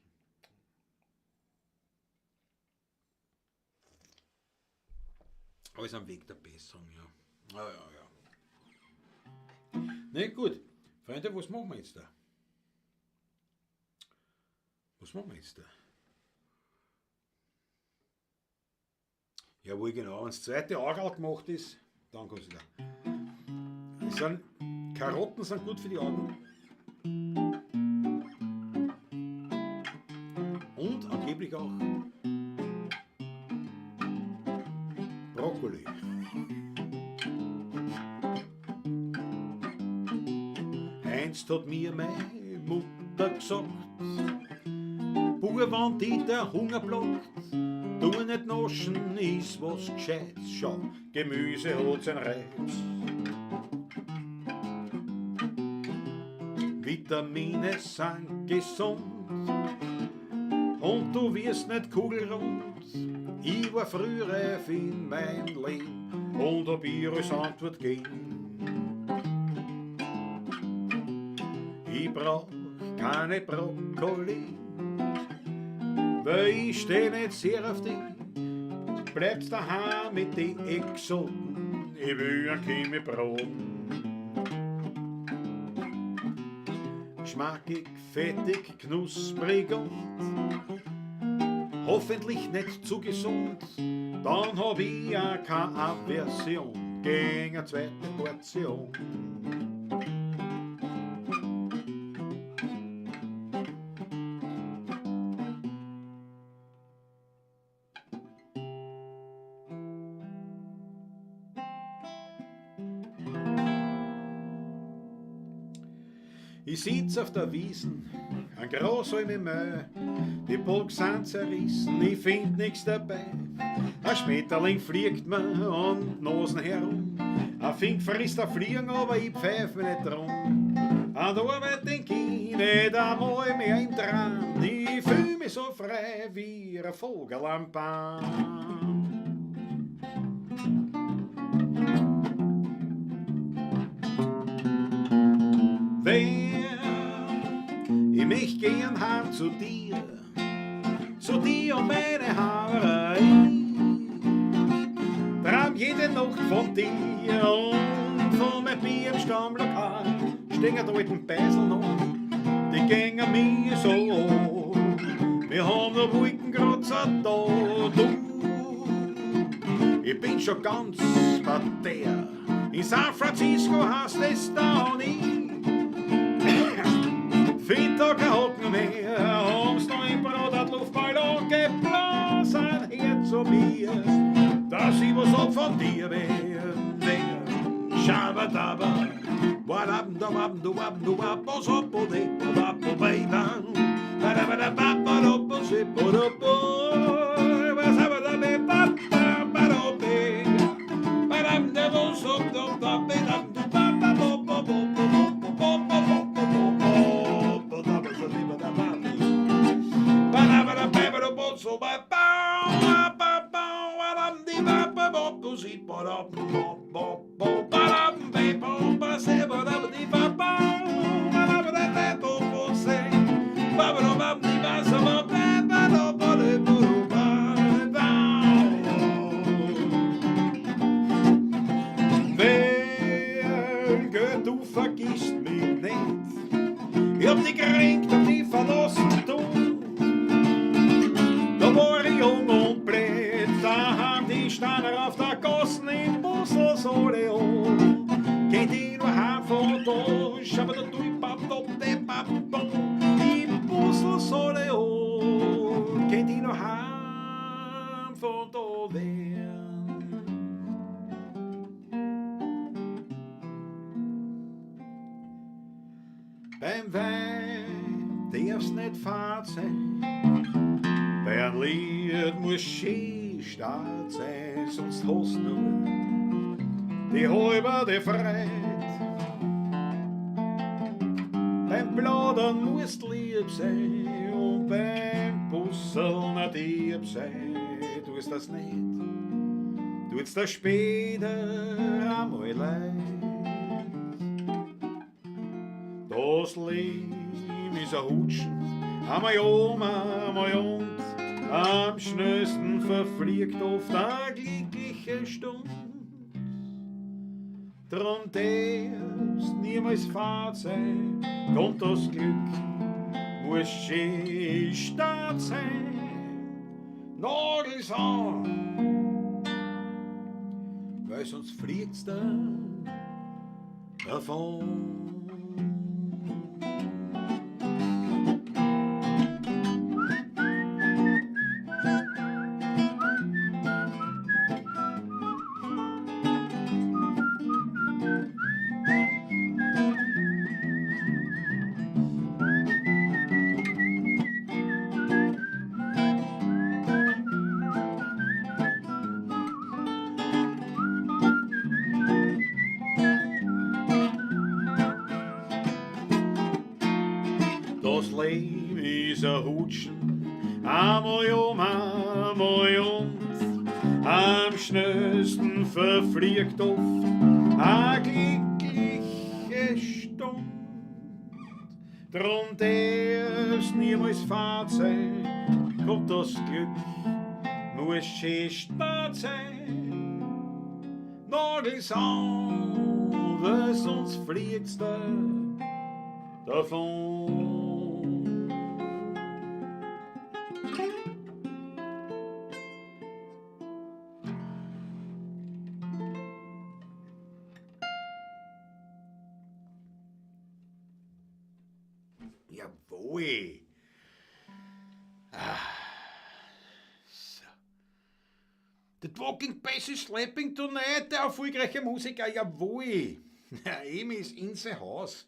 Alles am Weg der Besserung, ja. Ja, ja, ja. Na gut, Freunde, was machen wir jetzt da? Was machen wir jetzt da? Jawohl, genau. Wenn das zweite Auge gemacht ist, dann kommst du da. Karotten sind gut für die Augen. Und angeblich auch Brokkoli. Einst hat mir meine Mutter Mutter gesagt, Bub, wenn di der Hunger plagt, tu nicht naschen, iss was Gescheites, schau, Gemüse hat sein Reiz. Vitamine sind gesund und du wirst nicht kugelrund. Ich war früh reif in mein Leben und hab ihr als Antwort gegeben. Ich brauch keine Brokkoli, weil ich steh nicht sehr auf die. Bleibst daheim mit den Exoten, ich will ein Kimi braten. Geschmackig, fettig, knusprig und hoffentlich nicht zu gesund. Dann hab ich auch keine Aversion gegen eine zweite Portion. Ich sitz auf der Wiesen, ein Grashalm im Müll, die Box sind zerrissen, ich find nix dabei. Ein Schmetterling fliegt mir an die Nasen herum, ein Fink frisst ein Fliegen, aber ich pfeif mich nicht drum. An der Arbeit denk ich nicht einmal mehr im Traum, ich fühl mich so frei wie ein Vogel am Baum. Wenn ich mich gern heim zu dir und meine Haberei. Traum jede Nacht von dir und von mein Bier im Stammlokal. Stehen da alten Beisel noch, die gängen mir so an. Wir haben noch Wolkenkratzer da, du. Ich bin schon ganz bei dir. In San Francisco heißt es da nie. Find da kein Hocken mehr, haben's da im Brot hat Luftballon geblasen her zu mir, dass ich was hab von dir wär. Shabadaba, wadab da wab du wab du wab bo so bo de bo ba bo ba ba, ba da ba da ba ba do bo si bo do bo, ba sa ba da be ba ba ba do be, ba dam da bo so do ba be dam du ba ba bo bo bo bo bo bo bo bo bo bo bo. Wer geht, du vergisst mich nicht. Ich hab dich gekränkt, hab dich verlassen, du. Da war ich jung und blöd, da haben die Steine auf der Gassen im Busl so an. Geht ich nur heim von da, schau da du, bap, dop, de, bap, bom. Im Busl so an, geht ich nur heim von da werden. Beim Wein darf's nicht fad sein, bei einem Lied muss schön stark sein, sonst hast nur die halbe die Freude. Beim Plaudern musst lieb sein und beim Busseln nicht lieb sein. Tust das nicht, tut's dir später einmal leid. Das Leben ist ein Hutschen, einmal oben, einmal unten. Am schnellsten verfliegt oft eine glückliche Stund. Drum darfst niemals fad sein, kommt das Glück, muss schön stark sein. Nagels an, weil sonst fliegt's dann davon. Das Leben ist ein Hutschen, einmal um, einmal und. Am schnellsten verfliegt oft eine glückliche Stund. Drum darf's niemals fad sein, kommt das Glück, muss schön spät sein. Nagels an, weil sonst fliegt's da davon. Jawohl. Ah, so. The Walking Bass is Slapping Tonight, der erfolgreiche Musiker, jawohl. Emi ist in the house.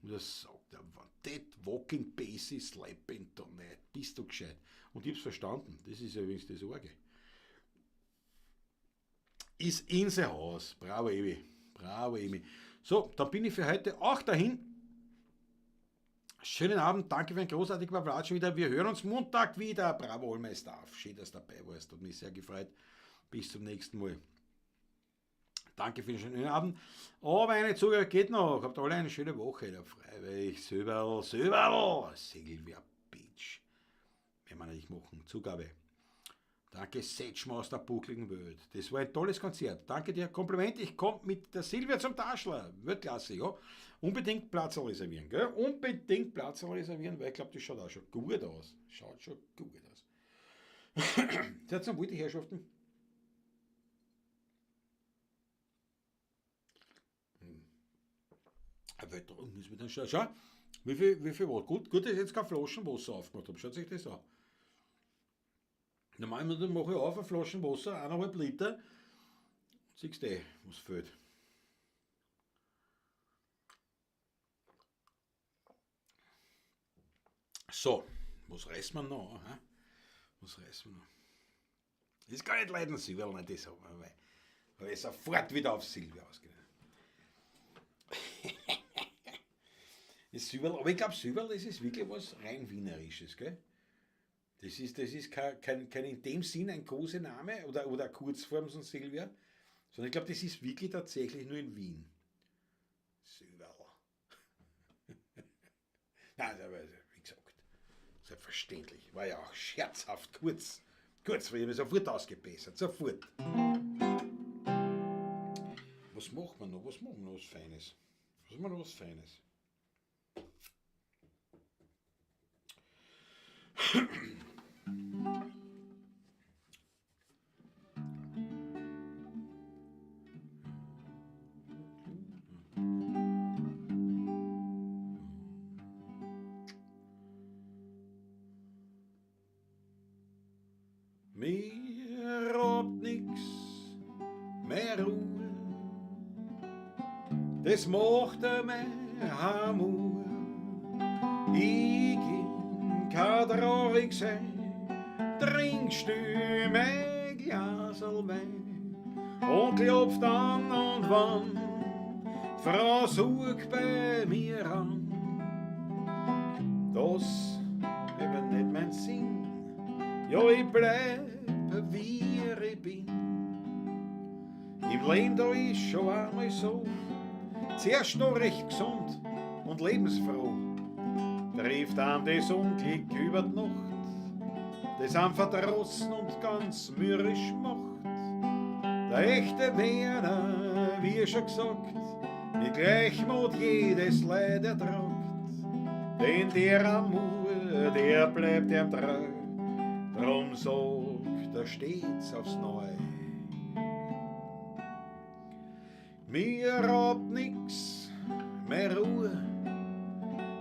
Und das sagt er, That Walking Bass is Slapping Tonight. Bist du gescheit? Und ich hab's verstanden. Das ist ja übrigens das Orge. Ist in the house. Bravo, Emi. Bravo, Emi. So, dann bin ich für heute auch dahin. Schönen Abend, danke für ein großartiges Platsch wieder. Wir hören uns Montag wieder. Bravo, all my staff. Schön, dass du dabei warst. Hat mich sehr gefreut. Bis zum nächsten Mal. Danke für den schönen Abend. Aber eine Zugabe geht noch. Habt alle eine schöne Woche. Da freilich. Söberl, Söberl. Silvia Beach. Werden wir natürlich machen. Zugabe. Danke, Setschma aus der buckligen Welt. Das war ein tolles Konzert. Danke dir. Kompliment. Ich komme mit der Silvia zum Taschler. Weltklasse, ja. Unbedingt Platz reservieren, gell? Unbedingt Platz reservieren, weil ich glaube, das schaut auch schon gut aus. Schaut schon gut aus. Seid ihr wohl, die Herrschaften? Ein müssen wir dann schauen. Schau, wie viel Wasser? Gut, gut, dass ich jetzt keine Flaschen Wasser aufgemacht habe. Schaut sich das an. Normalerweise mache ich auf eine Flasche Wasser, 1,5 Liter. Siehst du, was fehlt. So, was reißt man noch? Hä? Was reißt man noch? Das ist gar nicht leiden, Silvia, nicht das, weil ich sofort wieder auf Silvia ausgehe. Das Silberl, aber ich glaube, Silberl, das ist wirklich was rein Wienerisches, gell? Das ist kein in dem Sinn ein Kosename oder Kurzform von Silvia, sondern ich glaube, das ist wirklich tatsächlich nur in Wien. Silberl. Nein, aber wie gesagt, selbstverständlich. War ja auch scherzhaft kurz. Kurz, weil ich habe sofort ausgebessert, sofort. Was macht man noch? Was machen wir noch was Feines? Was machen wir noch was Feines? Mir raubt nix mehr Ruhe, das macht mir Hamur. Ich kann traurig sein, trinkst du mein Glasl Wein und klopft an und wann, Frau sucht bei mir an. Das eben nicht mein Sinn, ja ich bleib wie ich bin. Im Leben da ist schon einmal so, zuerst noch recht gesund und lebensfroh, trifft einem das Unglück über die Nacht, das einem verdrossen und ganz mürrisch macht. Der echte Werner, wie schon gesagt, mit Gleichmut jedes Leid ertragt, denn der Amor, der bleibt ihm treu, drum sagt er stets aufs Neue. Mir raubt nix mehr Ruhe,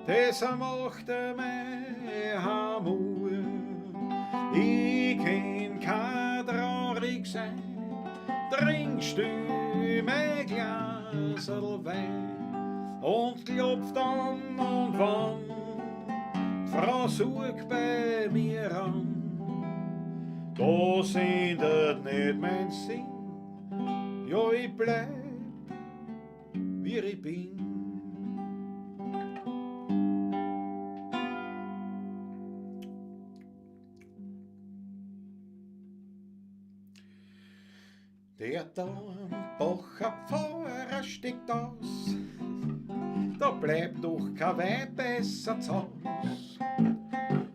das macht mir Hamur. Ich kann kein traurig sein, trinkst du mein Glasl Wein und klopft an und wann, die Frau sucht bei mir an. Das ändert nicht mein Sinn, ja ich bleib, wie ich bin. bleibt doch kein Weib besser zu Haus.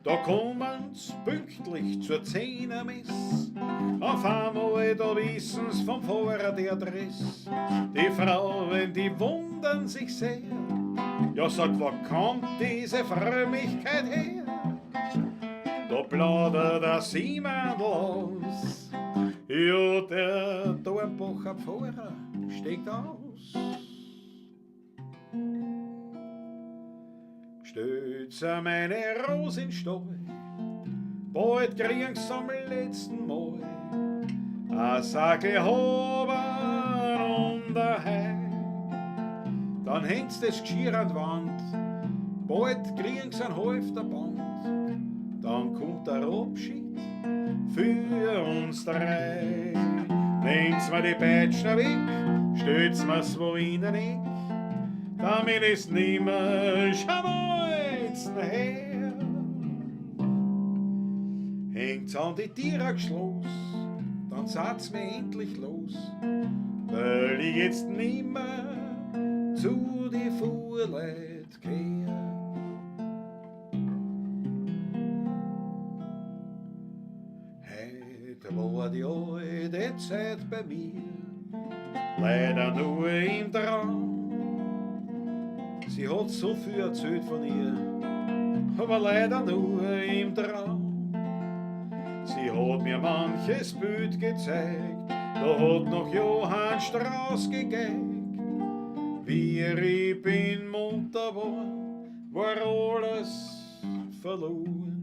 Da kommen's pünktlich zur Zehnermess. Auf einmal, da wissen's vom Pfarrer die Adresse. Die Frauen, die wundern sich sehr. Ja, sagt, wo kommt diese Frömmigkeit her? Da plaudert der Simon los. Ja, der Dornbacher Pfarrer steigt aus. Stellt's meine Rose in Stall, bald kriegen's zum letzten Mal a Sackel Hoben und a Hei. Dann hängt's das Geschirr an die Wand, bald kriegen's ein Halfter Band. Dann kommt der Abschied für uns drei. Nehmt's mir die Peitschen weg, stellt's mir's wo in den Eck, damit ich's nimmer schamolzen her. Hängt's an die Tiere geschloss, dann seid's mir endlich los, weil ich jetzt nimmer zu die Fuhrleut kehr. Heut war die alte Zeit bei mir, leider nur im Traum. Sie hat so viel erzählt von ihr, aber leider nur im Traum. Sie hat mir manches Bild gezeigt, da hat noch Johann Strauss gegeigt. Wie ich bin munter war, war alles verloren.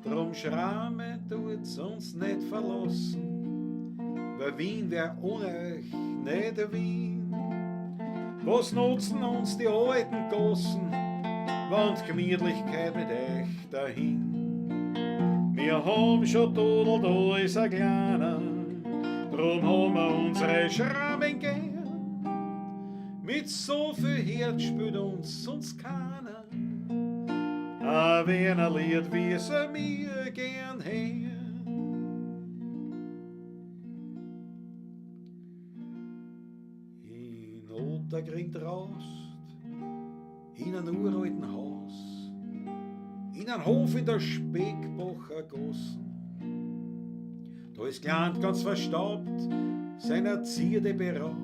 Drum Schramme tut's uns nicht verlassen, weil Wien wär ohne euch nicht Wien. Was nutzen uns die alten Gossen, wenn die Gemütlichkeit mit euch dahin? Wir haben schon Dudel, da ist ein Kleiner, drum haben wir unsere Schrammen gern. Mit so viel Herz spielt uns sonst keiner, a Wiener Lied, wie sie mir gern her. In Otterkring draußt, in einem uralten Haus, in einem Hof in der Speckbacher Gassen. Da ist Gland ganz verstaubt, seiner Zierde beraubt,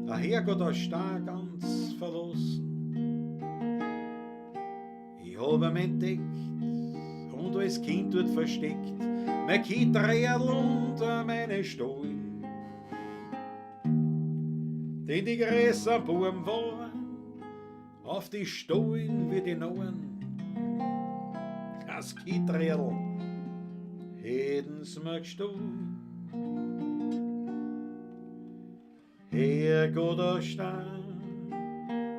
der Herrgott aus Star ganz verlassen. Ich hab ihn entdeckt und als Kind dort versteckt, mein Kitterl und meine Stollen. Denn die größeren Buben waren auf die Stollen wie die Neuen. Das Kitterl hätten's mir gestohlen. Herrgott, da stand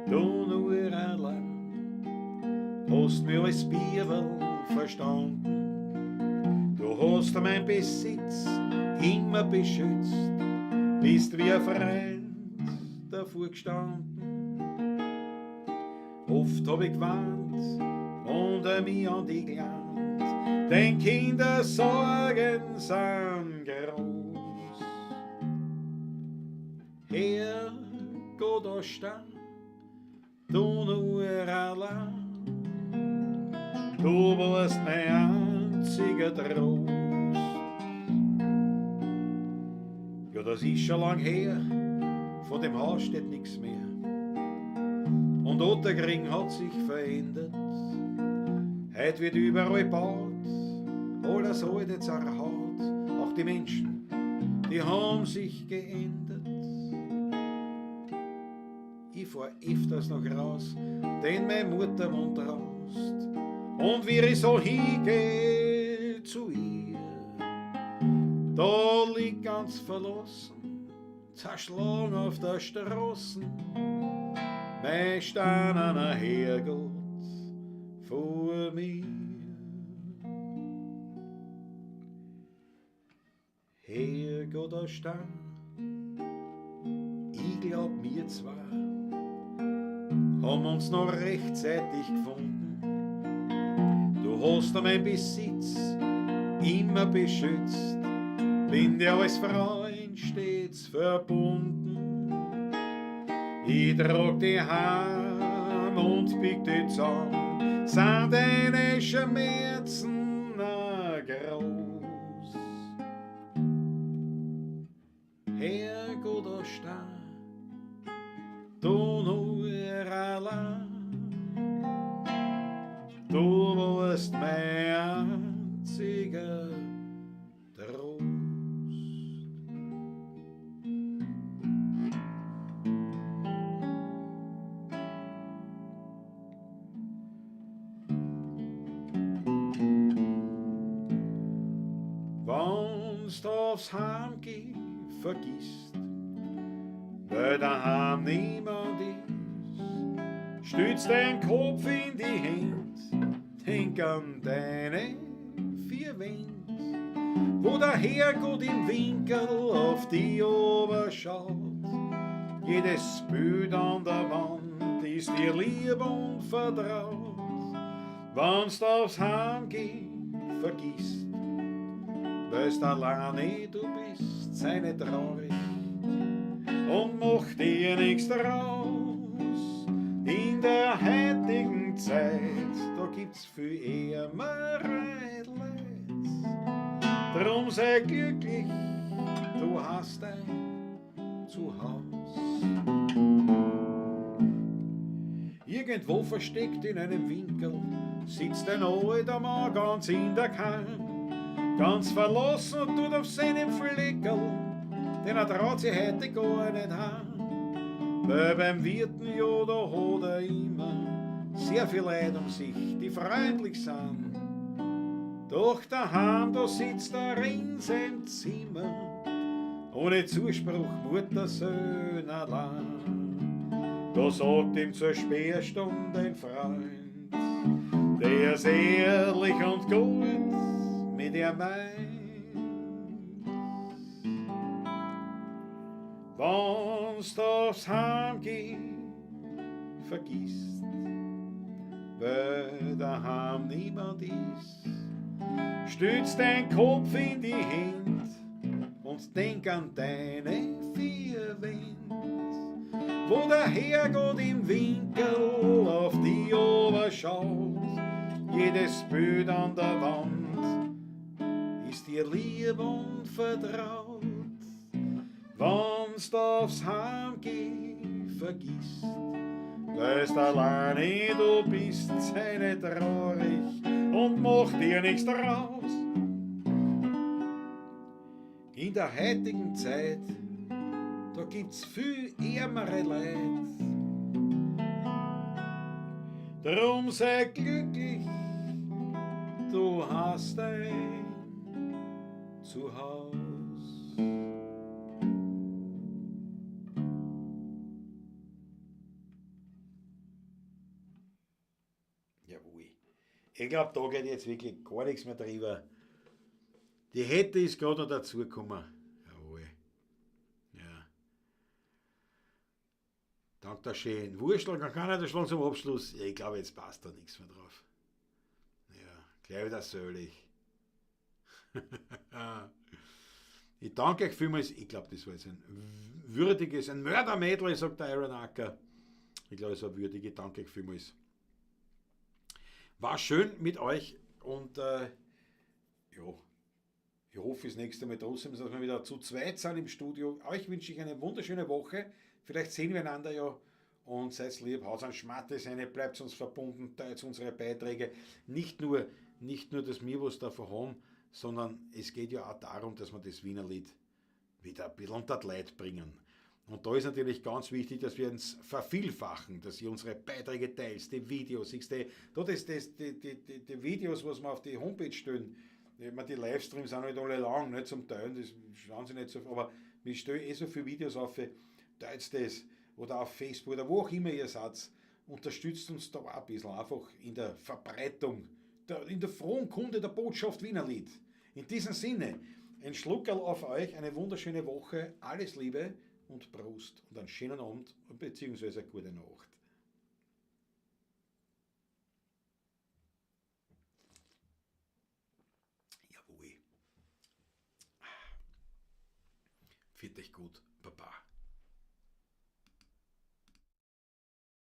du nur allein, hast mir als Bierl verstanden. Du hast mein Besitz immer beschützt, bist wie ein Freund davor gestanden. Oft hab ich gewarnt und mich an dich gelernt, denn Kindersorgen sind groß. Herrgott, da stand du nur allein, du warst mein einziger Trost. Ja, das ist schon lang her, von dem Haus steht nix mehr. Und Otterkring hat sich verändert. Heut wird überall gebaut, alles alte zerhaut. Auch die Menschen, die haben sich geändert. Ich fahr öfters noch raus, denn meine Mutter wohnt raus. Und wie ich so hingeh zu ihr, da liegt ganz verlassen, zerschlagen auf der Straße, mein steinerner Herrgott vor mir. Herrgott aus Stein, ich glaub, wir zwei haben uns noch rechtzeitig gefunden. Du hast mein Besitz immer beschützt, bin dir als Freund stets verbunden. Ich trag die heim und bieg die zusammen, sind deine Schmerzen groß. Herrgott, da steh, du nur allein. Du warst mein einziger Trost. Wenn's aufs Heimgehen vergisst, weil daheim niemand ist, stütz dein Kopf in die Hände, denk an deine vier Wände, wo der Herrgott im Winkel auf die schaut. Jedes Bild an der Wand ist dir lieb und vertraut. Wenn's aufs Heimgehen vergisst, weil's alleine du bist, sei nicht traurig und mach dir nichts draus. In der heutigen Zeit, da gibt's viel ärmere Leid. Drum sei glücklich, du hast ein Zuhause. Irgendwo versteckt in einem Winkel sitzt ein alter Mann ganz in der Keim, ganz verlassen und tut auf seinem Fleckerl, denn er traut sich heute gar nicht heim. Weil beim Wirten, ja, da hat er immer sehr viel Leid um sich, die freundlich sind. Doch daheim, da sitzt er in seinem Zimmer, ohne Zuspruch, Mutter, Söhne allein. Da sagt ihm zur Sperrstunde ein Freund, der ist ehrlich und gut mit ihr meint. Wenn's aufs Heimgehen vergisst, weil daheim niemand ist, stütz dein Kopf in die Hände und denk an deine vier Wände, wo der Herrgott im Winkel auf die schaut. Jedes Bild an der Wand ist dir lieb und vertraut. Wenn's aufs Heimgehen vergisst, weil's alleine du bist, sei nicht traurig und mach dir nichts draus. In der heutigen Zeit, da gibt's viel ärmere Leid. Drum sei glücklich, du hast ein Zuhause. Jawohl. Ich glaub, da geht jetzt wirklich gar nichts mehr drüber. Die Hätte ist gerade noch dazugekommen. Jawohl. Ja. Dank der schön. Wurstel, kann keiner der Schlag zum Abschluss. Ich glaube, jetzt passt da nichts mehr drauf. Ja, gleich wieder selig. Ich danke euch vielmals. Ich glaube, das war jetzt ein würdiges, ein Mördermädel, sagt der Iron Acker. Ich glaube, es war würdig. Ich danke euch vielmals. War schön mit euch und ja, ich hoffe, das nächste Mal trotzdem, dass wir wieder zu zweit sind im Studio. Euch wünsche ich eine wunderschöne Woche. Vielleicht sehen wir einander ja. Und seid lieb, haut einen Schmattes rein, bleibt uns verbunden, teilt unsere Beiträge. Nicht nur, dass wir was davon haben, sondern es geht ja auch darum, dass wir das Wienerlied wieder ein bisschen unter die Leute bringen. Und da ist natürlich ganz wichtig, dass wir uns vervielfachen, dass ihr unsere Beiträge teilt, die Videos, siehst du, da das, die Videos, was wir auf die Homepage stellen, ich meine, die Livestreams sind nicht alle lang, nicht zum Teilen, das schauen sie nicht so, aber wir stellen eh so viele Videos auf, teilt das oder auf Facebook oder wo auch immer ihr seid, unterstützt uns da auch ein bisschen, einfach in der Verbreitung, in der frohen Kunde der Botschaft Wienerlied. In diesem Sinne, ein Schluckerl auf euch, eine wunderschöne Woche, alles Liebe und Prost und einen schönen Abend beziehungsweise eine gute Nacht. Jawohl. Fühlt euch gut. Baba.